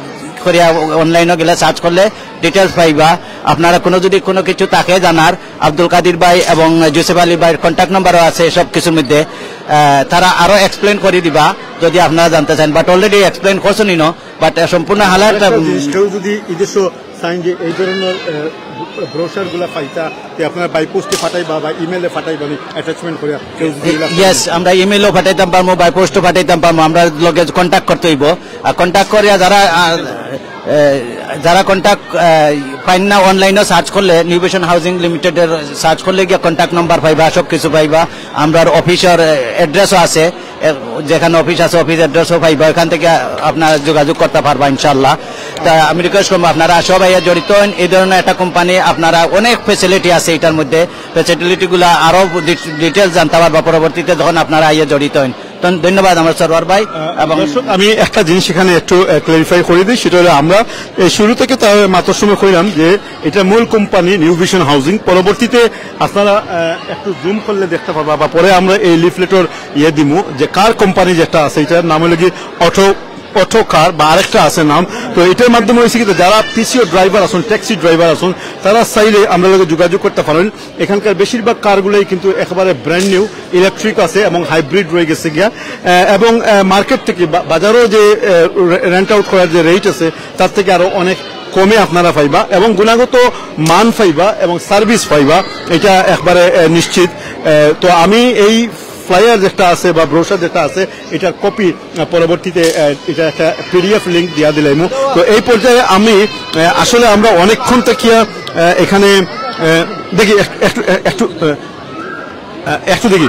করিয়া অনলাইনে গেলে সার্চ করলে ডিটেলস পাইবা। আপনারা কোনো যদি কোনো কিছু থাকে জানার, আব্দুল কাদির ভাই এবং জোসেফ আলী ভাইয়ের কন্ট্যাক্ট নাম্বারও আছে সব কিছুর মধ্যে। আহ, তারা আরো এক্সপ্লেন করে দিবা যদি আপনারা জানতে চান, বাট অলরেডি এক্সপ্লেন করছেন ইনো, বাট সম্পূর্ণ হালাল একটা একটা জিনিস, কেউ যদি নিজস্ব সাইন যে এই ধরনের ব্রোশার গুলা পাইতা, তে আপনারা বাই পোস্টে পাঠাইবা বা ইমেইলে পাঠাইবা, অ্যাটাচমেন্ট করে কেউ যদি এগুলা ইয়েস, আমরা ইমেইলও পাঠাইতাম পারবো, বাই পোস্টও পাঠাইতাম পারবো। আমরা লগে কন্ট্যাক্ট করতে হইব। আর কন্ট্যাক্ট করিয়া যারা আহ, এ, যারা কন্ট্যাক্ট পাইন না, অনলাইনে সার্চ করলে, নিউ ভিশন হাউজিং লিমিটেডের সার্চ করলে গিয়া কন্ট্যাক্ট নাম্বার পাইবা, সব কিছু পাইবা। আমরার অফিসের অ্যাড্রেসও আছে, এ, যেখানে অফিস আছে, অফিস অ্যাড্রেসও পাইবা, ওখান থেকে আপনারা যোগাযোগ করতে পারবা ইনশাআল্লাহ। তা আমি রিকোয়েস্ট করবো, আপনারা সবাই জড়িত হন। এই ধরনের একটা কোম্পানি, আপনারা অনেক ফ্যাসিলিটি আছে এটার মধ্যে, ফ্যাসিলিটিগুলো আরও ডিটেলস জানতে পারবা পরবর্তীতে যখন আপনারা আইয়া জড়িত হন। তো ধন্যবাদ আমার সরওয়ার ভাই। এবং দর্শক, আমি একটা জিনিস এখানে একটু ক্লারিফাই করে দিই, সেটা হলো আমরা এই শুরু থেকে তো মাত্র সময় কইলাম যে এটা মূল কোম্পানি নিউ ভিশন হাউজিং। পরবর্তীতে আপনারা আহ, একটু জুম করলে দেখতে পারবা, বা পরে আমরা এই লিফলেটর ইয়ে দিমু যে কার কোম্পানি যেটা আছে, এটার নাম হলো কি অটো অটো কার বা আরেকটা আছে নাম। তো এটার মাধ্যমে হয়েছে কি, তো যারা পিসিও ড্রাইভার আছেন, ট্যাক্সি ড্রাইভার আছেন, তারা চাইলে আমরা লগে যোগাযোগ করতে পারেন। এখানকার বেশিরভাগ কারগুলোই কিন্তু একেবারে ব্র্যান্ড নিউ, ইলেকট্রিক আছে এবং হাইব্রিড রয়ে গেছে গিয়া। আহ, এবং মার্কেট থেকে বা- বাজারেও যে রেন্ট আউট করার যে রেট আছে, তার থেকে আরো অনেক কমে আপনারা পাইবা এবং গুণগত মান পাইবা এবং সার্ভিস পাইবা, এটা একবারে আহ, নিশ্চিত। আহ, তো আমি এই ফ্লায়ার যেটা আছে বা ব্রোশার যেটা আছে, এটার কপি পরবর্তীতে আহ, এটা একটা পিডিএফ লিংক দিয়া দিলাম। তো এই পর্যায়ে আমি আহ, আসলে আমরা অনেকক্ষণ থেকে আহ, এখানে আহ, দেখি এক- একটু একটু আহ, আহ, একটু দেখি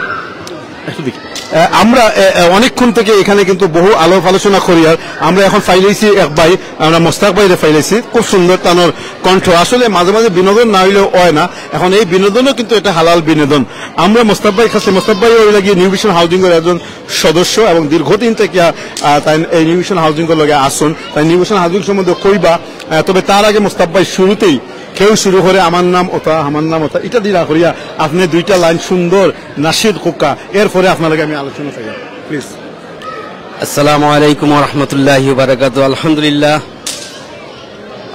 একটু দেখি আহ, আমরা আহ, আহ, অনেকক্ষণ থেকে এখানে কিন্তু বহু আলাপ আলোচনা করি। আর আমরা এখন পাইলাইছি এক ভাই, আমরা মোস্তাক ভাইরে পাইলাইছি, খুব সুন্দর তানোর কণ্ঠ। আসলে মাঝে মাঝে বিনোদন না হইলেও হয় না, এখন এই বিনোদনও কিন্তু এটা হালাল বিনোদন। আমরা মোস্তাক ভাই কাছে, মোস্তাক ভাই ওই লাগিয়ে নিউ ভিশন হাউজিং এর একজন সদস্য এবং দীর্ঘদিন থেকে আহ, তাই এই নিউ ভিশন হাউজিং এর লগে আসুন, তাই নিউ ভিশন হাউজিং সম্বন্ধে কইবা। আহ, তবে তার আগে মোস্তাক ভাই শুরুতেই কেউ শুরু করে আমার নাম ওটা, আমার নাম ওটা, এটা দিলা করিয়া আপনি দুইটা লাইন সুন্দর নাশিদ কুক্কা, এরপরে আপনার লগে আমি আলোচনা চাই, প্লিজ। আসসালামু আলাইকুম ওয়া রাহমাতুল্লাহি ওয়া বারাকাতুহু। আলহামদুলিল্লাহ,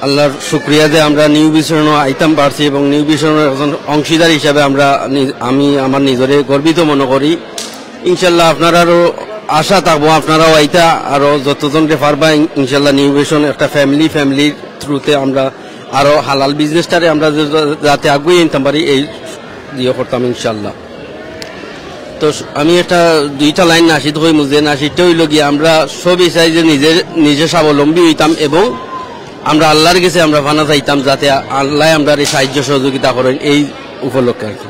আল্লাহর শুকরিয়া যে আমরা নিউ ভিশনও আইতাম পারছি এবং নিউ ভিশনর একজন অংশীদার হিসাবে আমরা নি- আমি আমার নিজরে গর্বিত মনে করি। ইনশাল্লাহ আপনারারও আশা থাকবো, আপনারাও আইতা আরো যতজনকে পারবা। ইন- ইনশাল্লাহ নিউ ভিশন একটা ফ্যামিলি, ফ্যামিলির থ্রুতে আমরা আরো হালাল বিজনেসটারে আমরা যে- যাতে আগুয়ে আনতাম পারি, এই ইয়ে করতাম ইনশাল্লাহ। তো স- আমি একটা দুইটা লাইন নাশিদ কইমু, যে নাশিদটা হইল গিয়া আমরা সবই চাই যে নিজে নিজে স্বাবলম্বী হইতাম এবং আমরা আল্লাহর গেছে আমরা পানা চাইতাম, যাতে আ- আল্লাহ আমরারে সাহায্য সহযোগিতা করেন এই উপলক্ষে আর কি।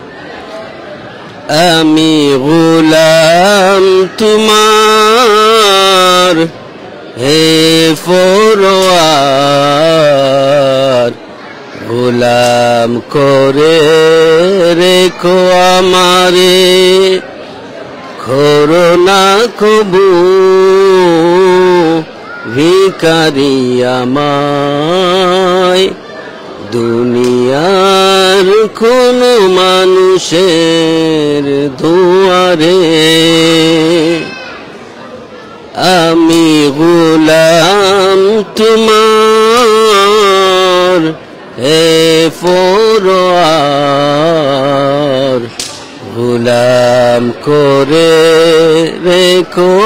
আমি গোলাম তোমার, হে পরওয়ার, গোলাম করে রেখো আমারে, করো না কবু ভিখারি আমায় দুনিয়ার কোনো মানুষের দুয়ারে। আমি গোলাম তোমার, হে পরওয়ার, গোলাম করে রেখো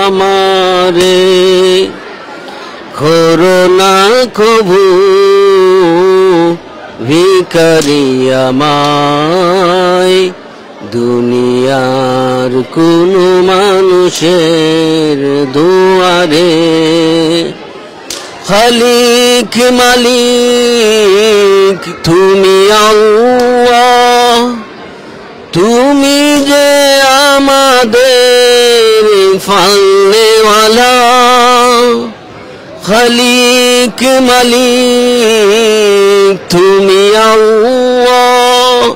আমারে, করো না কবু ভিখারি আমায় দুনিয়ার কোনো মানুষের দুয়ারে। খালিক মালিক তুমি আল্লাহ, তুমি যে আমাদের পালনেওয়ালা। খালিক মালিক তুমি আল্লাহ,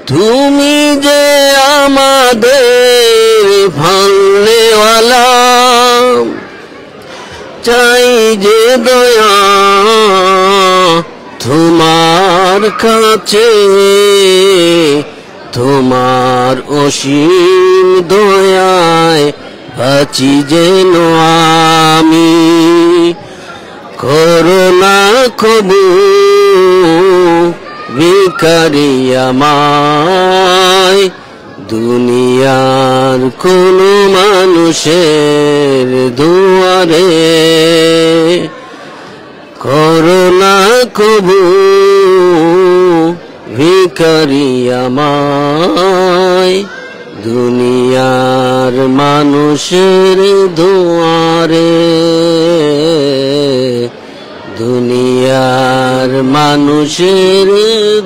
তুমি যে আমাদের পালনেওয়ালা। চাই যে দয়া তোমার কাছে, তোমার অসীম দয়ায় বাঁচি যেন আমি। করো না কবু ভিখারি আমায় দুনিয়ার কোনো মানুষের দুয়ারে। করো না কবু ভিখারি আমায় দুনিয়ার মানুষের দুয়ারে, দুনিয়ার মানুষের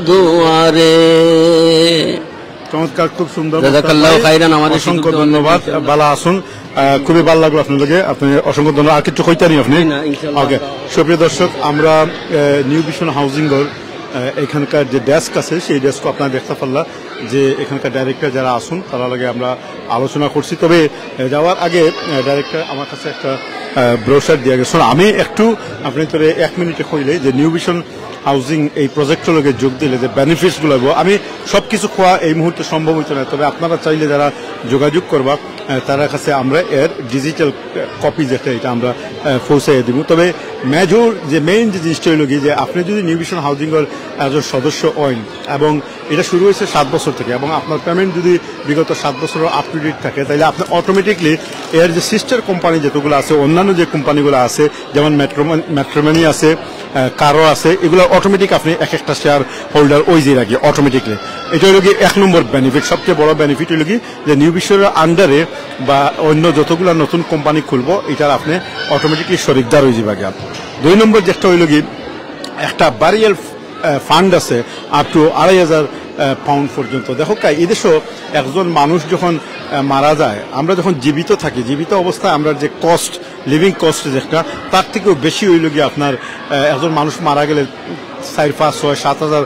দুয়ারে। খুব সুন্দর। জাযাকাল্লাহু খাইরান। আমাদের অসংখ্য ধন্যবাদ। ভালা আছুন। আহ, খুবই ভালা লাগলো আপনার লগে। আপনি অসংখ্য ধন্যবাদ। আর কিছু কইতা নি আপনি? ওকে, সুপ্রিয় দর্শক, আমরা নিউ ভিশন হাউজিং এর আহ, এখানকার যে ডেস্ক আছে, সেই ডেস্ক আপনারা দেখতা পারলা যে এখানকার ডাইরেক্টর যারা আছুন, তারার লগে আমরা আলোচনা করছি। তবে আহ, যাওয়ার আগে ডাইরেক্টর আমার কাছে একটা ব্রোশার দিয়া গেছইন। আমি একটু আপনাইনতরে এক মিনিটে কইলে যে নিউ ভিশন হাউজিং এই প্রজেক্টর লগে যোগ দিলে যে বেনিফিটস গুলো অইবো, আমি সবকিছু কওয়া এই মুহূর্তে সম্ভব অইতো না। তবে আপনারা চাইলে যারা যোগাযোগ করবা, আহ, তারার কাছে আমরা এর ডিজিটাল কপি যেটা, এটা আমরা আহ, পৌঁছাইয়া দিমু। তবে মেজর যে মেইন যে জিনিসটা অইলো কি, যে আপনি যদি নিউ ভিশন হাউজিং এর একজন সদস্য অইন এবং এটা শুরু অইছে সাত বছর থেকে এবং আপনার পেমেন্ট যদি বিগত সাত বছর আপ টু ডেট থাকে, তাইলে আপনি অটোমেটিকলি এর যে সিস্টার কোম্পানি যতগুলো আছে, অন্যান্য যে কোম্পানিগুলো আছে, যেমন ম্যাট্রিমনি আছে, আহ, কারো আছে, এগুলো অটোমেটিক আপনি এক একটা শেয়ার হোল্ডার অইযাইরা গিয়া অটোমেটিকলি। এটা অইলো কি এক নম্বর বেনিফিট। সবচেয়ে বড় বেনিফিট অইলো কি যে নিউ ভিশনর আন্ডারে বা অন্য যতগুলা নতুন কোম্পানি খুলবো, এটার আপনি অটোমেটিকলি শরিকদার অইযিবা গিয়া। দুই নম্বর যেটা অইলো কি, একটা বারিয়াল ফান্ড আছে আপ টু আড়াই হাজার পাউন্ড পর্যন্ত। দেখো কা, এই দেশো একজন মানুষ যখন আহ, মারা যায়, আমরা যখন জীবিত থাকি, জীবিত অবস্থায় আমরা যে কস্ট, লিভিং কস্ট যেটা, তার থেকেও বেশি অইলো গিয়া আপনার আহ, একজন মানুষ মারা গেলে চার, পাঁচ, ছয়, সাত হাজার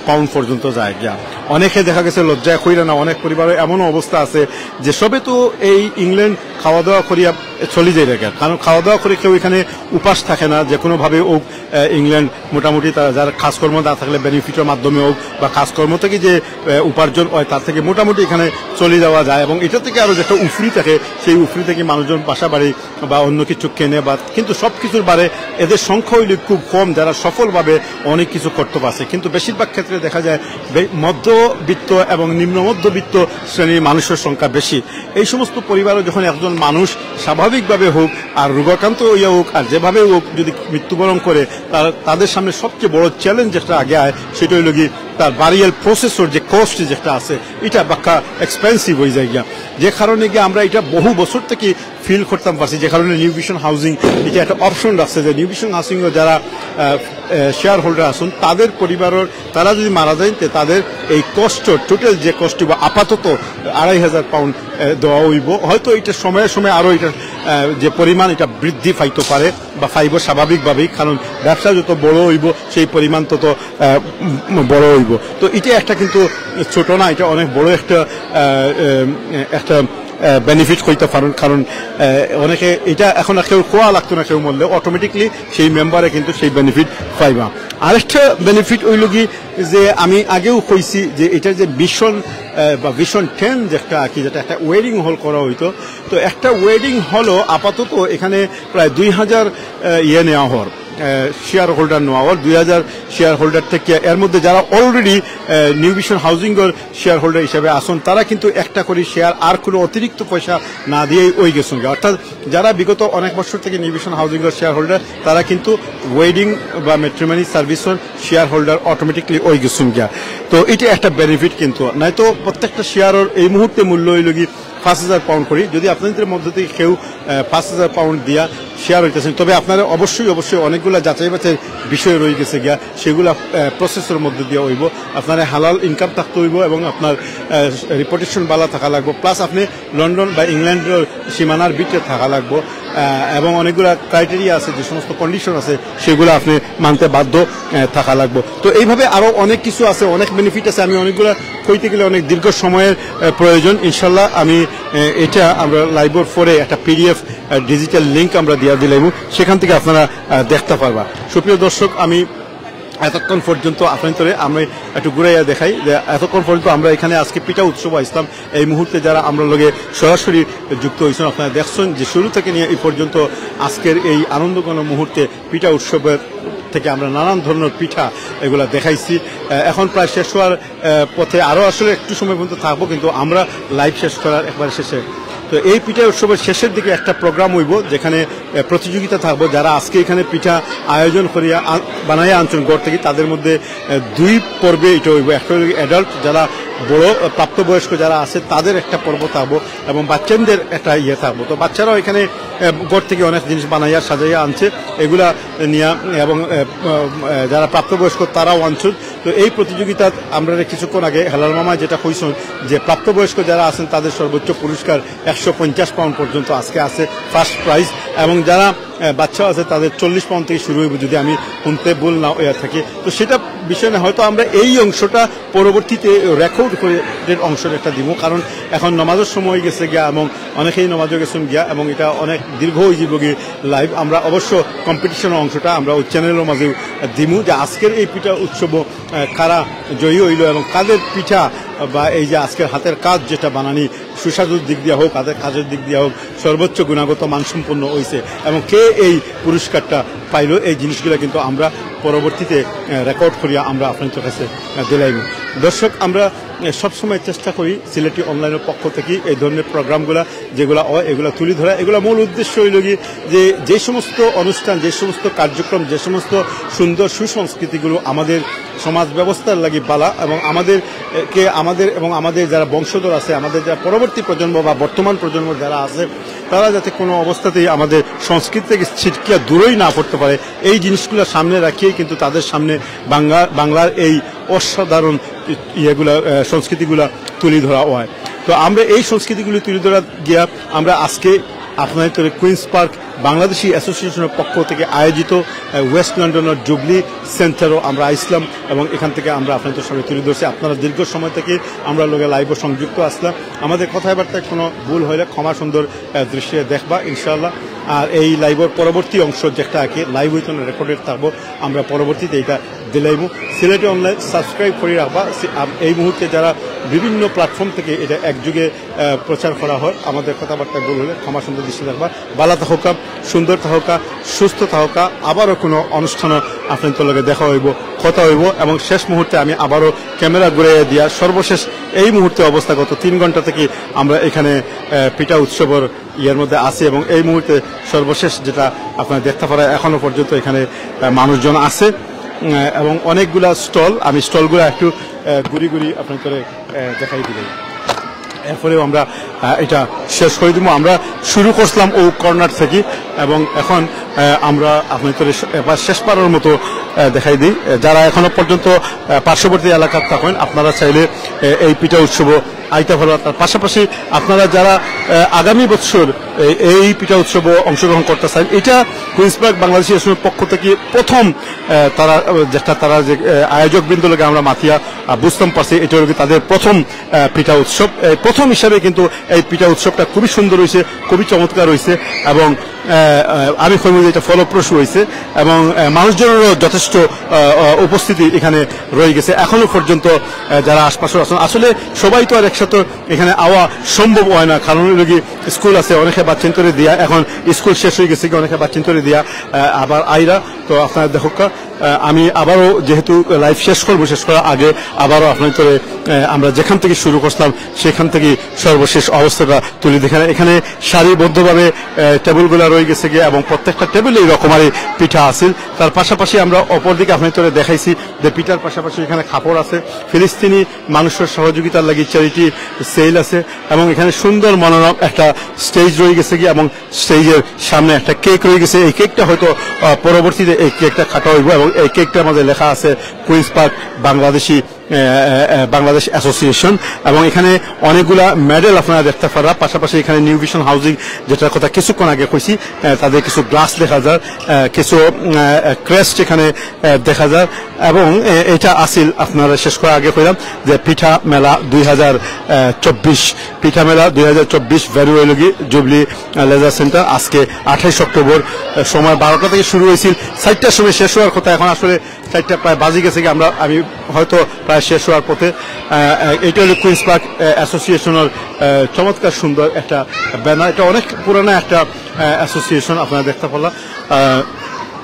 পাউন্ড পর্যন্ত যায় গিয়া। অনেকে দেখা গেছে লজ্জায় কইরা না, অনেক পরিবারে এমনও অবস্থা আছে যে সবে তো এই ইংল্যান্ড খাওয়া দাওয়া করিয়া চলি যাইরা গিয়া, কারণ খাওয়া দাওয়া করে কেউ এখানে উপাস থাকে না। যে কোনোভাবে ও আহ, ইংল্যান্ড মোটামুটি তারা যার কাজকর্ম না থাকলে বেনিফিটের মাধ্যমে হোক বা কাজকর্ম থেকে যে আহ, উপার্জন হয়, তার থেকে মোটামুটি এখানে চলে যাওয়া যায় এবং এটা থেকে আরো যে একটা উফরি থাকে, সেই উফরি থেকে মানুষজন বাসা বাড়ি বা অন্য কিছু কেনে বা, কিন্তু সব কিছুর বারে এদের সংখ্যা অইলো খুব কম যারা সফলভাবে অনেক কিছু করতে পারছে। কিন্তু বেশিরভাগ ক্ষেত্রে দেখা যায় বে- মধ্যবিত্ত এবং নিম্ন মধ্যবিত্ত শ্রেণীর মানুষের সংখ্যা বেশি। এই সমস্ত পরিবারও যখন একজন মানুষ স্বাভাবিকভাবে হোক আর রোগাক্রান্ত অইয়া হোক আর যেভাবে হোক যদি মৃত্যুবরণ করে, তার তাদের সামনে সবচেয়ে বড় চ্যালেঞ্জ যেটা আগে আয় সেটা অইলো কি তার বারিয়াল প্রসেসর যে কস্ট যেটা আছে, এটা বাক্কা এক্সপেন্সিভ অইযায় গিয়া। যে কারণে গিয়া আমরা এটা বহু বছর থেকে ফিল করতাম পারছি, যে কারণে নিউ ভিশন হাউজিং এটা একটা অপশন রাখছে যে নিউ ভিশন হাউজিং যারা শেয়ার হোল্ডার আছইন তাদের পরিবারের তারা যদি মারা যাইন তে তাদের এই কস্ট, টোটাল যে কস্ট বা আপাতত আড়াই হাজার পাউন্ড আহ, দেওয়া অইবো। হয়তো এটা সময়ে সময়ে আরো এটা আহ, যে পরিমাণ এটা বৃদ্ধি পাইতে পারে বা পাইবো স্বাভাবিকভাবেই, কারণ ব্যবসা যত বড় অইবো সেই পরিমাণ তত আহ, উম, বড় অইবো। তো এটা একটা কিন্তু ছোট না, এটা অনেক বড় একটা আহ, আহ, একটা বেনিফিট কইতা পারইন, কারণ আহ, অনেকে এটা এখন আর কেউ কওয়া লাগতো না, কেউ মরলে অটোমেটিকলি সেই মেম্বারে কিন্তু সেই বেনিফিট পাইবা। আরেকটা বেনিফিট অইলো কি যে আমি আগেও কইছি যে এটা যে ভিশন আহ, বা ভিশন টেন যেটা আর কি, যেটা একটা ওয়েডিং হল করা অইতো, তো একটা ওয়েডিং হলও আপাতত এখানে প্রায় দুই হাজার আহ, ইয়ে নেওয়া হর, শেয়ার হোল্ডার নেওয়া হর, দুই হাজার শেয়ার হোল্ডার থেকে। এর মধ্যে যারা অলরেডি নিউ ভিশন হাউজিং এর শেয়ার হোল্ডার হিসাবে আছইন তারা কিন্তু একটা করে শেয়ার আর কোনো অতিরিক্ত পয়সা না দিয়েই অইগেছইন। অর্থাৎ যারা বিগত অনেক বছর থেকে নিউ ভিশন হাউজিং এর শেয়ার হোল্ডার তারা কিন্তু ওয়েডিং বা ম্যাট্রিমনি সার্ভিসর শেয়ার হোল্ডার অটোমেটিকলি অইগেছইন গিয়া। তো এটা একটা বেনিফিট, কিন্তু নয়তো প্রত্যেকটা শেয়ারর এই মুহূর্তে মূল্য অইলো কি পাঁচ হাজার পাউন্ড করি। যদি আপনাদের মধ্য থেকে কেউ আহ, পাঁচ হাজার পাউন্ড দিয়া শেয়ার অইতাছইন, তবে আপনারা অবশ্যই অবশ্যই অনেকগুলা যাচাই বাছাইর বিষয় রইগেছে গিয়া, সেগুলা প্রসেসর মধ্য দিয়া অইবো। আপনারা হালাল ইনকাম থাকতে অইবো এবং আপনার রিপুটেশন ভালা থাকা লাগবো, প্লাস আপনি লন্ডন বা ইংল্যান্ডর সীমানার ভিতরে থাকা লাগবো। আহ, এবং অনেকগুলা ক্রাইটেরিয়া আছে, যে সমস্ত কন্ডিশন আছে সেগুলো আপনি মানতে বাধ্য আহ, থাকা লাগবো। তো এইভাবে আরো অনেক কিছু আছে, অনেক বেনিফিট আছে। আমি অনেকগুলা কইতে গেলে অনেক দীর্ঘ সময়ের আহ, প্রয়োজন। ইনশাল্লাহ আমি আহ, এটা আমরা লাইভর পরে একটা পিডিএফ ডিজিটাল লিংক আমরা দিয়া দিলাইমু, সেখান থেকে আপনারা আহ, দেখতে পারবা। সুপ্রিয় দর্শক, আমি এতক্ষণ পর্যন্ত আপনাদের আমি একটু ঘুরাইয়া দেখাই যে এতক্ষণ পর্যন্ত আমরা এখানে আজকে পিঠা উৎসব আইসলাম। এই মুহূর্তে যারা আমরা লগে সরাসরি যুক্ত অইছইন, আপনারা দেখছইন যে শুরু থেকে নিয়ে এই পর্যন্ত আজকের এই আনন্দঘন মুহূর্তে পিঠা উৎসবের থেকে আমরা নানান ধরনের পিঠা এগুলা দেখাইছি। আহ, এখন প্রায় শেষ হওয়ার আহ, পথে, আরো আসলে একটু সময় পর্যন্ত থাকবো, কিন্তু আমরা লাইভ শেষ করার একবারে শেষে। তো এই পিঠা উৎসবের শেষের দিকে একটা প্রোগ্রাম অইবো, যেখানে আহ, প্রতিযোগিতা থাকবো। যারা আজকে এখানে পিঠা আয়োজন করিয়া আন- বানাইয়া আনছইন ঘর থেকে, তাদের মধ্যে আহ, দুই পর্বে এটা অইবো। একটা অইলো অ্যাডাল্ট, যারা বড়, আহ, প্রাপ্তবয়স্ক যারা আছে তাদের একটা পর্ব থাকবো এবং বাচ্চাদের একটা ইয়ে থাকবো। তো বাচ্চারাও এখানে, আহ, ঘর থেকে অনেক জিনিস বানাইয়া সাজাইয়া আনছে, এগুলা নিয়া এবং, আহ, আহ, যারা প্রাপ্তবয়স্ক তারাও আনছেন। তো এই প্রতিযোগিতা আমরা কিছুক্ষণ আগে হেলাল মামা যেটা কইছেন যে প্রাপ্তবয়স্ক যারা আছেন তাদের সর্বোচ্চ পুরস্কার একশো পঞ্চাশ পাউন্ড পর্যন্ত আজকে আছে ফার্স্ট প্রাইজ, এবং যারা, আহ, বাচ্চা আছে তাদের চল্লিশ পাউন্ড থেকে শুরু হইব, যদি আমি শুনতে ভুল না হয়ে থাকি। তো সেটা বিষয় না, হয়তো আমরা এই অংশটা পরবর্তীতে রেকর্ড করে এর অংশটা একটা দিব, কারণ এখন নামাজের সময় গেছে গিয়া এবং অনেকেই নামাজও গেছেন গিয়া এবং এটা অনেক দীর্ঘ হয়ে যাবো গিয়ে লাইভ। আমরা অবশ্য কম্পিটিশনের অংশটা আমরা ওই চ্যানেলের মাঝেও দিমু যে আজকের এই পিঠা উৎসব, আহ, কারা জয়ী হইল এবং কাদের পিঠা বা এই যে আজকের হাতের কাজ যেটা বানানি সুস্বাদুর দিক দিয়া হোক, হাতের কাজের দিক দিয়া হোক, সর্বোচ্চ গুণগত মানসম্পন্ন হইছে এবং কে এই পুরস্কারটা পাইল, এই জিনিসগুলো কিন্তু আমরা পরবর্তীতে, আহ, রেকর্ড করিয়া আমরা আপনাদের কাছে, আহ, দিলাইব। দর্শক, আমরা, আহ, সবসময় চেষ্টা করি সিলেটি অনলাইনের পক্ষ থেকে এই ধরনের প্রোগ্রামগুলা যেগুলা হয় এগুলা তুলে ধরা। এগুলা মূল উদ্দেশ্য হইল কি যে, যে সমস্ত অনুষ্ঠান, যে সমস্ত কার্যক্রম, যে সমস্ত সুন্দর সুসংস্কৃতিগুলো আমাদের সমাজ ব্যবস্থার লাগি বালা এবং আমাদের, আহ, কে আমাদের এবং আমাদের যারা বংশধর আছে, আমাদের যারা পরবর্তী প্রজন্ম বা বর্তমান প্রজন্ম যারা আছে, তারা যাতে কোনো অবস্থাতেই আমাদের সংস্কৃতি থেকে ছিটকিয়া দূরেই না পড়তে পারে, এই জিনিসগুলো সামনে রাখিয়েই কিন্তু তাদের সামনে বাংলা, বাংলার এই অসাধারণ ইয়েগুলা, আহ, সংস্কৃতিগুলা তুলে ধরা হয়। তো আমরা এই সংস্কৃতিগুলি তুলে ধরা গিয়া আমরা আজকে আপনাদের কুইন্স পার্ক বাংলাদেশি অ্যাসোসিয়েশনের পক্ষ থেকে আয়োজিত, আহ, ওয়েস্ট লন্ডনের জুবলি সেন্টারও আমরা আইসলাম এবং এখান থেকে আমরা আপনাদের সামনে তুলে ধরছি। আপনারা দীর্ঘ সময় থেকে আমরা লগে লাইভও সংযুক্ত আসলাম। আমাদের কথাবার্তায় কোনো ভুল হইলে ক্ষমা সুন্দর, আহ, দৃষ্টিতে দেখবা ইনশাআল্লাহ। আর এই লাইভের পরবর্তী অংশ যেটা আর কি লাইভ হইতো না, রেকর্ডেড থাকবো, আমরা পরবর্তীতে এটা দিলাইমু। সিলেটি অনলাইন সাবস্ক্রাইব করে রাখবা। সি-, আম-, এই মুহূর্তে যারা বিভিন্ন প্ল্যাটফর্ম থেকে এটা একযোগে, আহ, প্রচার করা হয়, আমাদের কথাবার্তা ভুল হলে ক্ষমা সুন্দর দৃষ্টি রাখবা। বালা থাকোকা, সুন্দর থাকোকা, সুস্থ থাকোকা। আবারও কোনো অনুষ্ঠানে আপনাদের লগে দেখা হইব, কথা হইব। এবং শেষ মুহূর্তে আমি আবারও ক্যামেরা ঘুরে দিয়া সর্বশেষ এই মুহূর্তে অবস্থা, গত তিন ঘন্টা থেকে আমরা এখানে, আহ, পিঠা উৎসবের ইয়ের মধ্যে আছি এবং এই মুহূর্তে সর্বশেষ যেটা আপনারা দেখতে পারেন, এখনো পর্যন্ত এখানে, আহ, মানুষজন আছে, উম, এবং অনেকগুলা স্টল, আমি স্টলগুলো একটু, আহ, ঘুরি ঘুরি আপনাদের, আহ, দেখাই দিলাম। এরপরেও আমরা, আহ, এটা শেষ করে দিব। আমরা শুরু করছিলাম ও কর্নার থেকে এবং এখন, আহ, আমরা আপনাদের এবার শেষবারের মতো, আহ, দেখাই দিই। আহ, যারা এখনো পর্যন্ত, আহ, পার্শ্ববর্তী এলাকার থাকেন, আপনারা চাইলে, আহ, এই পিঠা উৎসব আইতা পারবা। তার পাশাপাশি আপনারা যারা, আহ, আগামী বছর এই, এই পিঠা উৎসবে অংশগ্রহণ করতে চান, এটা কুইন্স পার্ক বাংলাদেশি অ্যাসোসিয়েশনের পক্ষ থেকে প্রথম, আহ, তারা, আহ, যেটা তারা যে, আহ, আয়োজক বৃন্দ লগে আমরা মাতিয়া, আহ, বুঝতাম পারছি, এটা হলো কি তাদের প্রথম, আহ, পিঠা উৎসব। এই প্রথম হিসাবে কিন্তু এই পিঠা উৎসবটা খুবই সুন্দর হয়েছে, খুবই চমৎকার হয়েছে এবং, আহ, আহ, আমি কইব যে এটা ফলপ্রসূ হয়েছে এবং, আহ, মানুষজনেরও যথেষ্ট, আহ, আহ, উপস্থিতি এখানে রয়ে গেছে। এখনো পর্যন্ত, আহ, যারা আশপাশে আছেন, আসলে সবাই তো আর একসাথে এখানে আওয়া সম্ভব হয় না, কারণ হলো কি স্কুল আছে, অনেকে বাচ্চাইন্তরে দিয়া, এখন স্কুল শেষ হয়ে গেছে কি অনেকে বাচ্চাইন্তরে দিয়া, আহ, আবার আইরা। তো আপনারা দেখুক্কা, আহ, আমি আবারও যেহেতু লাইভ শেষ করবো, শেষ করার আগে আবারও আপনাদের, আহ, আমরা যেখান থেকে শুরু করছিলাম সেখান থেকে সর্বশেষ অবস্থাটা তুলে দেখেন। এখানে সারিবদ্ধভাবে, আহ, টেবিলগুলা রয়ে গেছে গিয়ে এবং প্রত্যেকটা টেবিলেই রকমারি পিঠা আছিল। তার পাশাপাশি আমরা অপরদিকে আপনাদের দেখাইছি যে পিঠার পাশাপাশি এখানে কাপড় আছে, ফিলিস্তিনি মানুষের সহযোগিতার লাগি চ্যারিটি সেল আছে এবং এখানে সুন্দর মনোরম একটা স্টেজ রয়ে গেছে গিয়ে এবং স্টেজের সামনে একটা কেক রয়ে গেছে। এই কেকটা হয়তো, আহ, পরবর্তীতে এই কেকটা কাটা হইব এবং এই কেকটার মধ্যে লেখা আছে কুইন্স পার্ক বাংলাদেশি, আহ, আহ, আহ, বাংলাদেশ অ্যাসোসিয়েশন এবং এখানে অনেকগুলা মেডেল আপনারা দেখতে পাররা। পাশাপাশি এখানে নিউ ভিশন হাউজিং, যেটার কথা কিছুক্ষণ আগে কইছি, আহ, তাদের কিছু গ্লাস দেখা যায়, আহ, কিছু, আহ, আহ, ক্রেস্ট এখানে, আহ, দেখা যায় এবং, আহ, এটা আসিল আপনারা শেষ করার আগে কইলাম যে পিঠা মেলা দুই হাজার চব্বিশ, পিঠা মেলা দুই হাজার চব্বিশ ভেরুয়েলগি জুবলি, আহ, লেজার সেন্টার আজকে আঠাইশ অক্টোবর, আহ, সময় বারোটা থেকে শুরু হয়েছিল, চারটার সময় শেষ হওয়ার কথা। এখন আসলে চারটা প্রায় বাজি গেছে কি আমরা, আমি হয়তো প্রায় শেষ হওয়ার পথে। আহ, আহ, এটা হলো কুইন্স পার্ক, আহ, অ্যাসোসিয়েশনের, আহ, চমৎকার সুন্দর একটা ব্যানার। এটা অনেক পুরানা একটা, আহ, অ্যাসোসিয়েশন, আপনারা দেখতে পারলাম। আহ,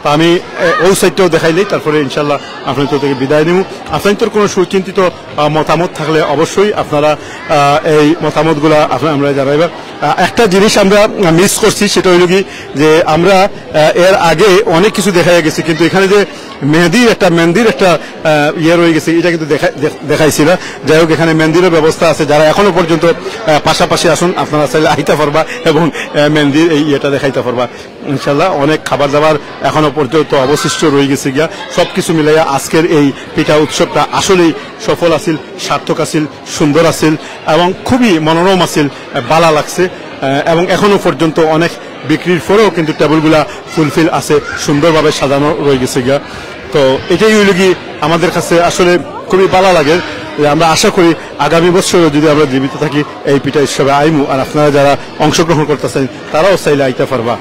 তো আমি, আহ, ওই সাইডটাও দেখাইলেই তারপরে ইনশাল্লাহ আপনাদের থেকে বিদায় নিব। আপনাদের কোনো সুচিন্তিত, আহ, মতামত থাকলে অবশ্যই আপনারা, আহ, এই মতামতগুলা আপনারা আমরা জানাইবা। আহ, একটা জিনিস আমরা মিস করছি, সেটা হইল কি যে আমরা আহ, এর আগে অনেক কিছু দেখাইয়া গেছি, কিন্তু এখানে যে মেহেদির একটা, মেহেদির একটা আহ, ইয়ে রয়ে গেছে, এটা কিন্তু দেখা- দেখ- দেখাইছি না। যাই হোক, এখানে মেহেদিরও ব্যবস্থা আছে। যারা এখনো পর্যন্ত আহ, পাশাপাশি আছেন, আপনারা চাইলে আইতা পারবা এবং আহ, মেহেদির এই ইয়েটা দেখাইতে পারবা। ইনশাল্লাহ, অনেক খাবার দাবার এখনো পর্যন্ত অবশিষ্ট রয়ে গেছে গিয়া। সবকিছু মিলাইয়া আজকের এই পিঠা উৎসবটা আসলেই সফল আছিল, সার্থক আছিল, সুন্দর আছিল এবং খুবই মনোরম আছিল। আহ, বালা লাগছে। আহ, এবং এখনো পর্যন্ত অনেক বিক্রির পরেও কিন্তু টেবিলগুলা ফুলফিল আছে, সুন্দরভাবে সাজানো রয়ে গেছে গিয়া। তো এটাই হইল কি, আমাদের কাছে আসলে খুবই ভালো লাগে। যে আমরা আশা করি আগামী বছরও যদি আমরা জীবিত থাকি, এই পিঠা উৎসবে আইমু। আর আপনারা যারা অংশগ্রহণ করতেছেন, তারাও চাইলে আইতে পারবা।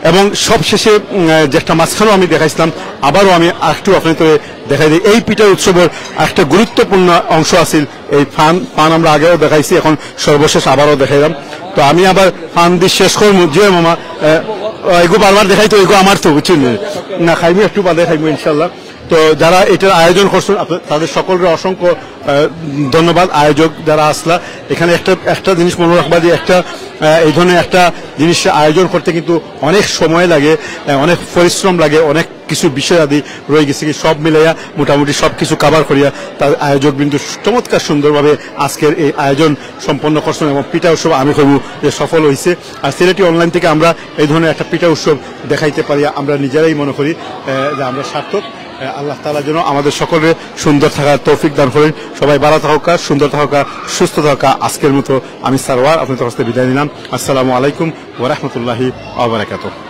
এবং সবশেষে উম, আহ, যেটা মাঝখানেও আমি দেখাইছিলাম, আবারও আমি একটু আপনাদের দেখাই দিই। এই পিঠা উৎসবের একটা গুরুত্বপূর্ণ অংশ আছিল এই ফান। ফান আমরা আগেও দেখাইছি, এখন সর্বশেষ আবারও দেখাইলাম। তো আমি আবার ফান দিয়ে শেষ করবো। জি মামা, আহ, এগু বারবার দেখাই তো, এগু আমার তো, বুঝছেন নি? না, খাইমু একটু বাদে, খাইমু ইনশাল্লাহ। তো যারা এটার আয়োজন করছেন, আপনার- তাদের সকলকে অসংখ্য আহ, ধন্যবাদ। আয়োজক যারা আসলা, এখানে একটা একটা জিনিস মনে রাখবা যে একটা আহ, এই ধরনের একটা জিনিস আয়োজন করতে কিন্তু অনেক সময় লাগে, আহ, অনেক পরিশ্রম লাগে, অনেক কিছু বিষয় আদি রয়ে গেছে কি, সব মিলাইয়া মোটামুটি সব কিছু কভার করিয়া তার আয়োজক বিন্দু চমৎকার সুন্দরভাবে আজকের এই আয়োজন সম্পন্ন করছেন। এবং পিঠা উৎসব আমি কইব যে সফল হয়েছে। আর সিলেটি অনলাইন থেকে আমরা এই ধরনের একটা পিঠা উৎসব দেখাইতে পারি, আমরা নিজেরাই মনে করি আহ, যে আমরা সার্থক। আহ, আল্লাহ তাআলা যেন আমাদের সকলকে সুন্দর থাকার তৌফিক দান করেন। সবাই ভালো থাকুকা, সুন্দর থাকুকা, সুস্থ থাকুকা। আজকের মতো আমি সারোয়ার আপনাদের কাছ থেকে বিদায় নিলাম। আসসালামু আলাইকুম ওয়া রাহমাতুল্লাহি ওয়া বারাকাতুহু।